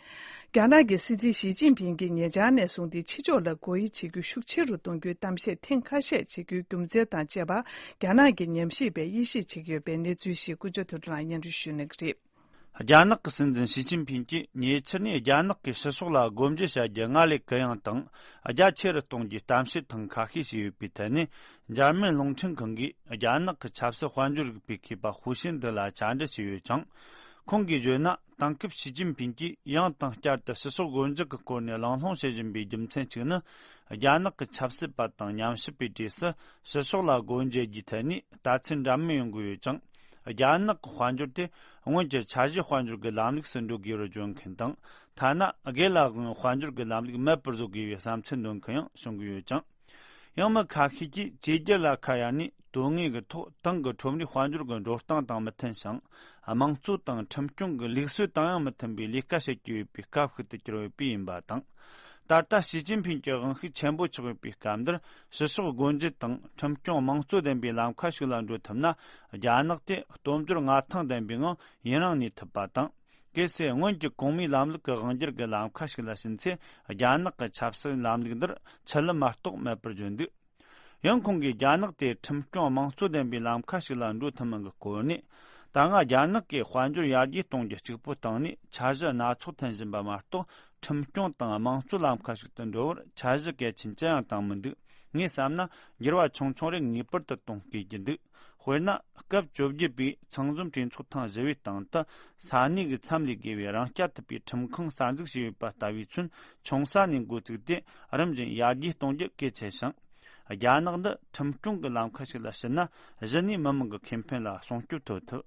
རྒྱ་ནག་གི་སྲིད་འཛིན་ཞི་ཅིན་ཕིང་གིས་ཉེ་ཆར་ནས་བཟུང་སྟེ་ཕྱི་ཕྱོགས་ལ་སྒོ་དབྱེ་བྱེད་རྒྱུ་ཤུགས་ཆེ་རུ་གཏོང་རྒྱུའི་གཏམ་བཤད་ཐེངས་ཁ་ཤས་བྱེད་རྒྱུའི་རྒྱུ་མཚན་དང་བཅས་པ། རྒྱ་ནག་གི་ཉམས་ཞིབ་པས་དབྱེ་ཞིབ་བྱེད་ཀྱི་ཡོད་པའི་གནས་ཚུལ་ཞིག་ཀུན་སྤྱོད་ཐུབ་བསྟན་ལགས་སྙན་སྒྲོན་ཞུ་གནང་གི་རེད། རྒྱ་ནག་གི་སྲིད་འཛིན་ཞི་ཅིན་ཕིང་གིས་ཉེ་ཆར་ནས་རྒྱ་ནག་གི་ཕྱི་ཕྱོགས་ལ་སྒོ་འབྱེད་བྱ་རྒྱུ་སྔར་ལས་གུ་ཡངས་དང་རྒྱ་ཆེ་རུ་གཏོང་རྒྱུའི་གཏམ་བཤད་ཐེངས་ཁ་ཤས་བྱས་ཡོད་པའི་ཐད་ནས། འཇར་མན་རླུང་འཕྲིན་ཁང་གིས་རྒྱ་ནག་གི་ཆབ་སྲིད་དཔལ་འབྱོར་རིག་པའི་མཁས་པ་ཧུའུ་ཤིན་ཏི་ལ་བཅར་འདྲི་བྱས་ཡོད་ཅིང་། ཁོང་གིས་བརྗོད་ན། དེང་སྐབས་ཞི་ཅིན་ཕིང་གིས་ཡང་དང་བསྐྱར་དུ་ཕྱི་ཕྱོགས་སྒོ་འབྱེད་ཀྱི་སྐོར་ནས་གླེང་སློང་བྱེད་བཞིན་པའི་རྒྱུ་མཚན་གཅིག་ནི། རྒྱ་ནག་གི་ཆབ་སྲིད་པ་དང་ཉམས་ཞིབ་པའི་གྲས་སུ་ཕྱི་ཕྱོགས་ལ་སྒོ་འབྱེད་རྒྱུའི་ཐད་ནས་ལྟ་ཚུལ་འདྲ་མིན་ཡོང་གི་ཡོད་ཅིང་། རྒྱ་ནག་གི་དཔལ་འབྱོར་དེ་སྔོན་གྱི་འཆར་གཞིའི་དཔལ་འབྱོར་གྱི་ལམ་ལུགས་སུ་འགྲོ་དགོས་པར་བརྗོད་མཁན་དང་། ཐ་ན་སྒེར་ལ་དབང་བའི་དཔལ་འབྱོར་གྱི་ལམ་ལུགས་མེད་པར་བཟོ་དགོས་པའི་བསམ་ཚུལ་འདོན་མཁན་ཡང་བྱུང་གི་ཡོད་ཅིང་། ཡང་མི་ཁ་ཤས་ཀྱིས་བཅོས་བསྒྱུར་ལ་ཁ་གཡར་ནས་དོན་དངོས་ཀྱི་ཐོག་ཏང་གི་ཁྲོམ་རའི་དཔལ་འབྱོར་གྱི་འགྲོ་སྟངས་དང་མི་མཐུན་ཞིང་། དམངས་གཙོ་དང་ཁྲིམས་སྐྱོང་གི་ལུགས་སྲོལ་དང་ཡང་མི་མཐུན་པའི་ལས་ཀ་བྱེད་ཀྱི་ཡོད་པའི་སྐབས་ཤིག་ཏུ་གྱུར་ཡོད་པས་ཡིན་པ་དང་། ད་ལྟ་ཞི་ཅིན་ཕིང་གི་དབང་ཤུགས་ཆེན་པོ་ཆགས་ཡོད་པའི་སྐབས་འདིར། ཕྱི་ཕྱོགས་སྒོ་འབྱེད་དང་ཁྲིམས་སྐྱོང་དམངས་གཙོ་ལྡན་པའི་ལམ་ཁ་ཞིག་ལ་འགྲོ་ཐུབ་ན། རྒྱ་ནག་དེ་སྟོབས་འབྱོར་མངའ་ཐང་ལྡན་པའི་ངང་ཡུན་རིང་གནས་ཐུབ་པ་དང་། གལ་སྲིད་སྔོན་གྱི་གོང་མའི་ལམ་ལུགས་ཀྱི་དབང་སྒྱུར་གྱི་ལམ་ཁ་ཞིག་ལ་ཕྱིན་ཚེ། རྒྱ་ནག་གི་ཆབ་སྲིད་ལམ་ལུགས་འདིར་ཆུ་ལམ་མ་གཏོགས་མེད་པར་བརྗོད་འདུག་ཡང་ཁོང་གིས་རྒྱ་ནག་དེ་ཁྲིམས་སྐྱོང་དམངས་གཙོ་ལྡན་པའི་ལམ་ཁ་ཞིག་ལ་འགྲོ་ཐུབ་མིན་གྱི་སྐོར་ནས། ད་སྔ་རྒྱ་ནག་གིས་དཔལ་འབྱོར་ཡར་རྒྱས་གཏོང་རྒྱུ་གཅིག་པུ་སྟེང་ནས་འཆར་གཞི་སྣ་ཚོགས་འཐེན་བཞིན་པ་མ་གཏོགས། ཁྲིམས་སྐྱོང་དང་དམངས་གཙོ་ལམ་ཁ་ཞིག་ཏུ་འགྲོ་བར་འཆར་གཞི་གལ་ཆེན་ཅི་ཡང་བཏིང་མི་འདུག་ངས་བསམ་ན། འགྱུར་བ་ཆུང་ཆུང་རེ་ངེས་པར་དུ་གཏོང་དགོས་ཀྱི་འདུག་དཔེར་ན། སྐབས་བཅོ་བརྒྱད་པའི་ཚང་འཛོམས་གྲོས་ཚོགས་ཐེངས་བཞི་བའི་སྟེང་དུ། ས་གནས་ཀྱི་མཚམས་ལས་བརྒལ་བའི་རང་རྐྱ་ཐུབ་པའི་ཁྲིམས་ཁང་གསར་འཛུགས་བྱས་ཡོད་པ་ལྟ་བུས། ཚུན་ཆུང་ས་ནས་འགོ་བཙུགས་ཏེ། རིམ་བཞིན་ཡར་རྒྱས་གཏོང་རྒྱུ་གལ་ཆེ་ཞིང་། རྒྱ་ནག་འདི་ཁྲིམས་སྐྱོང་གི་ལམ་ཁ་ཞིག་ལ་ཕྱིན་ན། གཞི་ནས་མི་མང་གི་ཁེ་ཕན་ལ་སྲུང་སྐྱོབ་ཐོབ་ཐུབ།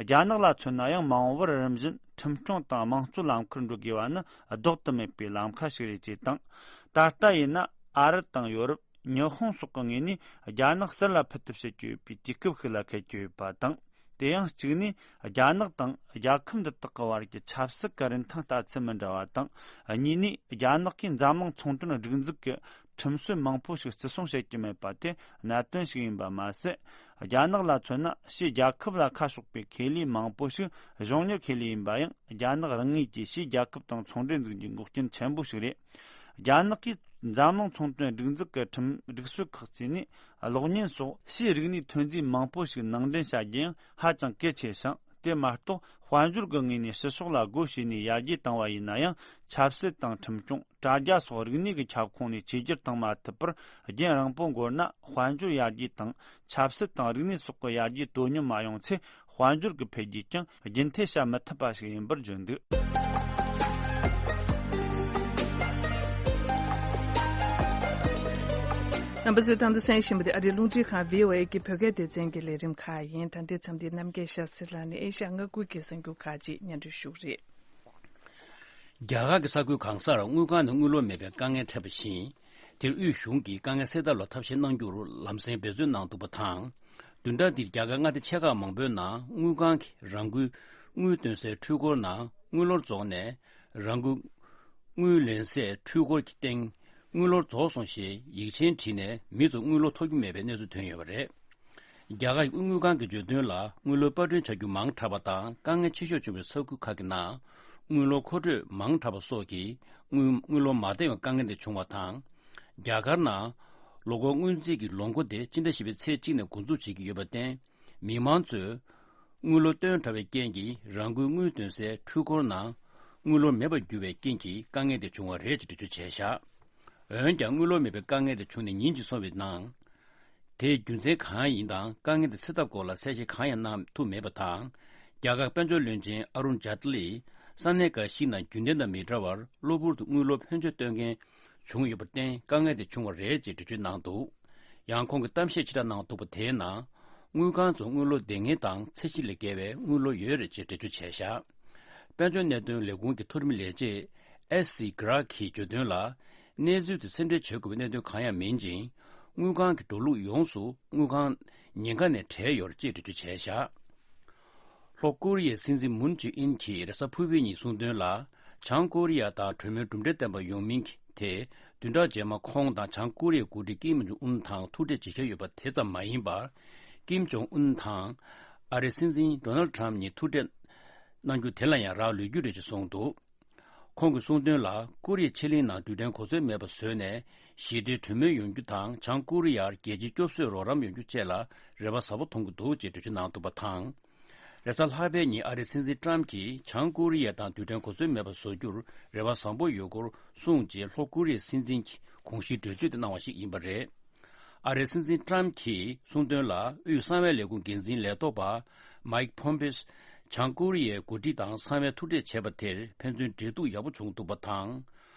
རྒྱ་ནག་ལ་མཚོན་ན་ཡང་། མ་འོངས་པར་རིམ་བཞིན་ཁྲིམས་སྐྱོང་དང་དམངས་གཙོའི་ལམ་ཁར་འགྲོ་དགོས་པ་ནི་ལྡོག་ཏུ་མེད་པའི་ལམ་ཁ་ཞིག་རེད་ཅེས་དང་། ད་ལྟ་ཡིན་ན། ཨ་རི་དང་ཡོ་རོབ། ཉི་ཧོང་སོགས་ཀྱི་ངོས་ནས་རྒྱ་ནག་ཟུར་ལ་ཕུད་ཐབས་བྱེད་ཀྱི་ཡོད་པའི་དུས་སྐབས་ཤིག་ལ་འཁེལ་གྱི་ཡོད་པ་དང་། དེ་ཡང་གཅིག་ནས། རྒྱ་ནག་དང་རྒྱལ་ཁབ་འདི་དག་གི་བར་གྱི་ཆབ་སྲིད་ཀྱི་རིན་ཐང་ལྟ་ཚུལ་མི་འདྲ་བ་དང་། གཉིས་ནས། རྒྱ་ནག་གིས་འཛམ་གླིང་ཚོང་དོན་སྒྲིག་འཛུགས་ཀྱི་ཁྲིམས་སྲོལ་མང་པོ་ཞིག་བརྩི་སྲུང་བྱེད་ཀྱི་མེད་པ་དེ་གནད་དོན་ཞིག་ཡིན་པ་མ་ཟད། རྒྱ་ནག་ལ་མཚོན་ན། ཕྱིའི་རྒྱལ་ཁབ་ལ་ཁ་ཕྱོགས་པའི་ཁེ་ལས་མང་པོ་ཞིག་གཞུང་གཉེར་ཁེ་ལས་ཡིན་པ་ཡང་། རྒྱ་ནག་རང་ངོས་ཀྱིས་ཕྱིའི་རྒྱལ་ཁབ་དང་ཚོང་འབྲེལ་འཛུགས་རྒྱུའི་འགོག་རྐྱེན་ཆེན་པོ་ཞིག་རེད། རྒྱ་ནག་གིས་འཛམ་གླིང་ཚོང་དོན་སྒྲིག་འཛུགས་ཀྱི་ཁྲིམས་སྒྲིག་སྲོལ་ཁག་བརྩིས་ནས། གློག་བརྙན་སོགས་ཕྱིའི་རིག་གནས་ཐོན་རྫས་མང་པོ་ཞིག་ནང་འདྲེན་བྱ་རྒྱུ་ཡང་ཧ་ཅང་གལ་ཆེ་ཞིང་། དེ་མ་གཏོགས། དཔལ་འབྱོར་གྱི་ངོས་ནས་ཕྱི་ཕྱོགས་ལ་སྒོ་ཕྱེ་ནས་ཡར་རྒྱས་བཏང་བ་ཡིན་ན་ཡང་། ཆབ་སྲིད་དང་ཁྲིམས་སྐྱོང་། དྲ་རྒྱ་སོགས་རིག་གནས་ཀྱི་ཁྱབ་ཁོངས་ནས་བཅོས་བསྒྱུར་བཏང་མ་ཐུབ་པར། རྒྱུན་རིང་པོ་འགོར་ན། དཔལ་འབྱོར་ཡར་རྒྱས་དང་། ཆབ་སྲིད་དང་རིག་གནས་སོགས་ཀྱི་ཡར་རྒྱས་དོ་མཉམ་མ་ཡོང་ཚེ། དཔལ་འབྱོར་གྱི་འཕེལ་རྒྱས་ཀྱང་རྒྱུན་མཐུད་བྱ་མི་ཐུབ་པ་ཞིག་ཡིན་པར་བརྗོད་འདུག་རྣམ་པ་ཚོས་ད་ལྟ་གསན་བཞིན་པ་དེ་ཨ་རིའི་རླུང་འཕྲིན་ཁང་བྷི་ཨོ་ཨེ་གི་བོད་སྐད་སྡེ་ཚན་གྱི་ལས་རིམ་ཁག་ཡིན། ད་ལྟའི་མཚམས་འདིར་རྣམ་རྒྱལ་ཤཱ་སྟྲི་ལགས་ནས་ཨེ་ཤ་ཡ་མངའ་ཁུལ་གྱི་གསར་འགྱུར་ཁག་ཅིག་སྙན་སྒྲོན་ཞུ་གི་རེད། རྒྱ་གར་གྱི་ས་ཁུལ་གང་སར་དངུལ་ཁང་ནས་དངུལ་ལོར་མེད་པའི་དཀའ་ངལ་འཕྲད་པ་བཞིན། དེར་དབུས་གཞུང་གིས་དཀའ་ངལ་སེལ་ཐབས་ལ་ཐབས་ཤེས་གནང་རྒྱུར་ལམ་སེང་འབད་བརྩོན་གནང་འདུག་པ་དང་། བདུན་ཕྲག་འདིར་རྒྱ་གར་མངའ་སྡེ་ཆེ་ཁག་མང་པོའི་ནང་དངུལ་ཁང་གིས་རང་འགུལ་དངུལ་འདོན་སའི་འཕྲུལ་འཁོར་ནང་དངུལ་ལོར་རྫོགས་ནས། རང་འགུལ་དངུལ་ལེན་སའི་འཕྲུལ་འཁོར་གྱི་སྟེང་དངུལ་ལོར་རྫོགས་སོང་ཞེས་ཡིག་ཆེན་བྲིས་ནས་མི་ཚོ་དངུལ་ལོར་ཐོབ་ཀྱི་མེད་པའི་གནས་ཚུལ་ཐོན་ཡོད་པ་རེད། རྒྱ་གར་དངུལ་ཁང་གིས་བརྗོད་དོན་ལ། དངུལ་ལོར་པར་སྐྲུན་བྱ་རྒྱུ་མང་དྲགས་པ་དང་། དཀའ་ངལ་ཆེ་ཤོས་བྱུང་བའི་ས་ཁུལ་ཁག་གི་ནང་དངུལ་ལོར་མཁོ་སྤྲོད་མང་དྲགས་པ་སོགས་ཀྱིས་དངུལ་དངུལ་ལོར་མ་བདེ་བའི་དཀའ་ངལ་དེ་བྱུང་བ་དང་། རྒྱ་གར་ནང་ལོ་འཁོར་སྔོན་རྩིས་ཀྱི་ལོ་མགོ་དེ་སྤྱི་ཟླ་བཞི་པའི་ཚེས་གཅིག་ནས་འགོ་འཛུགས་བྱེད་ཀྱི་ཡོད་པར་བརྟེན། མི་མང་ཚོས་དངུལ་ལོར་བཏོན་དྲགས་པའི་རྐྱེན་གྱིས་རང་འགུལ་དངུལ་འདོན་སའི་འཕྲུལ་འཁོར་ནང་དངུལ་ལོར་མེད་པར་གྱུར་བའི་རྐྱེན་གྱིས་དཀའ་ངལ་དེ་བྱུང་བ་རེད་ཅེས་འགྲེལ་བརྗོད་བྱས་བཞག་འོན་ཀྱང་། དངུལ་ལོར་མེད་པའི་དཀའ་ངལ་དེ་བྱུང་ནས་ཉིན་གཅིག་སོང་བའི་ནང་། དེའི་རྒྱུ་མཚན་གང་ཡིན་དང་། དཀའ་ངལ་དེ་སེལ་ཐབས་སྐོར་ལ་གསལ་བཤད་གང་ཡང་གནང་ཐུབ་མེད་པ་དང་། རྒྱ་གར་དཔལ་འབྱོར་བློན་ཆེན་ཨ་རུན་ཇཱ་ཏི་ལིས་ས་གནས་འགའ་ཞིག་ནང་རྒྱུན་ལྡན་དང་མི་འདྲ་བར་གློ་བུར་དུ་དངུལ་ལོར་ཕོན་ཆེ་བཏོན་མཁན་བྱུང་ཡོད་པར་བརྟེན། དཀའ་ངལ་དེ་བྱུང་བ་རེད་ཅེས་འགྲེལ་བརྗོད་གནང་འདུག་ཡང་ཁོང་གིས་གཏམ་བཤད་ཕྱི་དྲགས་གནང་འདུག་པ་དེའི་ནང་། དངུལ་ཁང་ཚོ་དངུལ་ལོར་བདེ་ངེས་དང་ཚད་གཞི་ལས་བརྒལ་བའི་དངུལ་ལོར་ཡོད་རེད་ཅེས་འགྲེལ་བརྗོད་བྱས་བཞག་དཔལ་འབྱོར་གནད་དོན་ལས་ཁུངས་ཀྱི་མཐོ་རིམ་ལས་བྱེད་ཨེ་སི་གྷ་ར་གིས་བརྗོད་དོན་ལ། གནས་ཚུལ་དེ་སེམས་ཁྲལ་བྱེད་དགོས་པའི་གནད་དོན་གང་ཡང་མིན་ཅིང་། དངུལ་ཁང་གི་འགྲོ་ལུགས་ཡོངས་སུ་དངུལ་ཁང་ཉེན་ཁ་ནས་བྲལ་ཡོད་ཅེས་འགྲེལ་བརྗོད་བྱས་བཞག་ལྷོ་ཀོ་རི་ཡའི་སྲིད་འཛིན་མུན་ཇེ་ཨིན་གྱིས་རེས་གཟའ་ཕུར་བུའི་ཉིན་གསུངས་དོན་ལ། བྱང་ཀོ་རི་ཡ་དང་གྲོས་མོལ་གྲུབ་འབྲས་ལྡན་པ་ཡོང་མིན་དེ། བདུན་ཕྲག་རྗེས་མ་ཁོང་དང་བྱང་ཀོ་རི་ཡའི་འགོ་ཁྲིད་ཀིམ་ཇོང་ཨུན་དང་ཐུག་འཕྲད་བྱེད་འཆར་ཡོད་པ་དེ་ཙམ་མ་ཡིན་པར། ཀིམ་ཇོང་ཨུན་དང་ཨ་རིའི་སྲིད་འཛིན་ཌོ་ནལ་ཌི་ཊརམ་གཉིས་ཐུག་འཕྲད་གནང་རྒྱུ་དེ་ལ་ཡང་རག་ལུས་རྒྱུ་རེད་ཅེས་གསུངས་འདུག་ཁོང་གིས་གསུངས་དོན་ལ། ཀོ་རི་ཡའི་ཕྱེད་གླིང་ནང་རྡུལ་ཕྲན་གོ་མཚོན་མེད་པ་བཟོས་ནས་ཞི་བདེའི་གྲོས་མོལ་ཡོང་རྒྱུ་དང་། བྱང་ཀོ་རི་ཡར་རྒྱལ་སྤྱིའི་སྐྱོབ་གསོའི་རོགས་རམ་ཡོང་རྒྱུ་བཅས་ལ་རེ་བ་ཟབ་པོ་མཐོང་གི་འདུག་ཅེས་འགྲེལ་བརྗོད་གནང་འདུག་པ་དང་། རེས་གཟའ་ལྷག་པའི་ཉིན་ཨ་རིའི་སྲིད་འཛིན་ཊརམ་གྱིས་བྱང་ཀོ་རི་ཡ་དང་རྡུལ་ཕྲན་གོ་མཚོན་མེད་པ་བཟོ་རྒྱུར་རེ་བ་བཟང་པོ་ཡོད་སྐོར་གསུངས་རྗེས། ལྷོ་ཀོ་རི་ཡའི་སྲིད་འཛིན་གྱིས་དགོངས་ཞུའི་འགྲེལ་བརྗོད་དེ་གནང་བ་ཞིག་ཡིན་པ་རེད། ཨ་རིའི་སྲིད་འཛིན་ཊརམ་གྱིས་གསུངས་དོན་ལ། དབུས་གསང་བའི་ལས་ཁུངས་འགན་འཛིན་ལས་ཐོག་པ་མའིག་ཕོམ་པེས་བྱང་ཀོ་རི་ཡའི་འགོ་ཁྲིད་དང་གསང་བའི་ཐུག་འཕྲད་བྱས་པ་དེར་ཕན་ཚུན་འབྲེལ་གཏུག་ཡག་པོ་བྱུང་འདུག་པ་དང་།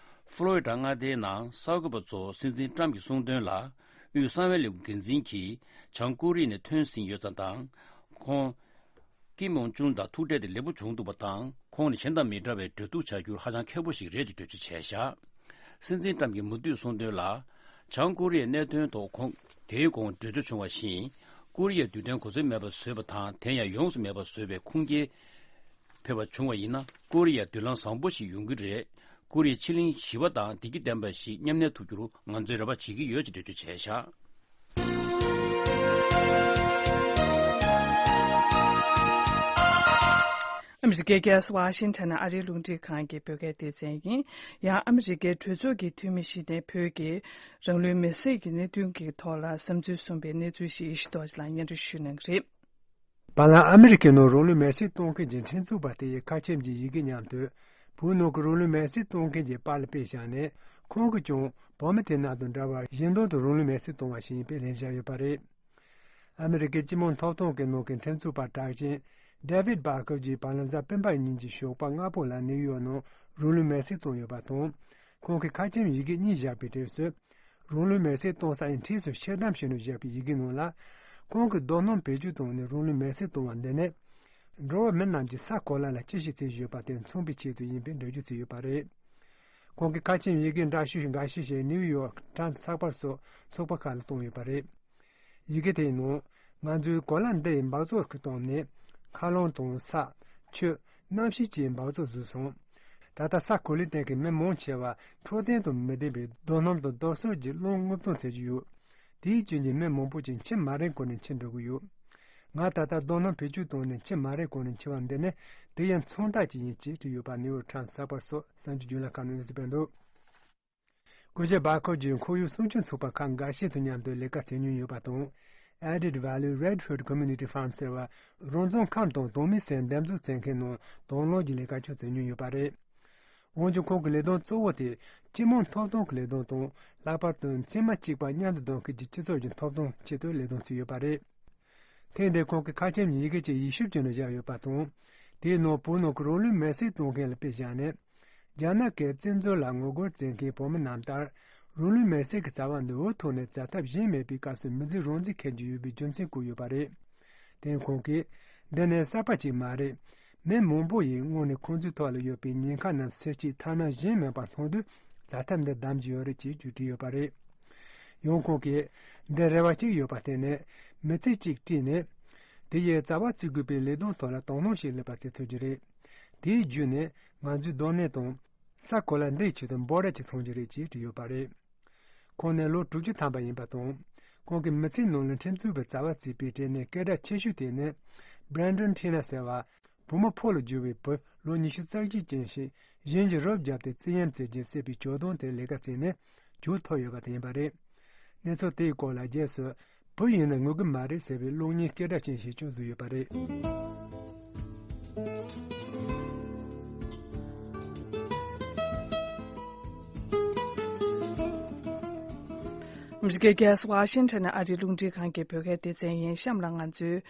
ཕློ་རི་ཌ་མངའ་སྡེའི་ནང་གསར་འགོད་པ་ཚོར་སྲིད་འཛིན་ཊརམ་གྱིས་གསུངས་དོན་ལ། དབུས་གསང་བའི་ལས་ཁུངས་འགན་འཛིན་གྱིས་བྱང་ཀོ་རི་ཡ་ནས་ཐོན་ཟིན་ཡོད་ཙང་དང་། ཁོང་ཀིམ་ཡོང་ཅུན་དང་ཐུག་འཕྲད་དེ་ལེགས་པོ་བྱུང་འདུག་པ་དང་། ཁོང་ནི་གཞན་དང་མི་འདྲ་བའི་འབྲེལ་གཏུག་བྱ་རྒྱུར་ཧ་ཅང་མཁས་པོ་ཞིག་རེད་ཅེས་འགྲེལ་བརྗོད་བྱས་བཞག་སྲིད་འཛིན་ཊརམ་གྱིས་མུ་མཐུད་གསུངས་དོན་ལ། བྱང་ཀོ་རི་ཡའི་གནད་དོན་ཐོག་ཁོང་དེའི་གོང་གྲོས་ཆོད་བྱུང་བ་བཞིན། ཀོ་རི་ཡའི་རྡུལ་ཕྲན་གོ་མཚོན་མེད་པར་བཟོས་པ་དང་། དེ་ཡང་ཡོངས་སུ་མེད་པར་བཟོས་པའི་ཁུངས་སྐྱེལ་ཕེབས་པ་བྱུང་བ་ཡིན་ན། ཀོ་རི་ཡ་མདུན་ལམ་བཟང་པོ་ཞིག་ཡོང་གི་རེད། ཀོ་རི་ཡའི་ཕྱི་གླིང་ཞི་བ་དང་བདེ་སྐྱིད་ལྡན་པ་ཞིག་མཉམ་གནས་ཐུབ་རྒྱུར་ང་ཚོས་རེ་བ་བྱེད་ཀྱི་ཡོད་ཅེས་འགྲེལ་བརྗོད་བྱས་བཞག། ཨ་མི་རི་ཀའི་རྒྱལ་ས་ཝ་ཤིང་ཊོན་ནས་ཨ་རིའི་རླུང་འཕྲིན་ཁང་གི་བོད་སྐད་སྡེ་ཚན་ཡིན། ཡང་ཨ་མི་རི་ཀའི་གྲོས་ཚོགས་ཀྱི་འཐུས་མི་ཞིག་ནས་བོད་ཀྱི་རང་ལུས་མེར་སྲེག་གི་གནད་དོན་གྱི་ཐོག་ལ་བསམ་ཚུལ་གསུངས་པའི་གནས་ཚུལ་ཞིག་ཡེ་ཤེས་རྡོ་རྗེ་ལགས་སྙན་སྒྲོན་ཞུ་གནང་གི་རེད། བར་ལམ་ཨ་མི་རི་ཀའི་ནང་རང་ལུས་མེར་སྲེག་གཏོང་མཁན་གྱི་ཁྲིམས་རྩོད་པ་དེ་ཡི་ཁ་ཆེམས་ཀྱི་ཡི་གེ་མཉམ་དུ་བོད་ནང་གི་རང་ལུས་མེར་སྲེག་གཏོང་མཁན་གྱི་པར་ལ་ཕུལ་བཞག་ནས། ཁོང་གིས་ཀྱང་བོད་མི་དེ་རྣམས་དང་འདྲ་བར་གཞན་དོན་དུ་རང་ལུས་མེར་སྲེག་གཏོང་བ་ཞིག་ཡིན་པའི་ལན་བཞག་ཡོད་པ་རེད། ཨ་མི་རི་ཀའི་སྤྱི་དམངས་ཐོབ་ཐང་གི་ནང་གི་ཁྲིམས་རྩོད་པ་གྲགས་ཅན་ཌེ་བིད་བྷར་ཁར་གྱིས་བར་ལམ་གཟའ་སྤེན་པ་ཉིན་གྱི་ཞོགས་པ་སྔ་པོ་ལ་ནིའུ་ཡོག་ནང་རང་ལུས་མེར་སྲེག་བཏང་ཡོད་པ་དང་། ཁོང་གིས་ཁ་ཆེམས་ཡི་གེ་གཉིས་བཞག་པའི་གྲས་སུ། རང་ལུས་མེར་སྲེག་གཏོང་ས་ཡི་འཁྲིས་སུ་ཤེལ་དམ་ཞིག་ནང་བཞག་པའི་ཡི་གེ་ནང་ལ། ཁོང་གིས་རྡོ་སྣུམ་བེད་སྤྱོད་བཏང་ནས་རང་ལུས་མེར་སྲེག་གཏོང་བ་འདི་ནི། འགྲོ་བ་མི་རྣམས་ཀྱིས་ས་གོ་ལ་ལ་ཅི་ཞིག་བྱེད་བཞིན་ཡོད་པ་དེ་མཚོན་པའི་ཆེད་དུ་ཡིན་པའི་འགྲེལ་བརྗོད་བྱས་ཡོད་པ་རེད། ཁོང་གིས་ཁ་ཆེམས་ཡི་གེ་འདྲ་ཤོས་འགའ་ཤས་ཤིག་ནིའུ་ཡོག་ཊའིམ་ཚགས་པར་སོགས་ཚོགས་པ་ཁག་ལ་བཏང་ཡོད་པ་རེད། ཡི་གེ་དེའི་ནང་། ང་ཚོའི་གོ་ལ་འདི་ཡི་འབག་བཙོག་གི་སྟེང་ནས། མཁའ་རླུང་དང་ས། ཆུ། གནམ་གཤིས་བཅས་འབག་བཙོག་བཟོས་སོང་། ད་ལྟ་ས་གོ་ལའི་སྟེང་གི་མི་མང་ཆེ་བ་འཕྲོད་བསྟེན་དང་མི་ལྡན་པའི་རྡོ་སྣུམ་དང་རྡོ་སོལ་གྱི་རླུང་རྔུབ་གཏོང་བྱེད་ཀྱི་ཡོད། དེའི་རྐྱེན་གྱིས་མི་མང་པོ་ཞིག་འཆི་མ་རན་གོང་ནས་འཆི་འགྲོ་གི་ཡོད། ང་ད་ལྟ་རྡོ་སྣུམ་བེད་སྤྱོད་བཏང་ནས་འཆི་མ་རན་གོང་ནས་འཆི་བ་འདི་ནི་དེ་ཡང་མཚུངས་རྟགས་ཅིག་ཡིན་ཅེས་བྲིས་ཡོད་པ་ནིའུ་ཡོག་ཊའིམ་ཚགས་པར་སོགས་གསར་འགྱུར་བརྒྱུད་ལམ་ཁག་ནང་གནས་ཚུལ་སྤེལ་འདུག། སྐུ་ཞབས་བྷར་ཁར་གྱིས་ཁོར་ཡུག་སྲུང་སྐྱོབ་ཚོགས་པ་ཁག་འགའ་ཤས་དང་མཉམ་དུ་ལས་ཀ་བྱེད་མྱོང་ཡོད་པ་དང་། Added Value Redwood Community Farm ཟེར་བ། རང་བྱུང་ཁམས་དང་དྭངས་མའི་སའི་འདེབས་འཛུགས་བྱེད་མཁན་ནང་དང་བླངས་ཀྱི་ལས་ཀ་ཕྱོགས་བྱེད་མྱོང་ཡོད་པ་རེད། འོན་ཀྱང་ཁོང་གི་ལས་དོན་གཙོ་བོ་དེ་སྤྱི་དམངས་ཐོབ་ཐང་གི་ལས་དོན་དང་། ལྷག་པར་དུ་མཚན་མ་གཅིག་པ་མཉམ་དུ་སྡོད་མཁན་གྱི་སྤྱི་ཚོགས་ཀྱི་ཐོབ་ཐང་ཆེད་དུ་ལས་དོན་བྱས་ཡོད་པ་རེད། ཐེངས་འདིར་ཁོང་གིས་ཁ་ཆེམས་ཡི་གེ་གཅིག་ཡེ་ཤུ་ཅན་དུ་བཞག་ཡོད་པ་དང་། དེའི་ནང་བོད་ནང་གི་རང་ལུས་མེར་སྲེག་གཏོང་མཁན་ལ་དཔེ་བཞག་ནས། རྒྱ་ནག་གི་བཙན་འཛུལ་ལ་ངོ་རྒོལ་བྱེད་མཁན་བོད་མི་རྣམས་ལྟར། རང་ལུས་མེར་སྲེག་གི་བྱ་བ་འདི་འུ་ཐུག་ནས་བྱ་ཐབས་གཞན་མེད་པའི་སྐབས་སུ་མི་ཚེ་རང་བཙན་འཁྱེར་གྱི་ཡོད་པའི་རྒྱུ་མཚན་བཀོད་ཡོད་པ་རེད། དེ་ཁོང་གིས། འདི་ནི་གསར་པ་ཞིག་མ་རེད། མི་མང་པོ་ཡིས་སྔོན་ནས་ཁོང་ཚོའི་ཐོག་ལ་ཡོད་པའི་ཉེན་ཁ་རྣམས་སེལ་ཆེད་ཐབས་ལམ་གཞན་མེད་པར་མཐོང་དུས། བྱ་ཐབས་འདི་བདམས་ཀྱི་ཡོད་རེད་ཅེས་བརྗོད་བྲིས་ཡོད་པ་རེད། ཡང་ཁོང་གིས། འདི་རེ་བ་གཅིག་ཡོད་པ་དེ་ནི། མི་ཚེ་གཅིག་བཀྲིས་ནས། དེ་ཡི་རྩ་བ་བརྩི་དགོས་པའི་ལས་དོན་ཐོག་ལ་དོ་སྣང་ཞིག་སླེབས་པ་བྱེད་ཐུབ་རྒྱུ་རེད། དེའི་བརྒྱུད་ནས་ང་ཚོའི་སྡོད་གནས་དང་། ས་གོ་ལ་འདིའི་ཆེད་དུ་འབོད་སྒྲ་ཅིག་མཐོང་རྒྱུ་རེད་ཅེས་བྲིས་ཡོད་པ་རེད། ཁོང་ནི་ལོ་དྲུག་ཅུ་ཐམ་པ་ཡིན་པ་དང་། ཁོང་གིས་མི་ཚེའི་ནང་ལ་ཁྲིམས་རྩོད་པའི་རྩ་བ་བརྩིས་པའི་གྲས་ནས་སྐད་གྲགས་ཆེ་ཤོས་དེ་ནི། Brandon Teena ཟེར་བ། བུ་མོ་ཕོ་ལ་གྱུར་བའི་བུ་ལོ་ཉི་ཤུ་རྩ་གཅིག་ཅན་ཞིག་གཞན་གྱིས་རོབ་བརྒྱབ་སྟེ་བཙན་གཡེམ་བྱས་རྗེས་བསད་པའི་ཇོ་བདག་དེར་ལས་ཀ་བྱས་ནས་ཇོ་ཐོབ་ཡོད་པ་དེ་ཡིན་པ་རེད། གནས་ཚུལ་དེའི་སྐོར་ལ་རྗེས་སུ། བུ་ཡིན་ན་ངུ་གི་མ་རེད་ཟེར་བའི་གློག་བརྙན་སྐད་གྲགས་ཅན་ཞིག་ཀྱང་བཟོས་ཡོད་པ་རེད། ཨ་མི་རི་ཀའི་རྒྱལ་ས་ཝ་ཤིང་ཊོན་ནས་ཨ་རིའི་རླུང་འཕྲིན་ཁང་གི་བོད་སྐད་སྡེ་ཚན་ཡིན། གཤམ་ལ་ང་ཚོའི་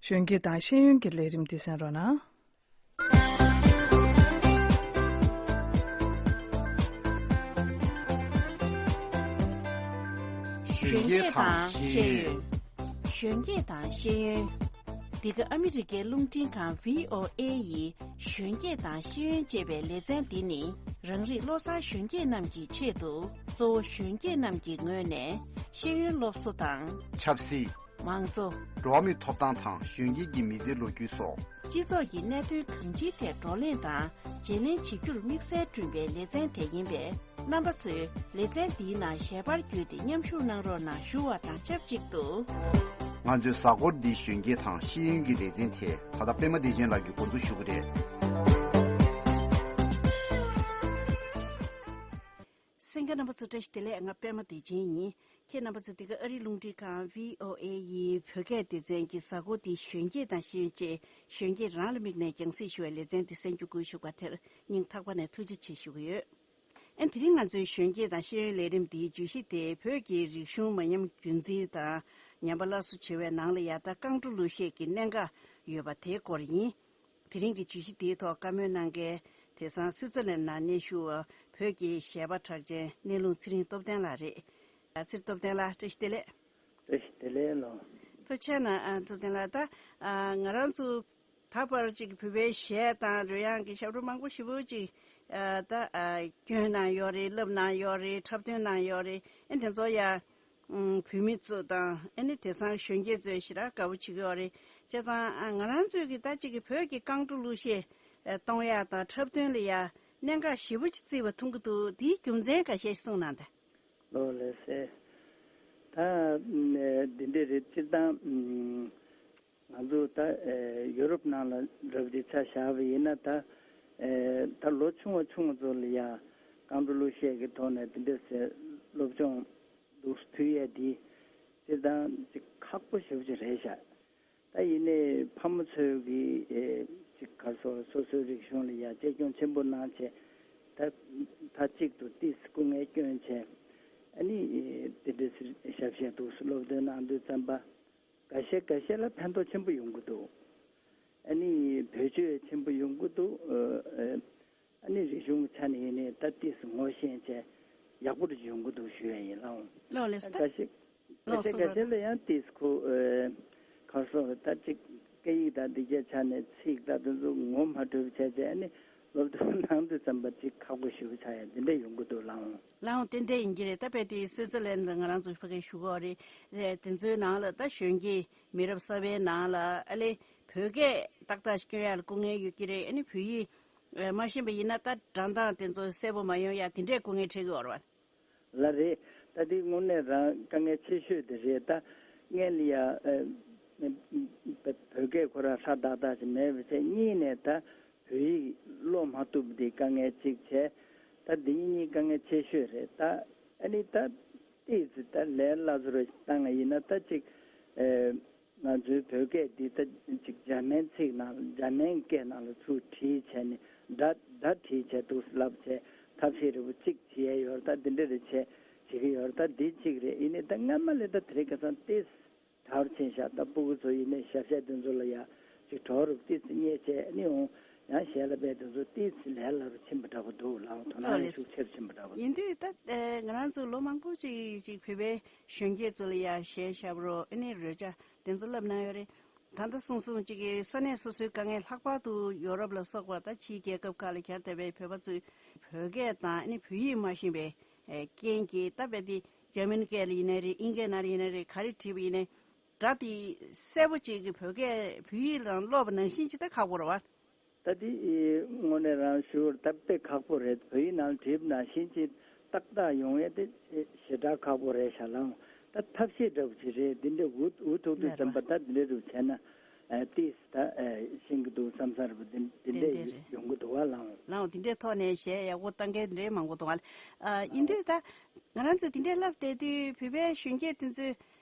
གཞོན་སྐྱེས་དང་ཤེས་ཡོན་གྱི་ལས་རིམ་འདི་གསན་རོགས་གནང་། གཞོན་སྐྱེས་དང་ཤེས་ཡོན། གཞོན་སྐྱེས་དང་ཤེས་ཡོན། འདི་ག་ཨ་མི་རི་ཀའི་རླུང་འཕྲིན་ཁང་བྷི་ཨོ་ཨེ་ཡི་གཞོན་སྐྱེས་དང་ཤེས་ཡོན་ཅེས་པའི་ལེ་ཚན་འདི་ནི། རང་རིགས་བློ་བཟང་གཞོན་སྐྱེས་རྣམས་ཀྱི་ཆེད་དུ། གཙོ་བོ་གཞོན་སྐྱེས་རྣམས་ཀྱི་ངོས་ནས་ཤེས་ཡོན་སློབ་གསོ་དང་། ཆབ་སྲིད། མང་གཙོ། འགྲོ་བ་མིའི་ཐོབ་ཐང་དང་གཞོན་སྐྱེས་ཀྱི་མི་ཚེའི་ལོ་རྒྱུས་སོགས། སྤྱི་ཚོགས་ཀྱི་གནད་དོན་གང་ཅིའི་ཐད་བགྲོ་གླེང་དང་བརྗེ་ལེན་བྱེད་རྒྱུར་དམིགས་བསལ་བསྐྲུན་པའི་ལེ་ཚན་དེ་ཡིན་པས། རྣམ་པ་ཚོས་ལེ་ཚན་འདིའི་ནང་ཞལ་པར་བརྒྱུད་དེ་མཉམ་ཞུགས་གནང་རོགས་གནང་ཞུ་བ་དང་ཆབས་ཅིག་ཏུ། ང་ཚོའི་གཟའ་འཁོར་འདིའི་གཞོན་སྐྱེས་དང་ཤེས་ཡོན་གྱི་ལེ་ཚན་དེ་ད་ལྟ་པད་མ་བདེ་ཆེན་ལགས་ཀྱིས་འགོ་འཛུགས་ཞུ་གི་རེད། གསན་མཁན་རྣམ་པ་ཚོ་བཀྲ་ཤིས་བདེ་ལེགས། ང་པད་མ་བདེ་ཆེན་ཡིན། ཁྱེད་རྣམ་པ་ཚོ་འདི་ག་ཨ་རིའི་རླུང་འཕྲིན་ཁང་བྷི་ཨོ་ཨེ་ཡི་བོད་སྐད་སྡེ་ཚན་གྱི་གཟའ་འཁོར་འདིའི་གཞོན་སྐྱེས་དང་ཤེས་ཡོན་ཅེས་གཞོན་སྐྱེས་རང་ལ་དམིགས་ནས་རྒྱང་སྲིང་ཞུ་བའི་ལེ་ཚན་འདི་གསན་རྒྱུ་སྒུག་བཞུགས་པ་དེར་སྙིང་ཐག་པ་ནས་ཐུགས་རྗེ་ཆེ་ཞུ་གི་ཡོད། ཨ་དེ་རིང་ང་ཚོའི་གཞོན་སྐྱེས་དང་ཤེས་ཡོན་ལས་རིམ་འདིའི་བརྗོད་གཞི་དེ་བོད་ཀྱི་རིག་གཞུང་མ་ཉམས་རྒྱུན་འཛིན་དང་ཉམས་པ་སླར་གསོ་བྱེད་པའི་ནང་ལ་ཡང་ད་རྐང་བྲོ་གླུ་གཞས་ཀྱི་གནད་འགག་ཡོད་པ་དེའི་སྐོར་ཡིན། དེ་རིང་གི་བརྗོད་གཞི་དེའི་ཐོག་བཀའ་མོལ་གནང་མཁན་དེང་སང་སུའི་ཙི་ལན་ནང་གནས་བཞུགས་པ་བོད་ཀྱི་གཞས་པ་གྲགས་ཅན་གནས་ལུང་ཚེ་རིང་སྟོབས་ལྡན་ལགས་རེད། ཚེ་རིང་སྟོབས་ལྡན་ལགས་བཀྲ་ཤིས་བདེ་ལེགས། བཀྲ་ཤིས་བདེ་ལེགས་ལགས། ཐུགས་རྗེ་གནང་། ཨ་སྟོབས་ལྡན་ལགས། ད་ཨ་ང་རང་ཚོ་ད་བར་ཅིག་བོད་པའི་གཞས་དང་རོལ་དབྱངས་ཀྱི་ཞབས་བྲོ་མང་པོ་ཞེ་པོ་ཅིག་ ཨ་ད་ཨ་སྐྱོན་གནང་ཡོད་རེད། བསླབ་གནང་ཡོད་རེད། འཁྲབ་སྟོན་གནང་ཡོད་རེད། ཨ་དེ་ཚོ་ཡ་ཨུམ་བོད་མི་ཚོ་དང་ཨ་ནི་དེང་སང་གཞོན་སྐྱེས་ཚོས་ཞེ་དྲག་དགའ་པོ་བྱེད་ཀྱི་ཡོད་རེད། བྱས་ཙང་ཨ་ང་རང་ཚོས་ཀྱི་ད་ཅིག་གི་བོད་ཀྱི་རྐང་བྲོ་གླུ་གཞས་ཨ་གཏོང་ཡག་དང་འཁྲབ་སྟོན་ལ་ཡ་གནད་འགག་ཞེ་པོ་ཅིག་བརྩི་བ་མཐོང་གི་འདུག་དེའི་རྒྱུ་མཚན་ཁ་ཤས་ཤིག་གསུངས་གནང་དང་། ལོ་ལེ་སེ། ད་ཨ་འདི་འདྲས་རེད། སྤྱིར་བཏང་ཨ་ང་ཚོ་ད་ཨ་ཡུ་རོབ་ནང་ལ་འདྲ་བོ་ཅིག་ཆ་བཞག་པ་ཡིན་ན། ད་ཨ་ད་ལོ་ཆུང་བ་ཆུང་བ་ཚོ་ལ་ཡ་རྐང་བྲོ་གླུ་གཞས་ཀྱི་ཐོག་ནས་འདི་འདྲས་སེ་སློབ་སྦྱོང་འདུག་ཕུལ་ཡས་འདི་སྤྱིར་བཏང་ཅིག་ཁག་པོ་ཞེ་པོ་ཅིག་རེད་ཤག་ད་ཡིན་ནའི་ཕ་མ་ཚོས་ཀྱིས་ཨེ་ཅིག་ག་རེ་ཟེར། སོ་སོའི་རིག་གཞུང་ལ་ཡ་གཅེས་སྐྱོང་ཆེན་པོ་གནང་བྱས། ད་མཐའ་གཅིག་ཏུ་ཏོག་ཙམ་སྐུ་ངལ་བསྐྱོན་བྱས། ཨ་ནི་ཨེ་དེ་འདྲ་ཞབས་ཞུ་འདུག་སློབ་སྟོན་གནང་དུས་ཙམ་པ། འགའ་ཤས་འགའ་ཤས་ལ་ཕན་ཐོགས་ཆེན་པོ་ཡོང་གི་འདུག་ཨ་ནི་བེད་སྤྱོད་ཆེན་པོ་ཡོང་གི་འདུག་ཨ་ཨ་ནི་རིག་གཞུང་གི་ཆ་ནས་ཡིན་ནའི་ད་ཏོག་ཙམ་ངོ་ཤེས་བྱས་ཡག་པོ་འདྲ་ཡོང་གི་འདུག་ཞུ་ཡ་ཡིན་ལགས། ལགས་ལགས་སོ། ད་འགའ་ཤས་འགའ་ལགས་ཤས་སོ། འགའ་ཤས་ལ་ཡང་ཏོག་ཙམ་ཁོ་ཨ་ག་རེ་ཟེར། ད་ཅིག་སྐད་ཡིག་དང་འདི་གའི་ཆ་ནས་ཚིག་དང་དེ་ཚོ་ངོ་མ་འཕྲོད་པ་བྱས་བྱས། ཨ་ནི་སློབ་སྟོན་གནང་དུས་ཙམ་པ་ཅིག་ཁག་པོ་ཞེ་པོ་ཆགས་ཡ་འདི་འདྲ་ཡོང་གི་འདུག་ལགས། ལགས་འོང་། དེ་འདྲ་ཡིན་གྱི་རེད། ད་དཔེ་དེ་སུའི་ཙི་ལན་ལ་ང་རང་ཚོ་ཕ་གིར་བཞུགས་ཡོད་རེད། དེ་ཚོའི་ནང་ལ་ད་གཞོན་སྐྱེས་མི་རབས་གསར་པའི་ནང་ལ་ཨ་ལེ་བོད་སྐད་ཏག་ཏག་སྐྱོན་ཡག་ལ་སྐུ་ངལ་ཡོད་ཀྱི་རེད། ཨ་ནི་བོད་ཡིག་ཨ་མ་ཤེས་པ་ཡིན་ན་ད་སྒྲ་གདངས་དེ་ཚོ་གསལ་པོ་མ་ཡོང་ཡག་དེ་འདྲའི་སྐུ་ངལ་འཕྲད་ཀྱི་ཡོད་རེད་པ། ལགས་རེད། ད་དེ་དངོས་གནས་རང་དཀའ་ངལ་ཆེ་ཤོས་དེ་རེད། ད་སྔོན་ལ་ཡ་ཨ་བོད་སྐད་ཁོ་རང་ཧྲ་ཏག་ཏག་ཅིག་མེད་པ་བྱས། གཉིས་ནས་ད་བོད་ཡིག་ཀློག་མ་ཐུབ་པ་དེ་དཀའ་ངལ་གཅིག་བྱས། ད་འདི་གཉིས་དཀའ་ངལ་ཆེ་ཤོས་རེད། ད་ཨ་ནི་ད་ཏོག་ཙམ་ད་ལས་སླ་ཚོར་བཏང་བ་ཡིན་ན། ད་ཅིག་ཨེ་ང་ཚོའི་བོད་སྐད་འདི་ད་ཅིག་འཇར་མན་ཚིག་ནང་ལ། འཇར་མན་སྐད་ནང་ལ་ཚུར་བྲིས་བྱས་ནས། སྒྲ་སྒྲ་བྲིས་བྱས་འདུག་ལབ་བྱས་ཐབས་ཤེས་རེ་བོ་ཅིག་བྱེད་ཡས་ཡོད་རེད། ད་འདི་འདྲ་རེ་བྱས་བྱེད་ཀྱི་ཡོད་རེད། ད་འདི་གཅིག་རེད། ཡིན་ནའི་ད་སྔ་མ་ལས་ད་དེ་རིང་ཁ་སང་ཏོག་ཙམ་དྲག་ཕྱིན་ཤག་ད་སྤུ་གུ་ཚོ་ཡིན་ནའི་ཞབས་ཞུ་དེ་ཚོ་ལ་ཡ་ཅིག་གྲོགས་རེ་བོ་ཏོག་ཙམ་རྙེད་བྱས། ཨ་ནི་འོང་ཡང་གཞས་ལ་དཔེ་དེ་ཚོ་ཏོག་ཙམ་ལས་སླ་རུ་ཕྱིན་པ་འདྲ་པོ་འདུག་ལགས། དོ་སྣང་ཡང་ཤུགས་ཆེ་རུ་ཕྱིན་པ་འདྲ་པོ་འདུག་ཡིན་དུས་ད་ཨེ་ང་རང་ཚོ་ལོ་མང་པོ་ཅིག་ཅིག་བོད་པའི་གཞོན་སྐྱེས་ཚོ་ལ་ཡ་གཞས་ཞབས་བྲོ། ཨ་ནི་རོལ་ཆ་དེ་ཚོ་བསླབ་གནང་ཡོད་རེད། ད་ལྟ་སོང་སོང་ཅིག་གི་ས་གནས་སོ་སོའི་དཀའ་ངལ། ལྷག་པར་དུ་ཡོ་རོབ་ལ་སོགས་པ་ད་ཕྱིའི་རྒྱལ་ཁབ་ཁག་ལ་གྱར་བསྡད་པའི་བོད་པ་ཚོས་བོད་སྐད་དང་ཨ་ནི་བོད་ཡིག་མ་ཤེས་པའི་ཨེ་རྐྱེན་གྱིས། ད་དཔེ་དེ་འཇར་མན་སྐད་ལ་ཡིན་ནའི་རེད། ཨིན་སྐད་ནང་ལ་ཡིན་ནའི་རེད། ག་རེ་བྲིས་པ་ཡིན་ནའི་སྒྲ་དེ་གསལ་པོ་ཅིག་གི་བོད་སྐད་བོད་ཡིག་ལ་ཀློག་པ་ནང་བཞིན་ཅིག་ད་ཁག་པོ་རེད་པ། ད་དེ་དངོས་གནས་རང་ཞུ་བར་ད་དཔེ་ཁག་པོ་རེད། བོད་ཡིག་ནང་བྲིས་པ་ནང་བཞིན་ཅིག་ཏག་ཏག་ཡོང་ཡས་དེ་ཞེ་དྲག་ཁག་པོ་རེད་ཤག་ལགས། ད་ཐབས་ཤེས་འདྲ་པོ་ཅིག་རེད། འདི་འདྲ་འུ་འུ་ཐུག་དུས་ཙམ་པ་ད་འདི་འདྲ་རུ་བྱས་ན་ཨ་ཏིས་ད་ཨ་ཤེས་ཀྱི་འདུག་བསམ་ས་རེད་པ། འདི་འདི་འདྲ་ཡོང་གི་འདུག་པ་ལགས། ལགས་འོང་། དེ་འདྲའི་ཐོག་ནས་གཞས་ཡག་པོ་བཏང་མཁན་འདྲའི་མང་པོ་འདུག་པ། ཨ་ཡིན་དུས་ད་ང་རང་ཚོས་དེ་འདྲའི་ལབ་བསྡད་དུས་བོད་པའི་གཞོན་སྐྱེས་དེ་ཚོས་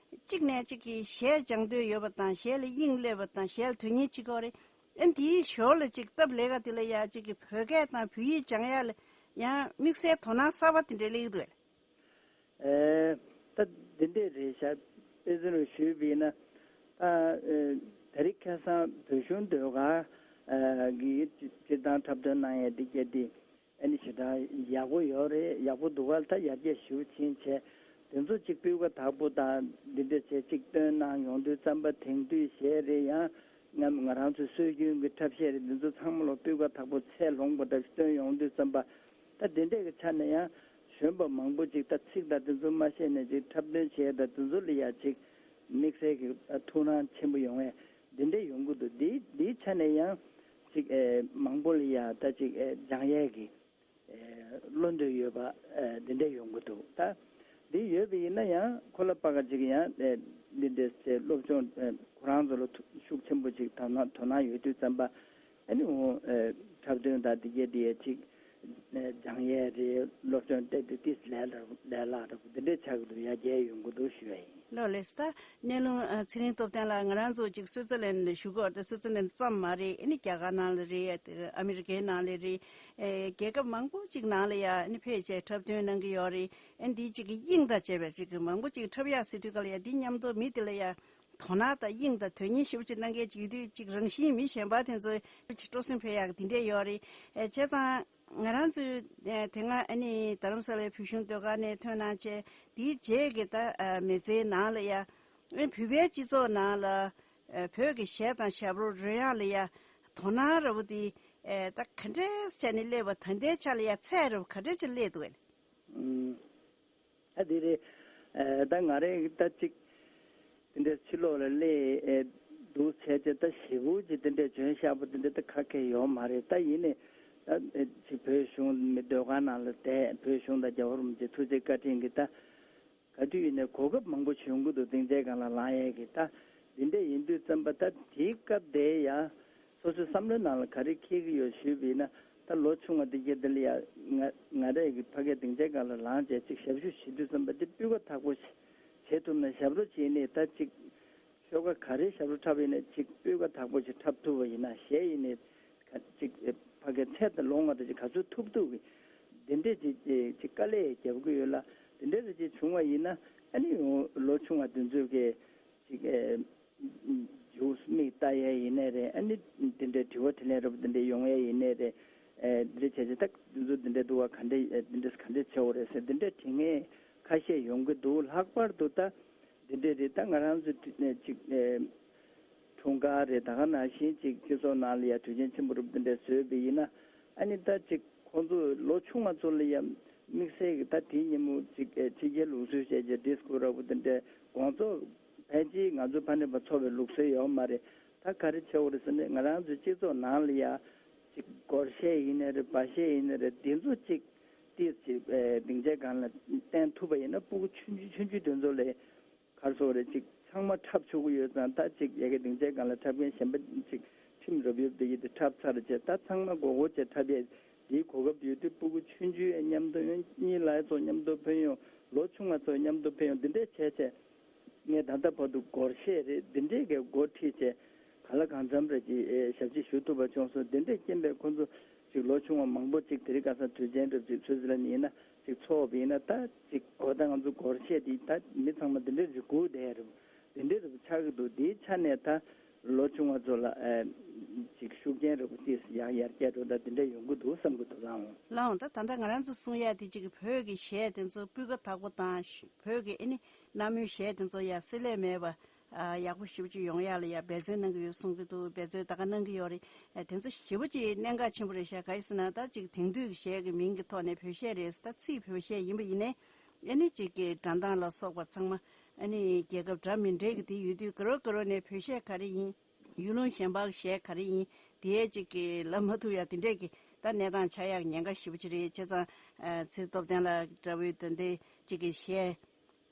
གཅིག་ནས་གཅིག་གིས་གཞས་སྦྱང་འདོད་ཡོད་པ་དང་། གཞས་ལ་དབྱིངས་སླེབས་པ་དང་། གཞས་ལ་དོན་གཉེར་བྱེད་ཀྱི་ཡོད་རེད། ཨ་འདིའི་ཞོར་ལ་ཅིག་སྟབས་ལེགས་ཀ་དེ་ལ་ཡ་ཅིག་གི་བོད་སྐད་དང་བོད་ཡིག་སྦྱང་ཡ་ལ་ཡང་དམིགས་བསལ་དོ་སྣང་གསར་པ་དེ་འདྲ་སླེབས་ཀྱི་འདུག་གས། ཨེ་ད་འདི་འདྲས་རེད་ཤག་དཔེ་མཚོན་རུ་ཞུས་པ་ཡིན་ན། ད་ཨེ་དེ་རིང་ཁ་སང་བོད་གཞུང་ཟློས་གར་ཨེ་གི་སྤྱིར་བཏང་འཁྲབ་སྟོན་གནང་ཡས་འདི་གས་དེ། ཨ་ནི་ཞེ་དྲག་ཡག་པོ་ཡོད་རེད། ཡག་པོ་འདུག་ག་ད་ཡར་རྒྱས་ཞེ་པོ་ཕྱིན་བྱས། དེ་ཚོ་གཅིག་སྤུས་ཀ་དག་པོ་དང་འདི་འདྲ་བྱས་གཅིག་སྟོན་གནང་ཡོང་དུས་ཙམ་པ། དེང་དུས་གཞས་རེད། ཡང་ང་ང་རང་ཚོའི་སྲོལ་རྒྱུན་གྱི་འཁྲབ་གཞས་རེད། འདི་ཚོ་ཚང་མ་ལ་སྤུས་ཀ་དག་པོ་ཚད་ལོངས་པ་འདྲ་སྟོན་ཡོང་དུས་ཙམ་པ། ད་འདི་འདྲས་ཀྱི་ཆ་ནས་ཡང་གཞོན་པ་མང་པོ་ཅིག་ད་ཚིག་དང་དེ་ཚོ་མ་ཤེས་ནས་ཅིག་འཁྲབ་སྟོན་བྱས་དང་དེ་ཚོ་ལ་ཡ་ཅིག་དམིགས་བསལ་གྱི་ཐུགས་སྣང་ཆེན་པོ་ཡོང་བས་འདི་འདྲས་ཡོང་གི་འདུག་འདི་འདིའི་ཆ་ནས་ཡང་ཅིག་ཨེ་མང་པོ་ལ་ཡ་ད་ཅིག་ཨེ་སྦྱང་ཡས་ཀྱི་ཨེ་བློ་འདོད་ཡོད་པ་ཨེ་འདི་འདྲས་ཡོང་གི་འདུག་ད་འདི་ཡོད་པ་ཡིན་ན་ཡང་ཁོ་ལ་པ་ག་ཅིག་ཡང་ཨེ་འདི་འདྲས་ཚེ་སློབ་སྦྱོང་ཨེ་ཁོ་རང་ཚོ་ལ་ཐུ་ཤུགས་ཆེན་པོ་ཅིག་དོ་སྣང་དོ་སྣང་ཡོད་དུས་ཙམ་པ། ཨ་ནི་འོ་ཨེ་འཁྲབ་སྟོན་དང་འདི་གས་འདི་ཡས་ཅིག་ཨེ་སྦྱང་ཡས་རེད། སློབ་སྦྱོང་སྤྲད་དུས་ཏིས་ལས་སླ་ལས་སླ་འདྲ་པོ་འདི་འདྲས་ཆགས་ཀྱི་འདུག་ཡར་རྒྱས་ཡོང་གི་འདུག་ཞུ་ཡ་ཡིན། ལགས་ལགས་སོ། ད་གནས་ལུང་ཨ་ཚེ་རིང་སྟོབས་ལྡན་ལགས། ང་རང་ཚོ་ཅིག་སུའི་ཙི་ལན་ལ་བཞུགས་ཀྱི་ཡོད་རེད། སུའི་ཙི་ལན་ཙམ་མ་རེད། ཨ་ནི་རྒྱ་གར་ནང་ལ་རེད། ཨ་མི་རི་ཀའི་ནང་ལ་རེད། ཨེ་རྒྱལ་ཁབ་མང་པོ་ཅིག་ནང་ལ་ཡ་ཨ་ནི་ཕེབས་བྱས་འཁྲབ་སྟོན་གནང་གི་ཡོད་རེད། ཨ་ནི་འདི་ཅིག་གི་དབྱིངས་དང་བཅས་པའི་ཅིག་གི་མང་པོ་ཅིག་འཁྲབ་ཡག་ཟེར་དུས་སྐབས་ལ་ཡ་འདི་མཉམ་དུ་མི་དེ་ལ་ཡ་དོ་སྣང་དང་དབྱིངས་དང་དོན་གཉེར་ཞེ་པོ་ཅིག་གནང་མཁན་ཅིག་ཡོད་དུས་ཅིག་རང་བཞིན་མི་གཞན་པ་དེ་ཚོ་ཅིག་སྤྲོ་སེམས་འཕེལ་ཡག་གི་འདི་འདྲས་ཡོད་རེད། ཨེ་བྱས་ཙང་ང་རང་ཚོའི་ཨེ་དེ་སྔ་ཨ་ནི་རྡ་རམ་ས་ལའི་བོད་གཞུང་ཟློས་གར་ནས་ཐོན་གནང་བྱས། དེའི་རྗེས་ཀྱི་ད་ཨ་མི་ཚེའི་ནང་ལ་ཡ་ཨེ་བོད་པའི་སྤྱི་ཚོགས་ནང་ལ་ཨེ་བོད་ཀྱི་གཞས་དང་ཞབས་བྲོ་རོལ་ཡག་ལ་ཡ་དོ་སྣང་ར་བོ་དེ་ ཨེ་ད་ག་འདྲས་བྱས་ནས་སླེབས་པ། ད་ལྟའི་ཆ་ལ་ཡ་ཚད་རབ་ག་འདྲས་ཅིག་སླེབས་འདུག་གས། ཨུམ། ད་དེ་རེད། ཨེ་ད་ང་རང་གི་ད་ཅིག་དེ་འདྲས་ཕྱི་ལོགས་ལ་སླེབས་ཨེ་འདུག་བྱས་ཙང་ད་ཞེ་པོ་ཅིག་དེ་འདྲས་འཇོན་ཤག་པོ་དེ་འདྲས་ད་ག་གེ་ཡོད་མ་རེད། ད་ཡིན་ནའི་ད་ཨེ་ཅིག་བོད་གཞུང་མི་ཟློས་གར་ནང་ལ་བསྡད། བོད་གཞུང་དང་རྒྱལ་བ་རིན་པོ་ཆེ་ཐུགས་རྗེ་བཀའ་དྲིན་གྱིས་ད། ག་དུས་ཡིན་ནའི་གོ་སྐབས་མང་པོ་ཞིག་ཡོང་གི་འདུག་སྡིངས་ཆའི་སྒང་ལ་ལངས་ཡས་ཀྱི། ད་འདི་འདྲས་ཡིན་དུས་ཙམ་པ་ད་དེའི་སྐབས་དེ་ཡ་སོ་སོའི་བསམ་བློའི་ནང་ལ་ག་རེ་འཁེལ་གྱི་ཡོད་ཞུས་པ་ཡིན་ན། ད་ལོ་ཆུང་བ་འདི་གྱད་འདི་ལ་ཡ་ང་ང་རང་གི་ཕ་གིའི་སྡིངས་ཆའི་སྒང་ལ་ལངས་བྱས་ཅིག་ཞབས་ཞུ་བྱེད་དུས་ཙམ་པ་འདི་སྤུས་ཀ་དག་པོ་ཞིག་བྱེད་ཐུབ་ན། ཞབས་བྲོ་བྱེད་ནས་ད་ཅིག་ཆོལ་ཁ་ག་རེའི་ཞབས་བྲོ་འཁྲབ་ཡིན་ནའི་ཅིག་སྤུས་ཀ་དག་པོ་ཞིག་འཁྲབ་ཐུབ་པ་ཡིན་ན། གཞས་ཡིན་ནའི་ག་ཅིག་ཕ་གིའི་ཚད་དང་ལོ་ལྔ་དང་ཅིག་ག་ཚོད་ཐུབ་ཐུབ་ཀྱི་འདི་འདྲས་ཅིག་ཅིག་དཀའ་ལས་རྒྱབ་ཀྱི་ཡོད་ལ། འདི་འདྲས་རེ་ཅིག་བྱུང་བ་ཡིན་ན་ཨ་ནི་ལོ་ཆུང་བ་འདི་ཚོས་ཀྱི་ཅིག་ཨེ་མཇུག་མིག་ལྟ་ཡས་ཡིན་ནའི་རེད། ཨ་ནི་འདི་འདྲའི་དྲི་བ་དྲིས་ལན་རབ་འདི་འདྲའི་ཡོང་ཡས་ཡིན་ནའི་རེད། ཨེ་འདི་འདྲའི་བྱས་བྱས་ད་འདི་ཚོ་འདི་འདྲའི་འདུག་བ། ག་འདྲའི་ཨེ་འདི་འདྲས་ག་འདྲས་བྱེད་དགོས་རེད་ཟེར་འདི་འདྲའི་དྲི་ངན་ཁ་ཤས་ཡོང་གི་འདུག་ལྷག་པར་དུ་ད་འདི་འདྲའི་རེད། ད་ང་རང་ཚོ་ཅིག་ཨེ་འཁྲུངས་སྐར་རེད། ད་ག་ནང་བཞིན་ཅིག་སྤྱི་ཚོགས་ནང་ལ་ཡ་དུས་ཆེན་ཆེན་པོ་རབ་འདི་འདྲས་བཟོས་པ་ཡིན་ན། ཨ་ནི་ད་ཅིག་ཁོང་ཚོ་ལོ་ཆུང་བ་ཚོ་ལ་ཡ་དམིགས་བསལ་གྱི་ད་དེའི་ཉིན་མོ་ཅིག་ཨེ་ཕྱི་རྒྱལ་ལུགས་སྲོལ་བཤད་ཀྱི་ཌིས་ཀོ་རབ་འདི་འདྲའི་དགོང་ཚོགས་ཕལ་ཆེར་ང་ཚོ་ཕ་ནས་པ་འཚོགས་པའི་ལུགས་སྲོལ་ཡོད་མ་རེད། ད་ག་རེ་བྱེད་དགོས་རེད་ཟེར་ན། ང་རང་ཚོའི་སྤྱི་ཚོགས་ནང་ལ་ཡ་ཅིག་སྒོར་གཞས་ཡིན་ནའི་རེད། སྦ་གཞས་ཡིན་ནའི་རེད། འདི་ཚོ་ཅིག་ཏིས་ཅིག་ཨེ་སྡིངས་ཆའི་སྒང་ལ་བསྟན་ཐུབ་པ་ཡིན་ན། སྤུ་གུ་ཆུང་ཆུང་ཆུང་ཆུང་དེ་ཚོ་ལ་ག་རེ་ཟེར་དགོས་རེད། ཅིག་ཚང་མ་འཁྲབ་ཆོག་གི་ཡོད་ཙང་། ད་ཅིག་ཡ་གི་སྡིངས་ཆའི་སྒང་ལ་འཁྲབ་མཁན་གཞན་པ་ཅིག་ཁྲིམས་རབ་ཡོད་པ་དེ་ཡིན་དུས་འཁྲབ་ཚར་བྱས་ད་ཚང་མ་མགོ་སྐོར་བྱས་འཁྲབ་ཡས་དེའི་གོ་སྐབས་ཡོད་དུས། སྤུ་གུ་ཆུང་ཆུང་ཡང་མཉམ་དུ་ཡོང་། གཉིས་ལ་ཡ་ཚོ་མཉམ་དུ་ཕེབས་ཡོང་། ལོ་ཆུང་བ་ཚོ་མཉམ་དུ་ཕེབས་ཡོང་། འདི་འདྲས་བྱས་བྱས། ངས་ད་ལྟ་བར་དུ་སྒོར་གཞས་རེད། འདི་འདྲས་ཀྱི་འགོ་ཁྲིད་བྱས་གང་ལ་གང་འཚམ་རེ་ཅིག་ཨེ་ཞབས་ཕྱི་ཞུ་ཐུབ་པ་བྱུང་སོང་། འདི་འདྲས་རྐྱེན་པས་ཁོང་ཚོ་ཅིག་ལོ་ཆུང་བ་མང་པོ་ཅིག་དེ་རིང་ཁ་སང་དུས་ཆེན་རབ་ཅིག་སུའི་ཙི་ལན་ཡིན་ན་ཅིག་ཚོགས་པ་ཡིན་ན། ད་ཅིག་འོ་ད་ང་ཚོ་སྒོར་གཞས་འདི་ད་མི་ཚང་མ་འདི་འདྲས་རེ་སྒུག་བསྡད་རེད། འདི་འདྲས་རེ་ཆགས་ཀྱི་འདུག་འདིའི་ཆ་ནས་ད་ལོ་ཆུང་བ་ཚོ་ལ་ཨེ་ཅིག་ཤུགས་རྐྱེན་རེ་པོ་ཏིས་ཡར་ཡར་རྒྱས་འགྲོ། ད་འདི་འདྲས་ཡོང་གི་འདུག་བསམ་གྱི་འདུག་ལགས། ལགས་འོང་། ད་ད་ལྟ་ང་རང་ཚོ་གསུང་ཡ་དེ་ཅིག་བོད་ཀྱི་གཞས་དེ་ཚོ་སྤུས་ཀ་དག་པོ་དང་། བོད་ཀྱི་ཨ་ནི་གནའ་མོའི་གཞས་དེ་ཚོ་ཡ་བསྲེ་ལྷད་མེད་པ། ཨ་ཡག་པོ་ཞེ་པོ་ཅིག་ཡོང་ཡ་ལ་ཡ་འབད་བརྩོན་གནང་གི་ཡོད་གསུང་གི་འདུག་འབད་བརྩོན་ད་ག་གནང་གི་ཡོད་རེད། ཨ་དེ་ཚོ་ཞེ་པོ་ཅིག་གནད་འགག་ཆེན་པོ་རེད་ཤག་ག་ཡིན་ཟེར་ན་ད་ཅིག་དེང་དུས་ཀྱི་གཞས་ཀྱི་མིང་གི་ཐོག་ནས་བོད་གཞས་རེད་ཟེར། ད་ཚིག་བོད་གཞས་ཡིན་པ་ཡིན་ནའི་ཨ་ནི་ཅིག་གི་སྒྲ་གདངས་ལ་སོགས་པ་ཚང་མ་ཨ་ནི་རྒྱལ་ཁབ་འདྲ་མི་འདྲའི་གི་དེ་ཡོད་དུས། ག་རོ་ག་རོ་ནས་བོད་གཞས་ག་རེ་ཡིན། ཡུལ་ལུང་གཞན་པ་གཞས་ག་རེ་ཡིན། དེའི་ཅིག་གི་ལབ་མ་ཐུབ་ཡ་དེ་འདྲས་ཀྱི་ད་གནས་སྟངས་ཆགས་ཡག་ཉེན་ཁ་ཞེ་པོ་ཅིག་རེད། བྱས་ཙང་ཨ་ཚེ་རིང་སྟོབས་ལྡན་ལགས་འདྲ་བོའི་དོན་དེ་ཅིག་གི་གཞས་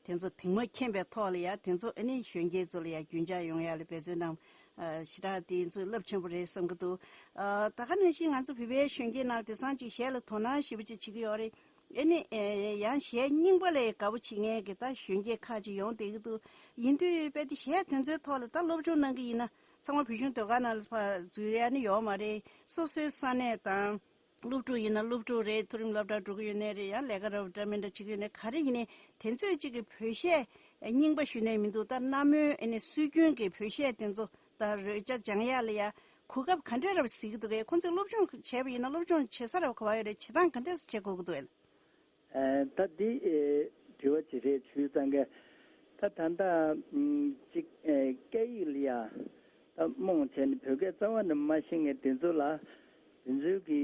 དེ་ཚོ་དེང་མ་མཁྱེན་པའི་ཐོག་ལ་ཡ་དེ་ཚོ་ཨ་ནི་གཞོན་སྐྱེས་ཚོ་ལ་ཡ་རྒྱུན་འཇགས་ཡོང་ཡ་ལ་འབད་བརྩོན་གནང་། ཨ་ཞེ་དྲག་དེ་ཚོ་རླབས་ཆེན་པོ་རེད་བསམ་གྱི་འདུག་ཨ་ད་ག་ནང་བཞིན་ང་ཚོ་བོད་པའི་གཞོན་སྐྱེས་ནང་དེང་སང་ཅིག་གཞས་ལ་དོ་སྣང་ཞེ་པོ་ཅིག་བྱེད་ཀྱི་ཡོད་རེད། ཨ་ནི་ཨེ་ཡང་གཞས་རྙིང་པ་ལ་དགའ་པོ་བྱེད་མཁན་གྱི་ད་གཞོན་སྐྱེས་ཁག་ཅིག་ཡོང་བསྡད་ཀྱི་འདུག་ཡིན་དུས་དཔེ་དེ་གཞས་དེ་ཚོའི་ཐོག་ལ་ད་སློབ་སྦྱོང་གནང་གི་ཡིན་ན། ཚང་མ་བོད་གཞུང་ཟློས་གར་ནང་ལ་ཕར་འཛུལ་ཡ་ནི་ཡོད་མ་རེད། སོ་སོའི་ས་གནས་དང་། སློབ་ཕྲུག་ཡིན་ན་སློབ་ཕྲུག་རེད། མཐོ་རིམ་སློབ་གྲྭར་འགྲོ་གི་ཡོད་ནའི་རེད། ཡང་ལས་ཀ་རབ་འདྲ་མི་འདྲ་བྱེད་ཀྱི་ཡོད་ནའི་ག་རེ་ཡིན་ནའི་དེ་ཚོས་གཅིག་གི་བོད་གཞས་རྙིང་པ་ཞུས་ནའི་མི་འདུག་ད་གནའ་མོའི་ཨ་ནི་སྲོལ་རྒྱུན་གྱི་བོད་གཞས་དེ་ཚོ་ད་རོལ་ཆ་སྦྱང་ཡ་ལ་ཡ་གོ་སྐབས་ག་འདྲས་རབ་གཟིགས་ཀྱི་འདུག་གས། ཁོང་ཚོས་སློབ་སྦྱོང་བྱས་པ་ཡིན་ན་སློབ་སྦྱོང་བྱེད་ས་རབ་ག་བ་ཡོད་རེད། བྱེད་སྟངས་ག་འདྲས་བྱེད་དགོས་ཀྱི་འདུག་གས། ཨ་ད་འདི་ཨེ་དྲི་བ་ཅིག་རེད་ཞུས་ཙང་ག་ད་ད་ལྟ་ཨམ་ཅིག་ཨེ་སྐད་ཡིག་ལ་ཡ་ད་རྨོངས་བྱས་ནས་བོད་སྐད་རྩ་བ་ནས་མ་ཤེས་མཁན་དེ་ཚོ་ལ་དེ་ཚོའི་གི་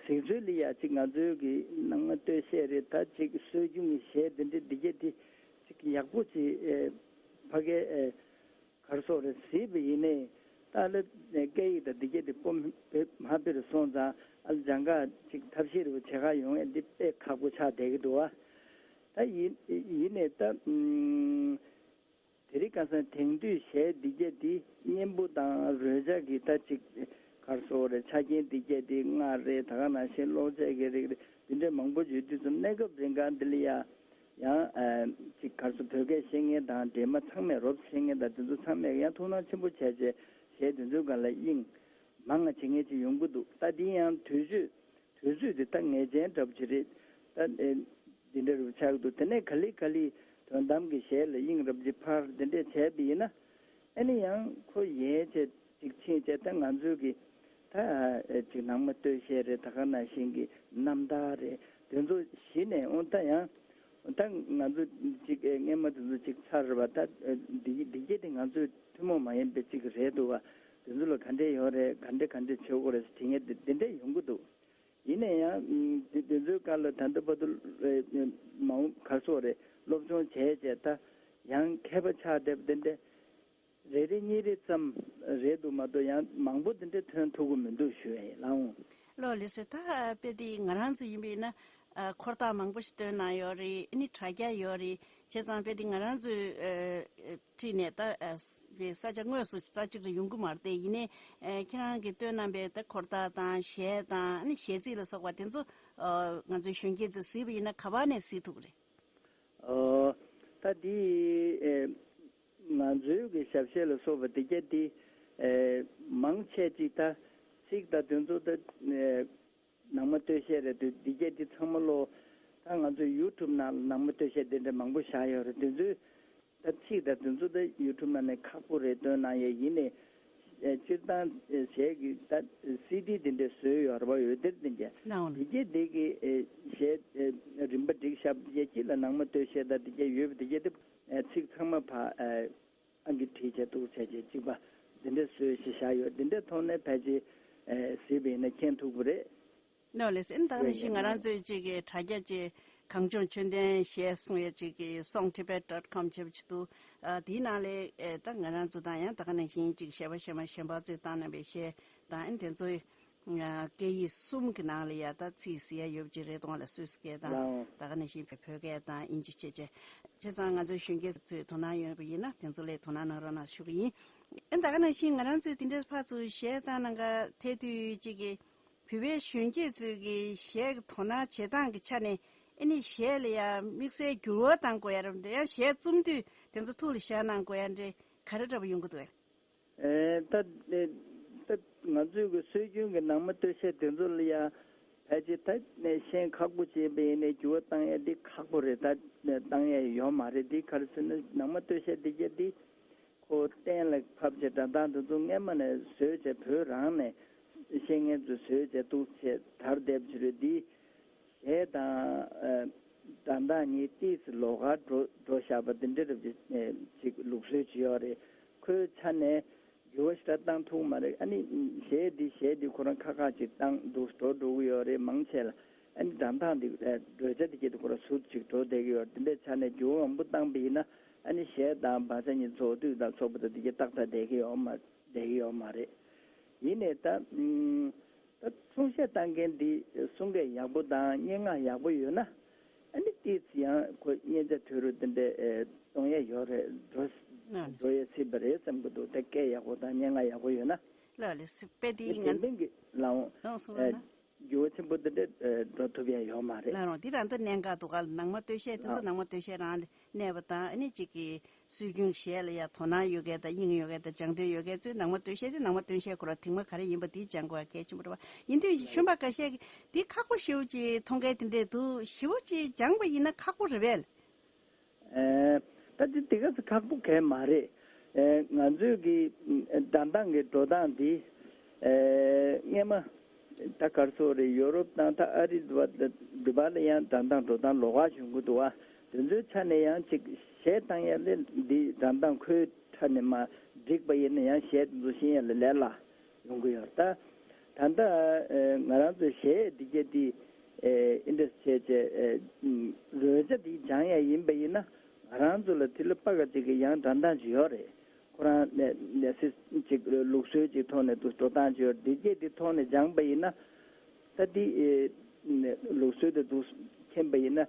གཟིགས་ཚུལ་ལ་ཡ་ཅིག་ང་ཚོའི་གི་ནང་མ་སྟོད་གཞས་རེད། ད་ཅིག་སྲོལ་རྒྱུན་གྱི་གཞས་འདི་འདྲ་འདི་གྱད་དེ་ཅིག་ཡག་པོ་ཅིག་ཨེ་ཕ་གའི་ཨེ་ག་རེ་ཟེར་དགོས་རེད། གཟིགས་པ་ཡིན་ནའི་ད་ལ་སྐད་ཡིག་དང་འདི་གྱད་དེ་སྤོ་མ་ཕེབས་སོང་ཙང་ཨ་ལ་སྦྱང་ག་ཅིག་ཐབས་ཤེས་རེ་བ་བྱེད་ག་ཡོང་ཡ་འདི་དཔེ་ཁག་པོ་ཆགས་བསྡད་ཀྱི་འདུག་བ། ད་ཡིན་ཡིན་ནའི་ད་ཨུམ་དེ་རིང་ཁ་སང་དེང་དུས་གཞས་འདི་གྱད་འདི་སྙན་པོ་དང་རོལ་ཆ་གི་ད་ཅིག་ག་རེ་ཟེར་དགོས་རེད། ཆ་རྐྱེན་འདི་གྱད་འདི་རྔ་རེད། ད་ག་ནང་བཞིན་གློག་ཆས་ཀྱི་རིགས་རེད། འདི་འདྲ་མང་པོ་ཡོད་དུས་ཙམ་གནས་སྐབས་རིང་ག་འདི་ལ་ཡ་ཡང་ཨ་ཅིག་ག་རེ་ཟེར་བོད་སྐད་ཤེས་མཁན་དང་འདྲེས་མ་ཚང་མས་རོབ་ཤེས་མཁན་དང་དེ་ཚོ་ཚང་མས་ཡང་ཐུགས་སྣང་ཆེན་པོ་བྱས་བྱས་གཞས་དེ་ཚོའི་སྒང་ལ་དབྱིངས་མང་ང་བྱེད་མཁན་ཅིག་ཡོང་གི་འདུག་ད་འདི་ཡང་དུས་ཚོད་དུས་ཚོད་དེ་ད་ངེས་ཅན་འདྲ་པོ་ཅིག་རེད། ད་ཨེ་འདི་འདྲ་རུ་ཆགས་འདུག་དེ་ནས་ག་ལེ་ག་ལེ་དོན་དམ་གྱི་གཞས་ལ་དབྱིངས་རབ་ཅིག་འཕར་འདི་འདྲས་བྱས་པ་ཡིན་ན། ཨ་ནི་ཡང་ཁོ་ཡལ་བྱས་ཅིག་ཕྱིན་བྱས་ད་ང་ཚོའི་གི་ད་ཨེ་ཅིག་ནང་མ་སྟོད་གཞས་རེད། ད་ག་ནང་བཞིན་གྱི་རྣམ་ཐར་རེད། དེ་ཚོ་གཞི་ནས་འོ་ད་ཡང་ད་ང་ཚོ་ཅིག་ཨེ་སྔས་མ་དེ་ཚོ་ཅིག་ཚར་བ་ད་ཨེ་འདི་འདི་གྱད་དེ་ང་ཚོའི་ཐུན་མོང་མ་ཡིན་པའི་ཅིག་རེད་འདུག་བ། དེ་ཚོ་ལ་ག་འདྲས་ཡོད་རེད། ག་འདྲས་ག་འདྲས་བྱེད་དགོས་རེད་ཟེར་དྲི་ངན་དེ་དེ་འདྲས་ཡོང་གི་འདུག། ཡིན་ན་ཡང་དེ་དེ་ཚོའི་སྐབས་ལ་ད་ལྟ་བར་དུ་མང་ག་སོགས་རེད། སློབ་སྦྱོང་བྱས་བྱས་ད་ཡང་མཁས་པ་ཆགས་བསྡད་པ་དེ་འདྲས་རེ་རེ་གཉིས་རེ་ཙམ་རེད་འདུག་མ་གཏོགས་ཡང་མང་པོ་དེ་འདྲས་ཐོན་ཐུབ་ཀྱི་མི་འདུག་ཞུ་ཡ་ཡིན་ལགས་འོང་། ལགས་ལགས་སེ། ད་དཔེ་དེ་ང་རང་ཚོ་ཡིན་པས་ན་ཨ་འཁོར་ཐག་མང་པོ་ཞིག་བཏོན་གནང་ཡོད་རེད། ཨ་ནི་དྲ་རྒྱ་ཡོད་རེད། བྱས་ཙང་དཔེ་དེ་ང་རང་ཚོའི་ཨ་ཨ་འཁྲིས་ནས་ད་ཨ་ས་ཆ་དངོས་སུ་ས་གཅིག་ཏུ་ཡོང་གི་མ་རེད་དེ། ཡིན་ནའི་ཨ་ཁྱེད་རང་གིས་བཏོན་གནང་པའི་ད་འཁོར་ཐག་དང་གཞས་དང་ཨ་ནི་གཞས་ཚིག་ལ་སོགས་པ་དེ་ཚོ་ཨ་ང་ཚོའི་གཞོན་སྐྱེས་ཚོས་གཟིགས་པ་ཡིན་ན་ག་པར་ནས་གཟིགས་ཐུབ་ཀྱི་རེད། ཨོ། ད་འདི་ཨེ་ང་ཚོའི་གི་ཞབས་གཞས་ལ་སོགས་པ་འདི་གྱད་འདི་ཨེ་མང་ཆེ་ཅིག་ད་ཚིག་དང་དོན་ཚོ་ད་ཨེ་ནང་མ་སྟོད་གཞས་རེད་འདུག། འདི་གྱད་འདི་ཚང་མ་ལོ་ད་ང་ཚོ་ཡུ་ཊུབ་ནང་ནང་མ་སྟོད་གཞས་དེ་འདྲ་མང་པོ་བཞག་ཡོད་རེད། དེ་ཚོའི་ད་ཚིག་དང་དོན་ཚོ་ད་ཡུ་ཊུབ་ནང་ནས་ཁག་པོ་རེད། བཏོན་གནང་ཡས་ཡིན་ནའི་ཨེ་སྤྱིར་བཏང་ཨེ་གཞས་ཀྱི་ད་སི་ཌི་དེ་འདྲ་བཟོས་ཡོད་རེད་པ། འོད་སྡེར་དེ་འདྲ། ལགས་འོང་། དེ་གྱད་དེ་གི་ཨེ་གཞས་ཨེ་རིམ་པ་སྒྲིག་བཞག་པ་དེ་གྱད་གཅིག་ལ་ནང་མ་སྟོད་གཞས་དང་དེ་གྱད་ཡོད་པ་དེ་གྱད་དེ་ཨེ་ཚིག་ཚང་མ་ཕ་ཨེ་ཨང་ཀི་བྲིས་བྱས་འདུག་བྱས་བྱས་གཅིག་པ་དེ་འདྲ་བཟོས་བྱས་བཞག་ཡོད། དེ་འདྲའི་ཐོག་ནས་ཕལ་ཆེར་ཨེ་གཟིགས་པ་ཡིན་ན་མཁྱེན་ཐུབ་ཀྱི་རེད། ལགས་ལགས་སེ། ཨ་ནི་ད་ག་ནང་བཞིན་ང་རང་ཚོའི་གཅིག་གི་དྲ་རྒྱ་གཅིག་གངས་ལྗོངས་ཆོས་ལྡན་གཞས་གསུང་ཡས་གཅིག་གི་song tibet dot com བྱས་པ་ཅིག་འདུག། ཨ་དེའི་ནང་ལ་ཨེ་ད་ང་རང་ཚོ་དང་ཡང་ད་ག་ནང་བཞིན་གཅིག་གཞས་པ་གཞས་མ་གཞན་པ་ཚོས་བཏང་གནང་པའི་གཞས་དང་ཨ་ནི་དེ་ཚོའི་ཨ་སྐད་ཡིག་གསུམ་གྱི་ནང་ལ་ཡ་ད་ཚིག་གཟིགས་ཡ་ཡོད་པ་ཅིག་རེད་དོ། ལ་སུད་སི་སྐད་དང་ལའོ། ད་ག་ནང་བཞིན་བོད་སྐད་དང་དབྱིན་ཇི་བྱས་བྱས། བྱས་ཙང་ང་ཚོའི་གཞོན་སྐྱེས་ཚོས་དོ་སྣང་ཡོད་པ་ཡིན་ན་དེ་ཚོ་ལ་དོ་སྣང་གནང་རོགས་གནང་ཞུ་གི་ཡིན། ཨ་ད་ག་ནང་བཞིན་ང་རང་ཚོས་དེ་འདྲའི་ཕར་ཚུར་གཞས་བཏང་གནང་ག་ཐད་དུས་གཅིག་གི་བོད་པའི་གཞོན་སྐྱེས་ཚོས་ཀྱི་གཞས་ཀྱི་དོ་སྣང་བྱེད་སྟངས་ཀྱི་ཆ་ནས་ཨ་ནི་གཞས་ལ་ཡང་དམིགས་བསལ་འགྱུར་བ་གཏང་དགོས་ཡ་རབས་འདྲ། ཡང་གཞས་རྩོམ་དུས་དེ་ཚོ་ཐུགས་ལ་བཞག་གནང་དགོས་ཡ་འདྲ་ག་རེ་འདྲ་པོ་ཡོང་གི་འདུག་གས། ཨེ་ད་ཨེ་ད་ང་ཚོའི་གི་སྲོལ་རྒྱུན་གྱི་ནང་མ་སྟོད་གཞས་དེ་ཚོ་ལ་ཡང་ཕལ་ཆེར་ད་ནས་ཤེས་ཁག་པོ་བྱས་པ་ཡིན་ནའི་འགྱུར་བ་གཏང་ཡ་འདི་ཁག་པོ་རེད། ད་གཏང་ཡ་ཡོད་མ་རེད། འདི་ག་རེ་ཟེར་ན་ནང་མ་སྟོད་གཞས་འདི་གྱད་འདི། ཁོ་གཏན་ལ་ཕབ་བྱས་སྒྲ་གདངས་དེ་ཚོ་སྔས་མ་ནས་བཟོས་བྱས་བོད་རང་ནས་ཤེས་མཁན་ཚོས་བཟོས་བྱས་འདུག་བྱས་དར་བསྡད་པ་ཅིག་རེད། འདི་གཞས་དང་ཨ་སྒྲ་གདངས་གཉིས་ཏོག་ཙམ་ལོགས་ཀ་འགྲོ་འགྲོ་བཞག་པ་འདི་འདྲ་རབ་ཅིག་ཨ་ཅིག་ལུགས་སྲོལ་ཅིག་ཡོད་རེད། ཁོའི་ཆ་ནས་འགྱུར་བ་ཞེ་དྲག་བཏང་ཐུབ་མ་རེད། ཨ་ནི་གཞས་འདི་གཞས་འདི་ཁོ་རང་ཁག་ཁག་ཅིག་བཏང་འདུག་འགྲོ་འགྲོ་གི་ཡོད་རེད། མང་ཆེ་ལ། ཨ་ནི་སྒྲ་གདངས་འདི་ཨ་བགྲོད་བྱ་འདི་གྱད་དུ་ཁོ་རང་ཟུར་ཅིག་འགྲོ་བསྡད་ཀྱི་ཡོད། དེ་འདྲའི་ཆ་ནས་འགྱུར་བ་མང་པོ་བཏང་པ་ཡིན་ན་ཨ་ནི་གཞས་དང་བག་ཆགས་གཉིས་ཚོགས་དུས་དང་ཚོགས་པ་དང་འདི་གྱད་ཏག་ཏག་བསྡད་ཀྱི་ཡོད་མ་བསྡད་ཀྱི་ཡོད་མ་རེད། ཡིན་ནའི་ད་ཨུམ་ད་གསུང་བཤད་བཏང་མཁན་འདི་གསུང་སྐད་ཡག་པོ་དང་སྙན་ངག་ཡག་པོ་ཡོད་ན་ཨ་ནི་ཏོག་ཙམ་ཡང་ཁོ་སྙན་ཆ་ཐོས་རུ་དེ་འདྲའི་ཨེ་གཏོང་ཡ་ཡོད་རེད། འགྲོ་ཨ་འགྲོ་ཡ་སྲིད་པ་རེད་བསམ་གྱི་འདུག། ད་སྐད་ཡག་པོ་དང་སྙན་ངག་ཡག་པོ་ཡོད་ན། ལགས་ལགས་སེ། དཔེ་དེ་ཨེ་ང་དེ་མིན་གྱི་ལའོ་ལགས་སོང་ཨེ་ལ་ན། འགྱུར་བ་ཆེན་པོ་འདི་འདྲ་ཨེ་འགྲོ་ཐུབ་ཡ་ཡོད་མ་རེད། ལགས་རོང་། འདི་རང་ད་གནད་འགག་འདུག་ག། ནང་མ་སྟོད་གཞས་དེ་ཚོ་ཨ་ནང་མ་སྟོད་གཞས་རང་ལ་གནས་པ་དང་། ཨ་ནི་གཅིག་གི་སྲོལ་རྒྱུན་གཞས་ལ་ཡ་དོ་སྣང་ཡོད་མཁན་དང་དབྱིངས་ཡོད་མཁན་དང་སྦྱང་འདོད་ཡོད་མཁན་ཚོས་ནང་མ་སྟོད་གཞས་དེ་ནང་མ་སྟོད་གཞས་ཁོ་རང་དེང་མ་ག་རེ་ཡིན་པ་དེ་སྦྱང་དགོས་ཡ་གལ་ཆེན་པོ་རེད་པ། ཡིན་དུས་གཞོན་པ་འགའ་ཤས་ཀྱིས་འདི་ཁག་པོ་ཞེ་པོ་ཅིག་མཐོང་མཁན་དེ་འདྲས་འདུག། ཞེ་པོ་ཅིག་སྦྱངས་པ་ཡིན་ན་ཁག་པོ་རེད་པས། ཨེ་ད་དེ་དེ་ག་ཚོད་ཁག་པོ་གང་ཡང་མ་རེད། ཨེ་ང་ཚོའི་གི་ཨམ་སྒྲ་གདངས་ཀྱི་འགྲོ་སྟངས་འདི་ཨེ་སྔས་མ་ད་ག་རེ་ཟེར་དགོས་རེད། ཡོ་རོབ་དང་ད་ཨ་རི་འདི་པ་འདི་པ་ལ་ཡང་སྒྲ་གདངས་འགྲོ་སྟངས་ལོགས་ཀ་བྱུང་གི་འདུག་པ། དེ་ཚོའི་ཆ་ནས་ཡང་ཅིག་གཞས་བཏང་ཡ་ལས་འདི་སྒྲ་གདངས་ཁོའི་ཁྲ་ནས་མ་འགྲིག་པ་ཡིན་ན་ཡང་གཞས་དེ་ཚོ་ཤེས་ཡ་ལ་ལས་སླ་ཡོང་གི་ཡོད་རེད། ད་ད་ལྟ་ཨེ་ང་རང་ཚོའི་གཞས་འདི་གྱད་འདི་ཨེ་ཨིན་ཏྲེ་སི་བྱས་བྱས་ཨེ་རོལ་ཆ་འདི་སྦྱང་ཡ་ཡིན་པ་ཡིན་ན་ང་རང་ཚོ་ལ་དེ་ལ་པ་ག་ཅིག་གི་ཡང་སྒྲ་གདངས་ཅིག་ཡོད་རེད། ཁོ་རང་ནས་ནས་སི་ཅིག་ལུགས་སྲོལ་ཅིག་ཐོག་ནས་འདུག་འགྲོ་སྟངས་ཅིག་ཡོད་རེད། འདི་གྱད་འདི་ཐོག་ནས་སྦྱངས་པ་ཡིན་ན་ད་འདི་ཨེ་ལུགས་སྲོལ་དེ་འདུག་མཁྱེན་པ་ཡིན་ན་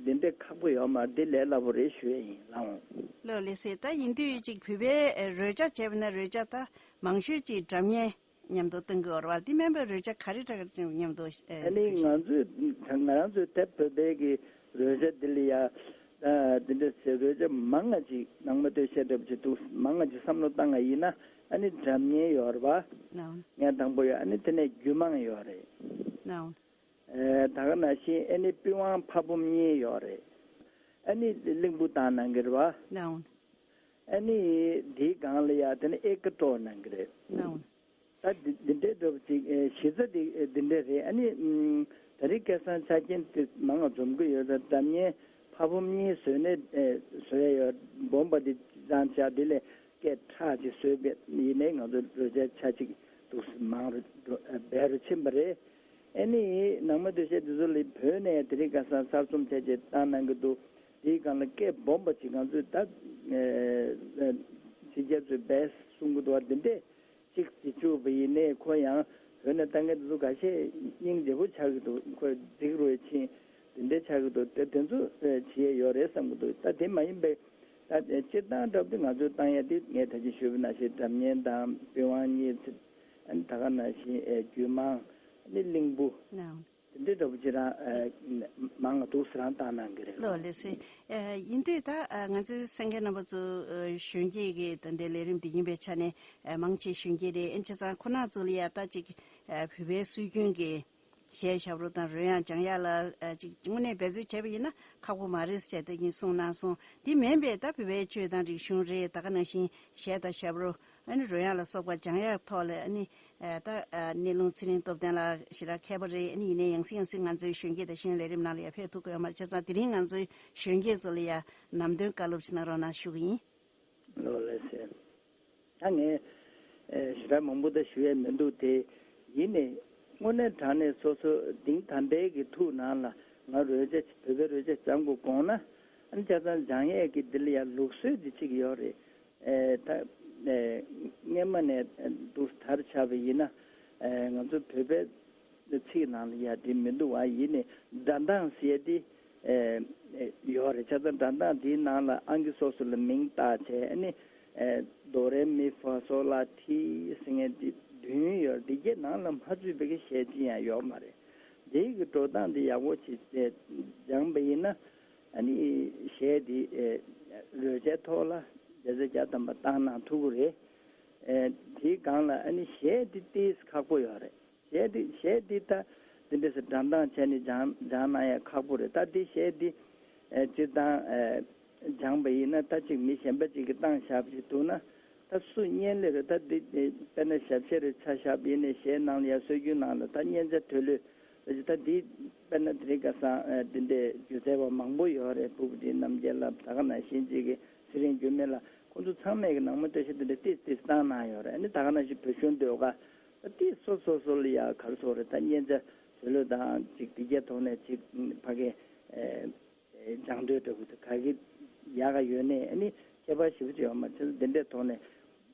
འདི་འདྲའི་ཁག་པོ་ཡོད་མ་རེད། འདི་ལས་སླ་པོ་རེད་ཞུ་ཡ་ཡིན་ལགས་འོང་། ལགས་ལགས་སེ། ད་ཡིན་དུས་ཅིག་བོད་པའི་ཨེ་རོལ་ཆ་བྱས་པ་ན་རོལ་ཆ་ད་མང་ཤོས་ཅིག་སྒྲ་སྙན་མཉམ་དུ་གཏོང་གི་ཡོད་རེད་པ། འདི་སྨན་པའི་རོལ་ཆ་ག་རེ་ག་རེ་མཉམ་དུ་ཨ་ནི་ཨེ་ང་ཚོས་ང་རང་ཚོའི་དེབ་བོད་པའི་གི་རོལ་ཆ་འདི་ལ་ཡ་ཨ་འདི་འདྲ་ཟེར་རོལ་ཆ་མང་ང་ཅིག་ནང་མ་སྟོད་གཞས་འདྲ་པོ་ཅིག་འདུག། མང་ང་ཅིག་བསམ་བློ་བཏང་ང་ཡིན་ན་ཨ་ནི་སྒྲ་སྙན་ཡོད་རེད་པ། ལགས་འོང་། ངས་དང་པོ་ཡོད། ཨ་ནི་དེ་ནས་རྒྱུད་མང་ཡོད་རེད། ལགས་འོང་། ཨེ་ད་ག་ནང་བཞིན་ཨ་ནི་པི་ཝང་ཕ་བུམ་གཉིས་ཡོད་རེད། ཨ་ནི་གླིང་བུ་བཏང་གནང་གི་རེད་པ། ལགས་འོང་། ཨ་ནི་དེའི་སྒང་ལ་ཡ་དེ་ནི་ཨེ་ཀ་སྤྲོ་གནང་གི་རེད། ལགས་འོང་། ད་འདི་འདི་འདྲའི་འདྲ་པོ་ཅིག་ཨེ་གཞི་རྩ་འདི་ཨེ་འདི་འདྲ་རེད། ཨ་ནི་ཨམ་ད་རེས་སྐལ་བཟང་ཆ་རྐྱེན་དེ་མང་ང་འཛོམས་ཀྱི་ཡོད། ད་སྒྲ་སྙན་ཕ་བུམ་གཉིས་བཟོས་ནས་ཨེ་བཟོ་ཡ་ཡོད། སྦོམ་པ་འདི་བརྩམས་བཞག། དེ་ལས་ སྐད་གྲགས་ཅིག་བཟོས་པ་ཡིན་ནའི་ང་ཚོ་རོལ་ཆ་ཆ་གཅིག་འདུག་སེ་མང་རུ་འགྲོ་ཨ་སྦས་རུ་ཕྱིན་པ་རེད། ཨ་ནི་ནང་མི་སྡོད་ཤག་འདི་ཚོ་ལ་བོད་ནས་དེ་རིང་ཁ་སང་གསར་རྩོམ་བྱས་བྱས་བཏང་གནང་གི་འདུག་དེའི་སྒང་ལ་སྐད་སྦོམ་པ་ཅིག་ང་ཚོས་ད་ཨ་ཕྱི་རྒྱལ་ཚོས་བྷེ་སི་གསུང་གི་འདུག་བ། འདི་འདྲས་གཅིག་བྱེད་བཅུག་པ་ཡིན་ནའི་ཁོ་ཡང་བོད་ནས་བཏང་མཁན་དེ་ཚོ་འགའ་ཤས་སྙིང་རྗེ་པོ་ཆགས་ཀྱི་འདུག་ཁོས་རྫིག་རུ་ཕྱིན་དེ་འདྲའི་ཆགས་ཀྱི་འདུག་དེ་དེ་ཚོ་ཨ་བྱེད་ཡས་ཡོད་རེད་བསམ་གྱི་འདུག་ད་དེ་མ་ཡིན་པའི་ད་ཨ་སྤྱིར་བཏང་འདྲ་པོ་དེ་ང་ཚོས་བཏང་ཡས་དེ་ངས་ད་ཅི་ཞུས་པ་ནང་བཞིན་སྒྲ་སྙན་དང་པི་ཝང་གཉིས་ཚེ་ཨ་ནི་ད་ག་ནང་བཞིན་ཨ་རྒྱུད་མང་ཨ་ནི་གླིང་བུ་ནའང་དེ་འདྲའི་འདྲ་པོ་ཅིག་རང་ཨ་མང་ང་འདུག་སེ་རང་བཏང་གནང་གི་རེད། ལགས་ལགས་སེ། ཨ་ཡིན་དུས་ད་ཨ་ང་ཚོའི་གསན་མཁན་རྣམ་པ་ཚོ་ཨ་གཞོན་སྐྱེས་ཀྱི་ད་ལྟའི་ལས་རིམ་འདི་ཡིན་པའི་ཆ་ནས་ཨ་མང་ཆེ་གཞོན་སྐྱེས་རེད། ཨ་ནི་བྱས་ཙང་ཁོ་ན་ཚོ་ལ་ཡ་ད་ཅིག་ཨ་བོད་པའི་སྲོལ་རྒྱུན་གྱི་གཞས་ཞབས་བྲོ་དང་རོལ་དབྱངས་སྦྱང་ཡག་ལ་ཨ་ཅིག་དངོས་གནས་འབད་རྩོལ་བྱས་པ་ཡིན་ན་ཁག་པོ་མ་རེད་ཟེར་བྱས་ད་གིན་གསུངས་གནང་སོང་། འདི་མིན་པའི་ད་བོད་པའི་ཆོས་དང་རིག་གཞུང་རེད། ད་ག་ནང་བཞིན་གཞས་དང་ཞབས་བྲོ་ཨ་ནི་རོལ་དབྱངས་ལ་སོགས་པ་སྦྱང་ཡག་ཐོག་ལ་ཨ་ནི་ཨ་ད་ཨ་གནས་ལུང་ཚེ་རིང་སྟོབས་ལྡན་ལགས་ཞེ་དྲག་མཁས་པ་རེད། ཨ་ནི་ཡིན་ནའི་ཡང་སེ་ཡང་སེ་ང་ཚོའི་གཞོན་སྐྱེས་དང་གཞོན་ལས་རིམ་ནང་ལ་ཡ་ཕེབས་ཐུབ་ཀྱི་ཡོད་མ་རེད། བྱས་ཙང་དེ་རིང་ང་ཚོའི་གཞོན་སྐྱེས་ཚོ་ལ་ཡ་ནམ་དོན་བཀའ་སློབ་ཅིག་གནང་རོགས་གནང་ཞུ་གི་ཡིན། ལགས་ལགས་སེ། ད་ངས་ཨེ་ཞེ་དྲག་མང་པོ་ད་ཞུ་ཡས་མི་འདུག་དེ་ཡིན་ནའི་དངོས་གནས་དྲང་གནས་སོ་སོ་དེང་དམ་པའི་གི་ཐུགས་ནང་ལ་ང་རོལ་ཆ་བོད་པའི་རོལ་ཆ་སྦྱང་དགོས་དགོངས་ན་ཨ་ནི་ཆ་ཚང་སྦྱང་ཡས་ཀྱི་འདི་ལ་ཡང་ལུགས་སྲོལ་འདི་གཅིག་ཡོད་རེད། ཨེ་ད་ཨེ་སྔས་མ་ནས་འདུག་དར་ཆགས་པ་ཡིན་ན་ཨེ་ང་ཚོ་བོད་པའི་ཚིག་ནང་ལ་ཡ་དེ་མི་འདུག་བ། ཡིན་ནའི་སྒྲ་གདངས་ཟེར་ཡས་དེ་ཨེ་ཡོད་རེད། བྱས་ཙང་སྒྲ་གདངས་དེའི་ནང་ལ་ཨང་ཀི་སོ་སོ་ལ་མིང་བཏགས་བྱས་ཨ་ནི་ཨེ་དོ་རེ་མི་ཧྥ་སོ་ལ་ཐི་ཟེར་མཁན་དེ་བདུན་ཡོད་རེད། དེ་གའི་ནང་ལ་མ་ཚུད་པའི་གི་གཞས་ཅི་ཡང་ཡོད་མ་རེད། དེའི་གི་འགྲོ་སྟངས་དེ་ཡག་པོ་བྱས་ཨེ་སྦྱངས་པ་ཡིན་ན་ཨ་ནི་གཞས་དེ་ཨེ་རོལ་ཆའི་ཐོག་ལ་བརྒྱ་ཆ་བརྒྱ་ཐམ་པ་བཏང་གནང་ཐུབ་ཀྱི་རེད། ཨེ་དེའི་སྒང་ལ་ཨ་ནི་གཞས་དེ་ཏོག་ཙམ་ཁག་པོ་ཡོད་རེད། གཞས་འདི་གཞས་འདི་ད་འདི་འདྲ་སེ་སྒྲ་གདངས་བྱས་ནས་སྦྱང་སྦྱང་གནང་ཡ་ཁག་པོ་རེད། ད་འདི་གཞས་འདི་ཨེ་སྤྱིར་བཏང་ཨེ་སྦྱངས་པ་ཡིན་ན་ད་ཅིག་མི་གཞན་པ་ཅིག་གིས་བཏང་བཞག་པ་ཞིག་འདུག་ན་ད་སུ་སྙན་ལེ་རེད། ད་འདི་ཨེ་དཔེར་ན་ཞབས་གཞས་རེད་ཆ་བཞག་པ་ཡིན་ནའི་གཞས་ནང་ལ་ཡ་སྲོལ་རྒྱུན་ནང་ལ་ད་སྙན་ཆ་དོད་ལོས་རེད། ད་འདི་དཔེར་ན་དེ་རིང་ཁ་སང་ཨེ་འདི་འདྲའི་སྒྱུ་རྩལ་བ་མང་པོ་ཡོད་རེད། ཕུར་བུ་ཊི་རྣམ་རྒྱལ་ལགས་ད་ག་ནང་བཞིན་ཅིག་གི་ཚེ་རིང་འགྱུར་མེད་ལགས་ཁོང་ཚོ་ཚང་མས་གི་ནང་མི་སྟོད་གཞས་འདི་འདྲ་ཏིས་ཏིས་བཏང་གནང་ཡོད་རེད། ཨ་ནི་ད་ག་ནང་བཞིན་བོད་གཞུང་ཟློས་གར་ཏིས་སོ་སོ་སོ་ལ་ཡ་ག་རེ་ཟེར་དགོས་རེད། ད་སྙན་ཆ་བཟོ་ལོས་དང་ཅིག་དེ་གའི་ཐོག་ནས་ཅིག་ཕ་གི་ཨེ་སྦྱང་འདོད་འདྲ་བོ་དེ་ག་གི་ཡག་ག་ཡོད་ནའི་ཨ་ནི་ཁྱད་པར་ཞེ་པོ་ཅིག་ཡོད་མ་རེད། དེ་འདྲའི་ཐོག་ནས་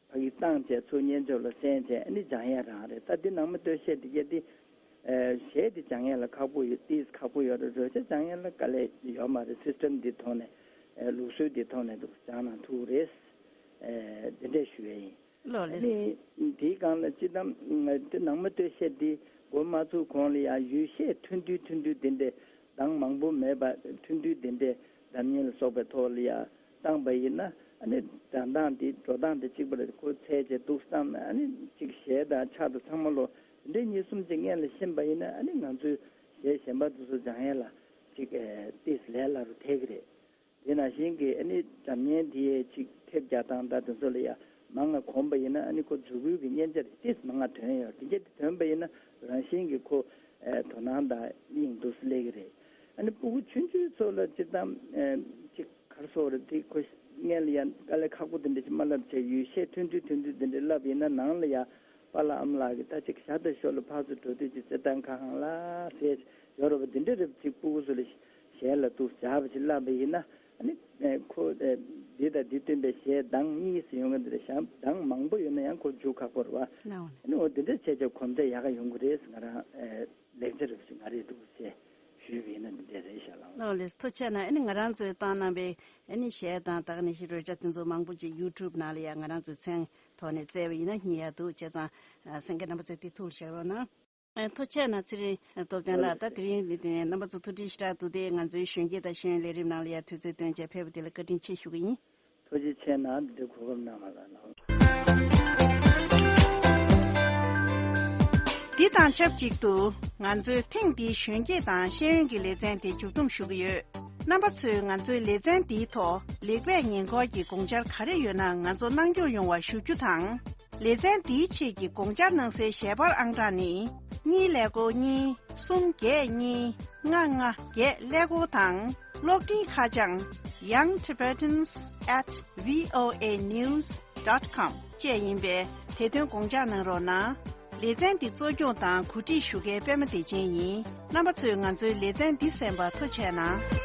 ཕ་གི་བཏང་བྱས་ཚུར་སྙན་ཅོག་ལ་གསན་བྱས་ཨ་ནི་སྦྱང་ཡ་རང་རེད། ད་འདི་ནང་མི་སྟོད་གཞས་འདི་གའི་འདི་ཨེ་གཞས་འདི་སྦྱང་ཡ་ལ་ཁག་པོ་ཡོད། ཏིས་ཁག་པོ་ཡོད་རེད། རོལ་ཆ་སྦྱང་ཡ་ལ་དཀའ་ལས་ཡོད་མ་རེད། སིས་ཊམ་འདི་ཐོག་ནས་ཨེ་ལུགས་སྲོལ་འདི་ཐོག་ནས་འདུག་སྦྱང་གནང་ཐུབ་རེད། ཨེ་འདི་འདྲས་ཞུ་ཡ་ཡིན། ལགས་ལགས། ཨ་ནི་དེའི་སྒང་ལ་སྤྱིར་བཏང་དེ་ནང་མི་སྟོད་གཞས་འདི་འགོ་མ་ཚུགས་གོང་ལ་ཡང་ཡུལ་གཞས་ཐུང་ཐུང་ཐུང་ཐུང་འདི་འདྲས་གདངས་མང་པོ་མེད་པ་ཐུང་ཐུང་འདི་འདྲས་སྒྲ་སྙན་ལ་སོགས་པའི་ཐོག་ལ་ཡང་བཏང་པ་ཡིན་ན་ཨ་ནི་སྒྲ་གདངས་འདི་འགྲོ་སྟངས་འདི་གཅིག་པ་རེད། ཁོ་ཚད་བྱས་འདུག་སེ་བཏང་ན་ཨ་ནི་གཅིག་གཞས་དང་ཕྱག་དང་ཚང་མ་ལོ་འདི་འདྲས་གཉིས་གསུམ་ཅིག་སྔན་ལ་ཕྱིན་པ་ཡིན་ན་ཨ་ནི་ང་ཚོའི་གཞས་གཞན་པ་འདི་ཚོ་སྦྱང་ཡས་ལ་གཅིག་ཨེ་ཏིས་ལས་སླ་རུ་ཐལ་གི་རེད། དེ་ནང་བཞིན་གྱི་ཨ་ནི་སྒྲ་སྙན་དེའི་ཅིག་ཐེབས་རྒྱག་སྟངས་དང་དེ་ཚོ་ལ་ཡང་མང་ང་གོམས་པ་ཡིན་ན་ཨ་ནི་ཁོ་མཛུབ་གུ་གི་སྙན་ཆ་རེ་ཏིས་མང་ང་ཐོན་ཡོད། དེ་གྱད་དེ་ཐོན་པ་ཡིན་ན་རང་བཞིན་གྱི་ཁོ་ཨེ་དོ་སྣང་དང་དབྱིངས་འདུག་སེ་སླེབས་ཀྱི་རེད། ཨ་ནི་སྤུ་གུ་ཆུང་ཆུང་ཚོ་ལ་སྤྱིར་བཏང་ཨེ་ཅིག་ག་རེ་ཟེར་དགོས་རེད། དེ་ཁོ་སྔན་ལ་ཡང་དཀའ་ལས་ཁག་པོ་དེ་འདྲ་ཞིག་མ་བསླབས་བྱས་ཡུལ་གཞས་ཐུང་ཐུང་ཐུང་ཐུང་དེ་འདྲ་བསླབས་ཡིན་ན་ནང་ལ་ཡང་པཱ་ལགས་ཨ་མ་ལགས་ཀྱིས་ད་ཅིག་ཞག་དང་ཞོར་ལ་ཕར་ཚུར་འགྲོ་དུས་ཀྱི་རྩེད་ཐང་ཁ་ཁང་ལ་ཟེར་ཡོད་རེད་པ། འདི་འདྲ་རེད་པ། ཅིག་སྤུ་གུ་ཚོ་ལ་གཞས་ལ་འདུག་སྦྱར་བ་ཅིག་བསླབས་པ་ཡིན་ན་ཨ་ནི་ཁོ་འདི་དང་འདི་བསྟུན་པའི་གཞས་གདངས་གཉིས་སུ་ཡོང་གི་འདི་རེད། གཞས་གདངས་མང་པོ་ཡོད་ན་ཡང་ཁོ་འཇུ་ཁག་པོ་རེད་པ། ཨ་ནི་འོ་འདི་འདྲ་བྱས་བྱས་གོམས་གཤིས་ཡག་ག་ཡོང་གི་རེད། ང་རང་ལེགས་ཆ་རེད་པ་ཅིག་ང་རེད་འདུག་ཟེར་ཞུས་པ་ཡིན་ན་འདི་འདྲ་རེད་ཤག་ལགས། ལགས་ལགས་ཐུགས་རྗེ་ཆེ་གནང་། ཨ་ནི་ང་རང་ཚོས་བཏང་གནང་པའི་ཨ་ནི་གཞས་དང་ད་ག་ནང་བཞིན་རོལ་ཆ་དེ་ཚོ་མང་པོ་ཅིག་ཡུ་ཊུབ་ནང་ལ་ཡང་ང་རང་ཚོའི་མཚན་ཐོག་ནས་བཙལ་བ་ཡིན་ན་རྙེད་ཡག་འདུག་བྱས་ཙང་གསན་མཁན་རྣམ་པ་ཚོས་དེ་ཐུགས་ལ་བཞག་རོགས་གནང་། ཐུགས་རྗེ་ཆེ་གནང་། ཚེ་རིང་སྟོབས་ལྡན་ལགས། ད་དེ་རིང་འདི་དེ་རྣམ་པ་ཚོ་ཐུགས་རྗེ་ཞེ་དྲག་འདུག་སྟེ་ང་ཚོའི་གཞོན་སྐྱེས་དང་གཞོན་ནུའི་ལས་རིམ་ནང་ལ་ཡང་དུས་ཚོད་བཏོན་བྱས་ཕེབས་པ་དེ་ལ་བཀའ་དྲིན་ཆེ་ཞུ་གི་ཡིན། ཐུགས་རྗེ་ཆེ་གནང་། འདི་གོ་སྐབས་གནང་བ་ལ་ལགས། འདི་དང་ཆབས་ཅིག་ཏུ་ང་ཚོའི་ཐེངས་འདིའི་གཞོན་སྐྱེས་དང་ཤེས་ཡོན་གྱི་ལེ་ཚན་དེ་མཇུག་བསྡོམས་ཞུ་གི་ཡོད། རྣམ་པ་ཚོས་ང་ཚོའི་ལེ་ཚན་འདིའི་ཐོག་ལེགས་སྤེལ་ཉེས་འགོག་གི་དགོངས་འཆར་ག་རེ་ཡོད་ན་ང་ཚོ་གནང་སྐྱོང་ཡོང་བ་ཞུ་རྒྱུ་དང་། ལེ་ཚན་འདིའི་ཆེད་ཀྱི་དགོངས་འཆར་གནང་སའི་ཞལ་པར་ཨང་གྲངས་ནི། གཉིས་ཀླད་ཀོར་གཉིས། གསུམ་བརྒྱད་གཉིས། ལྔ་ལྔ་བརྒྱད་ཀླད་ཀོར་དང་། གློག་འཕྲིན་ཁ་བྱང་young tibetans at voa news dot com བཅས་ཡིན་པས། དེ་དོན་དགོངས་འཇགས་གནང་རོགས་གནང་། ལེ་ཚན་འདི་གཙོ་སྐྱོང་དང་གོ་སྒྲིག་ཞུ་མཁན་པད་མ་བདེ་ཆེན་ཡིན། རྣམ་པ་ཚོས་ང་ཚོའི་ལེ་ཚན་འདི་གསན་པར་ཐུགས་རྗེ་གནང་།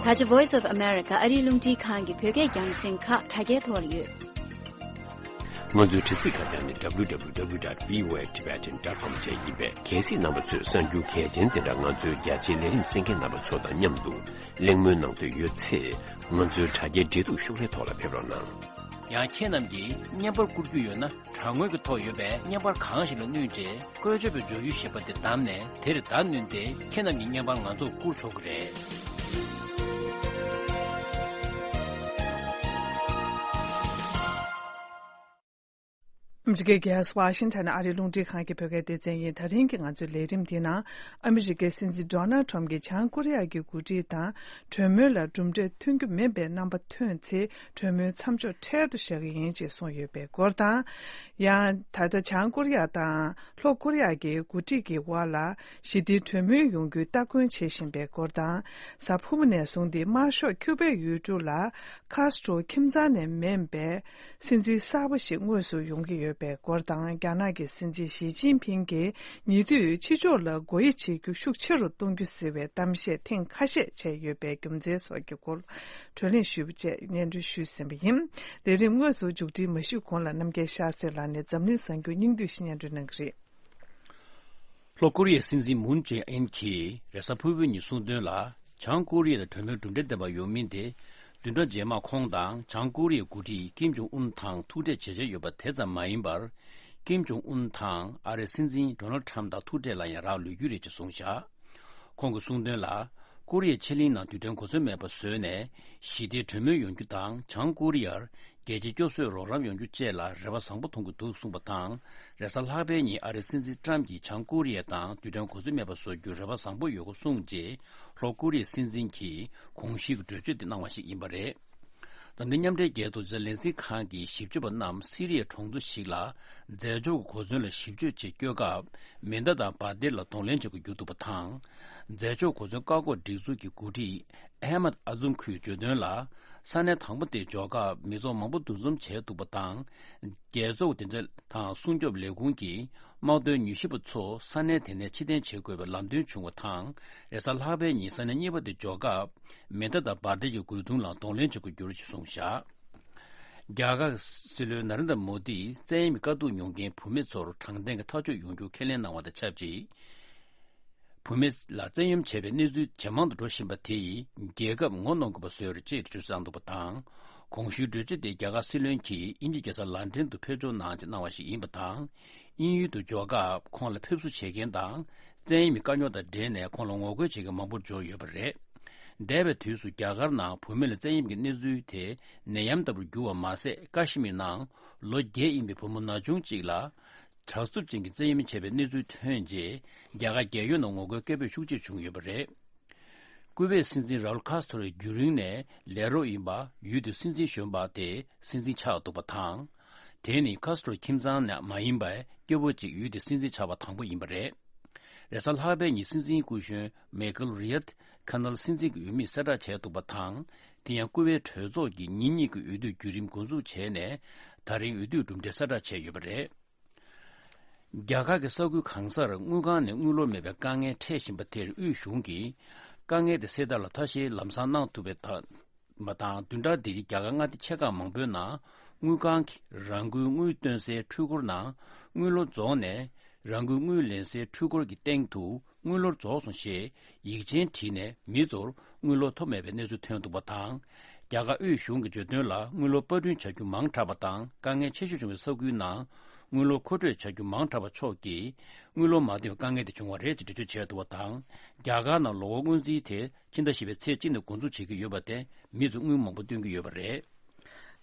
ད་ཆ་Voice of America ཨ་རིའི་རླུང་འཕྲིན་ཁང་གི་བོད་སྐད་རྒྱང་སྲིང་ཁག་དྲ་རྒྱའི་ཐོག་ལ་ཡོད། ང་ཚོའི་དྲ་ཚིགས་ཁ་བྱང་ནི་www dot voatibetan dot com བཅས་ཡིན་པས། གལ་སྲིད་རྣམ་པ་ཚོས་གསར་འགྱུར་གལ་ཆེན་དེ་འདྲ་ང་ཚོའི་རྒྱ་ཆེའི་ལས་རིམ་གསན་མཁན་རྣམ་པ་ཚོ་དང་མཉམ་དུ་གླེང་མོལ་གནང་འདོད་ཡོད་ཚེ། ང་ཚོའི་དྲ་རྒྱའི་འབྲེལ་གཏུག་ཤོག་ལྷེ་ཐོག་ལ་ཕེབས་རོགས་གནང་། ཡང་ཁྱེད་རྣམས་ཀྱིས་བརྙན་པར་བསྐུར་རྒྱུ་ཡོད་ན། དྲ་ངོས་ཀྱི་ཐོག་ཡོད་པའི་བརྙན་པར་གང་ཞིག་ལ་བསྣུན་རྗེས། བཀོལ་སྤྱོད་པའི་འབྱོར་ཡུལ་ཞེས་པ་དེ་བདམས་ནས། དེར་བརྡ་བསྣུན་ཏེ་ཁྱེད་རྣམས་ཀྱི་བརྙན་པར་ང་ཚོར་བསྐུར་ཆོག་གི་རེད། ཨ་མི་རི་ཀའི་རྒྱལ་ས་ཝ་ཤིང་ཊོན་ནས་ཨ་རིའི་རླུང་འཕྲིན་ཁང་གི་བོད་སྐད་སྡེ་ཚན་ཡིན། ད་རིང་གི་ང་ཚོའི་ལས་རིམ་འདིའི་ནང་། ཨ་མི་རི་ཀའི་སྲིད་འཛིན་ཌོ་ནལ་ཁྲམ་གྱིས་བྱང་ཀོ་རི་ཡ་གི་འགོ་ཁྲིད་དང་གྲོས་མོལ་ལ་གྲུབ་འབྲས་ཐོན་རྒྱུ་མིན་པའི་རྣམ་པ་ཐོན་ཚེ། གྲོས་མོལ་མཚམས་འཇོག་འཕྲལ་དུ་བཞག་གི་ཡིན་ཅེས་གསུངས་ཡོད་པའི་སྐོར་དང་། ཡང་ད་ལྟ་བྱང་ཀོ་རི་ཡ་དང་ལྷོ་ཀོ་རི་ཡ་གི་འགོ་ཁྲིད་ཀྱི་དབར་ལ་ཞི་བདེའི་གྲོས་མོལ་ཡོང་རྒྱུའི་སྟ་གོན་བྱེད་བཞིན་པའི་སྐོར་དང་། གཟའ་ཕུར་བུ་ནས་བཟུང་སྟེ་དམར་ཤོག་ཁྱུ་པའི་ཡུལ་གྲུ་ལ་ཁཱ་སི་ཊོ་ཁྱིམ་ཚང་ནས་མིན་པའི་སྲིད་འཛིན་གསར་པ་ཞིག་དངོས་སུ་ཡོང་གི་ཡོད་པའི་སྐོར་དང་། རྒྱ་ནག་གི་སྲིད་འཛིན་ཞི་ཅིན་ཕིང་གིས་ཉེ་དུས་ཕྱི་ཕྱོགས་ལ་སྒོ་དབྱེ་བྱེད་རྒྱུ་ཤུགས་ཆེ་རུ་གཏོང་རྒྱུ་ཟེར་བའི་གཏམ་བཤད་ཐེངས་ཁ་ཤས་བྱས་ཡོད་པའི་རྒྱུ་མཚན་སོགས་ཀྱི་སྐོར་བགྲོ་གླེང་ཞུས་པ་བཅས་སྙན་སྒྲོན་ཞུས་ཟིན་པ་ཡིན། ལས་རིམ་དངོས་སུ་མཇུག་སྒྲིལ་མ་ཞུས་གོང་ལ་རྣམ་རྒྱལ་ཤར་རྩེ་ལགས་ནས་འཛམ་གླིང་གསར་འགྱུར་སྙིང་བསྡུས་ཤིག་སྙན་སྒྲོན་གནང་གི་རེད། ལྷོ་ཀོ་རི་ཡའི་སྲིད་འཛིན་མུན་ཇེ་ཨིན་གྱིས་རེས་གཟའ་ཕུར་བུའི་ཉིན་གསུངས་དོན་ལ། བྱང་ཀོ་རི་ཡ་དང་གྲོས་མོལ་གྲུབ་འབྲས་ལྡན་པ་ཡོང་མིན་དེ། བདུན་ཕྲག་རྗེས་མར་ཁོང་དང་བྱང་ཀོ་རི་ཡའི་འགོ་ཁྲིད་ཀིམ་ཇོང་ཨུན་དང་ཐུག་འཕྲད་བྱེད་འཆར་ཡོད་པ་དེ་ཙམ་མ་ཡིན་པར། ཀིམ་ཇོང་ཨུན་དང་ཨ་རིའི་སྲིད་འཛིན་ཌོ་ནལ་ཁྲམ་དང་ཐུག་འཕྲད་ལ་ཡང་རག་ལུས་རྒྱུ་རེད་ཅེས་གསུངས་བཞག། ཁོང་གིས་གསུངས་དོན་ལ། ཀོ་རི་ཡའི་ཕྱེད་གླིང་ནང་རྡུལ་ཕྲན་གོ་མཚོན་མེད་པ་བཟོས་ནས་ཞི་བདེའི་གྲོས་མོལ་ཡོང་རྒྱུ་དང་། བྱང་ཀོ་རི་ཡར་རྒྱལ་སྤྱིའི་སྐྱོབ་གསོའི་རོགས་རམ་ཡོང་རྒྱུ་བཅས་ལ་རེ་བ་བཟང་པོ་མཐོང་གི་འདུག་གསུངས་པ་དང་། རེས་གཟའ་ལྷག་པའི་ཉིན་ཨ་རིའི་སྲིད་འཛིན་ཀྲམ་གྱིས་བྱང་ཀོ་རི་ཡ་དང་རྡུལ་ཕྲན་གོ་མཚོན་མེད་པ་བཟོ་རྒྱུར་རེ་བ་བཟང་པོ་ཡོད་སྐོར་གསུངས་རྗེས། ལྷོ་ཀོ་རི་ཡའི་སྲིད་འཛིན་གྱིས་གོང་ཞུས་ཀྱི་གྲོས་ཆོད་དེ་གནང་བ་ཞིག་ཡིན་པ་རེད། འཛམ་གླིང་མཉམ་འབྲེལ་རྒྱལ་ཚོགས་ཀྱི་ལས་འཛིན་ཁང་གི་ཞིབ་དཔྱོད་པ་རྣམས་སི་རི་ཡའི་གྲོང་ཚོ་ཞིག་ལ་རྫས་སྦྱོར་གྱི་གོ་མཚོན་ལ་ཞིབ་དཔྱོད་ཆེད་བསྐྱོད་སྐབས། མེ་མདའ་དང་འབར་མདེལ་ལ་གདོང་ལེན་བྱེད་དགོས་གྱུར་འདུག་པ་དང་། རྫས་སྦྱོར་གོ་མཚོན་བཀག་འགོག་སྒྲིག་འཛུགས་ཀྱི་འགོ་ཁྲིད་ཨེ་མད་ཨ་ཛུམ་ཁུས་བརྗོད་དོན་ལ། ས་གནས་དང་པོ་དེར་འབྱོར་སྐབས་མི་ཚོགས་མང་པོ་འདུ་འཛོམས་བྱས་འདུག་པ་དང་། རྒྱལ་ཚོགས་སྡེ་ཚན་དང་སྲུང་སྐྱོབ་ལས་ཁུངས་ཀྱི་དམག་དོན་མྱུལ་ཞིབ་པ་ཚོ་ས་གནས་དེ་ནས་ཕྱིར་འཐེན་བྱེད་དགོས་པའི་ལམ་སྟོན་བྱུང་བ་དང་། རེས་གཟའ་ལྷག་པའི་ཉིན་ས་གནས་གཉིས་པ་དེར་འབྱོར་སྐབས། མེ་མདའ་དང་འབར་མདེལ་གྱི་རྒོལ་རྡུང་ལ་གདོང་ལེན་བྱེད་དགོས་གྱུར་ཞེས་གསུངས་བཞག། རྒྱ་གར་སྲིད་བློན་ན་རེན་དྲ་མོ་དིས་བཙན་གཡེམ་དཀའ་སྡུག་མྱོང་མཁན་བུད་མེད་ཚོར་དྲང་བདེན་གྱི་ཐག་གཅོད་ཡོང་རྒྱུ་ཁས་ལེན་གནང་བ་དང་ཆབས་ཅིག། བུད་མེད་ལ་བཙན་གཡེམ་བྱས་པའི་གནས་ཚུལ་ཇེ་མང་དུ་འགྲོ་བཞིན་པ་དེ་ཡིས་རྒྱལ་ཁབ་ངོ་གནོང་དགོས་པ་བཟོས་རེད་ཅེས་གྲོས་ཆོད་བཏང་འདུག་པ་དང་། གོང་ཞུས་གྲོས་ཆོད་དེ་རྒྱ་གར་སྲིད་བློན་གྱིས་དབྱིན་ཇི་རྒྱལ་ས་ལན་ཀྲན་དུ་ཕེབས་འབྱོར་གནང་རྗེས་གནང་བ་ཞིག་ཡིན་པ་དང་། དབྱིན་ཡུལ་དུ་འབྱོར་སྐབས་ཁོང་ལ་ཕེབས་བསུ་བྱེད་མཁན་དང་། བཙན་གཡེམ་གྱི་དཀའ་རྙོག་དང་འབྲེལ་ནས་ཁོང་ལ་ངོ་རྒོལ་བྱེད་མཁན་མང་པོར་འབྱོར་ཡོད་པ་རེད། འདས་པའི་དུས་སུ་རྒྱ་གར་ནང་བུད་མེད་ལ་བཙན་གཡེམ་གྱི་གནས་ཚུལ་དེ་ནད་ཡམས་ལྟ་བུར་གྱུར་བ་མ་ཟད། ཀ་ཤི་མིར་ནང་ལོ་བརྒྱད་ཡིན་པའི་བུ་མོ་ན་ཆུང་གཅིག་ལ་དྲག་རྩུབ་ཅན་གྱིས་བཙན་གཡེམ་བྱས་པའི་གནས་ཚུལ་ཐོན་རྗེས། རྒྱ་གར་རྒྱལ་ཡོངས་ནང་ངོ་རྒོལ་སྐད་འབོད་ཤུགས་ཆེ་བྱུང་ཡོད་པ་རེད། ཀུ་བེད་སྲིད་འཛིན་རའུལ་ཁཱ་སི་ཐོ་རོའི་རྒྱུན་རིང་ནས་ལས་རོགས་ཡིན་པ་ཡུལ་དེའི་སྲིད་འཛིན་གཞོན་པ་དེ་སྲིད་འཛིན་ཆགས་འདུག་པ་དང་། དེ་ནི་ཁཱ་སི་ཐོ་རོ་ཁྱིམ་ཚང་ནས་མ་ཡིན་པའི་སྐྱོ་བོ་གཅིག་ཡུལ་དེའི་སྲིད་འཛིན་ཆགས་པ་དང་པོ་ཡིན་པ་རེད། རེས་གཟའ་ལྷག་པའི་ཉིན་སྲིད་འཛིན་སྐུ་གཞོན་མེ་ཀལ་རི་ཡད་ཁ་ནལ་སྲིད་འཛིན་གྱི་འོས་མིར་གསལ་བསྒྲགས་བྱས་འདུག་པ་དང་། དེ་ཡང་ཀུ་བེད་གྲོས་ཚོགས་ཀྱིས་ཉིན་གཉིས་ཀྱི་འོས་བསྡུ་བརྒྱུད་རིམ་འགོ་འཛུགས་བྱས་ནས། ད་རིང་འོས་བསྡུའི་གྲུབ་འབྲས་གསལ་བསྒྲགས་བྱས་ཡོད་པ་རེད། རྒྱ་གར་གྱི་ས་ཁུལ་གང་སར་དངུལ་ཁང་ནས་དངུལ་ལོར་མེད་པའི་དཀའ་ངལ་འཕྲད་བཞིན་པ་དེར་དབུས་གཞུང་གིས་དཀའ་ངལ་དེ་སེལ་ཐབས་ལ་ཐབས་ཤེས་ལམ་སང་གནང་ཐུབ་པའི་ཐབས་མ་དང་། བདུན་ཕྲག་འདིའི་རྒྱ་གར་མངའ་སྡེ་ཆེ་ཁག་མང་པོའི་ནང་དངུལ་ཁང་གིས་རང་འཁུལ་དངུལ་བཏོན་སའི་འཕྲུལ་འཁོར་ནང་དངུལ་ལོར་རྫོགས་ནས། རང་འཁུལ་དངུལ་ལེན་སའི་འཕྲུལ་འཁོར་གྱི་སྟེང་དུ་དངུལ་ལོར་རྫོགས་སོང་ཞེས་ཡིག་ཆེན་བྲིས་ནས་མི་ཚོར་དངུལ་ལོར་ཐོབ་མེད་པའི་གནས་ཚུལ་ཐོན་འདུག་པ་དང་། རྒྱ་གར་དབུས་གཞུང་གིས་བརྗོད་དོན་ལ། དངུལ་ལོར་པར་སྐྲུན་བྱ་རྒྱུ་མང་དྲགས་པ་དང་། དཀའ་ངལ་ཆེ་ཤོས་བྱུང་བའི་ས་ཁུལ་ནང་དངུལ་ལོར་མཁོ་སྤྲོད་བྱ་རྒྱུ་མང་དྲགས་པ་ཕྱོགས་ཀྱིས་དངུལ་ལོར་མ་བསྟུན་པའི་དཀའ་ངལ་དེ་བྱུང་བ་རེད་ཅེས་འགྲེལ་བརྗོད་བྱས་འདུག་པ་དང་། རྒྱ་གར་ནང་ལོ་འཁོར་སྔོན་རྩིས་དེ་ཕྱི་ཟླ་བཞི་པའི་ཚེས་གཅིག་ནས་འགོ་འཛུགས་བྱེད་ཀྱི་ཡོད་པ་དེ་མི་ཚོས་དངུལ་མང་པོ་བཏོན་གྱི་ཡོད་པ་རེད།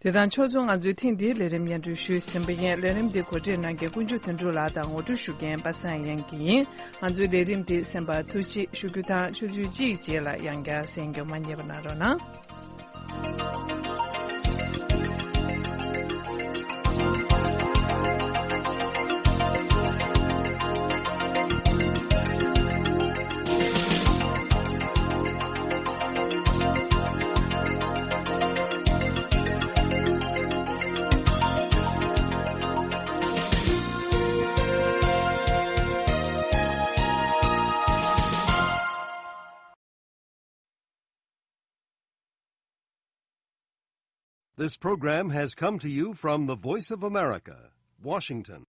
དེ་དང་ཕྱོགས་མཚུངས་ང་ཚོའི་ཐེངས་འདིའི་ལས་རིམ་སྙན་སྒྲོན་ཞུས་ཟིན་པ་ཡིན། ལས་རིམ་འདི་གོ་སྒྲིག་གནང་མཁན་ཀུན་སྤྱོད་དོན་གྲུབ་ལགས་དང་ངོ་སྤྲོད་ཞུ་མཁན་པ་སངས་དབྱངས་སྐྱིད་ཡིན། ང་ཚོའི་ལས་རིམ་འདི་གསན་པར་ཐུགས་རྗེ་ཆེ་ཞུ་རྒྱུ་དང་། ཆུ་ཚོད་གཅིག་རྗེས་ལ་ཡང་བསྐྱར་གསན་རྒྱུ་མ་བསྙེལ་བ་གནང་རོགས་གནང་། This program has come to you from the Voice of America, Washington.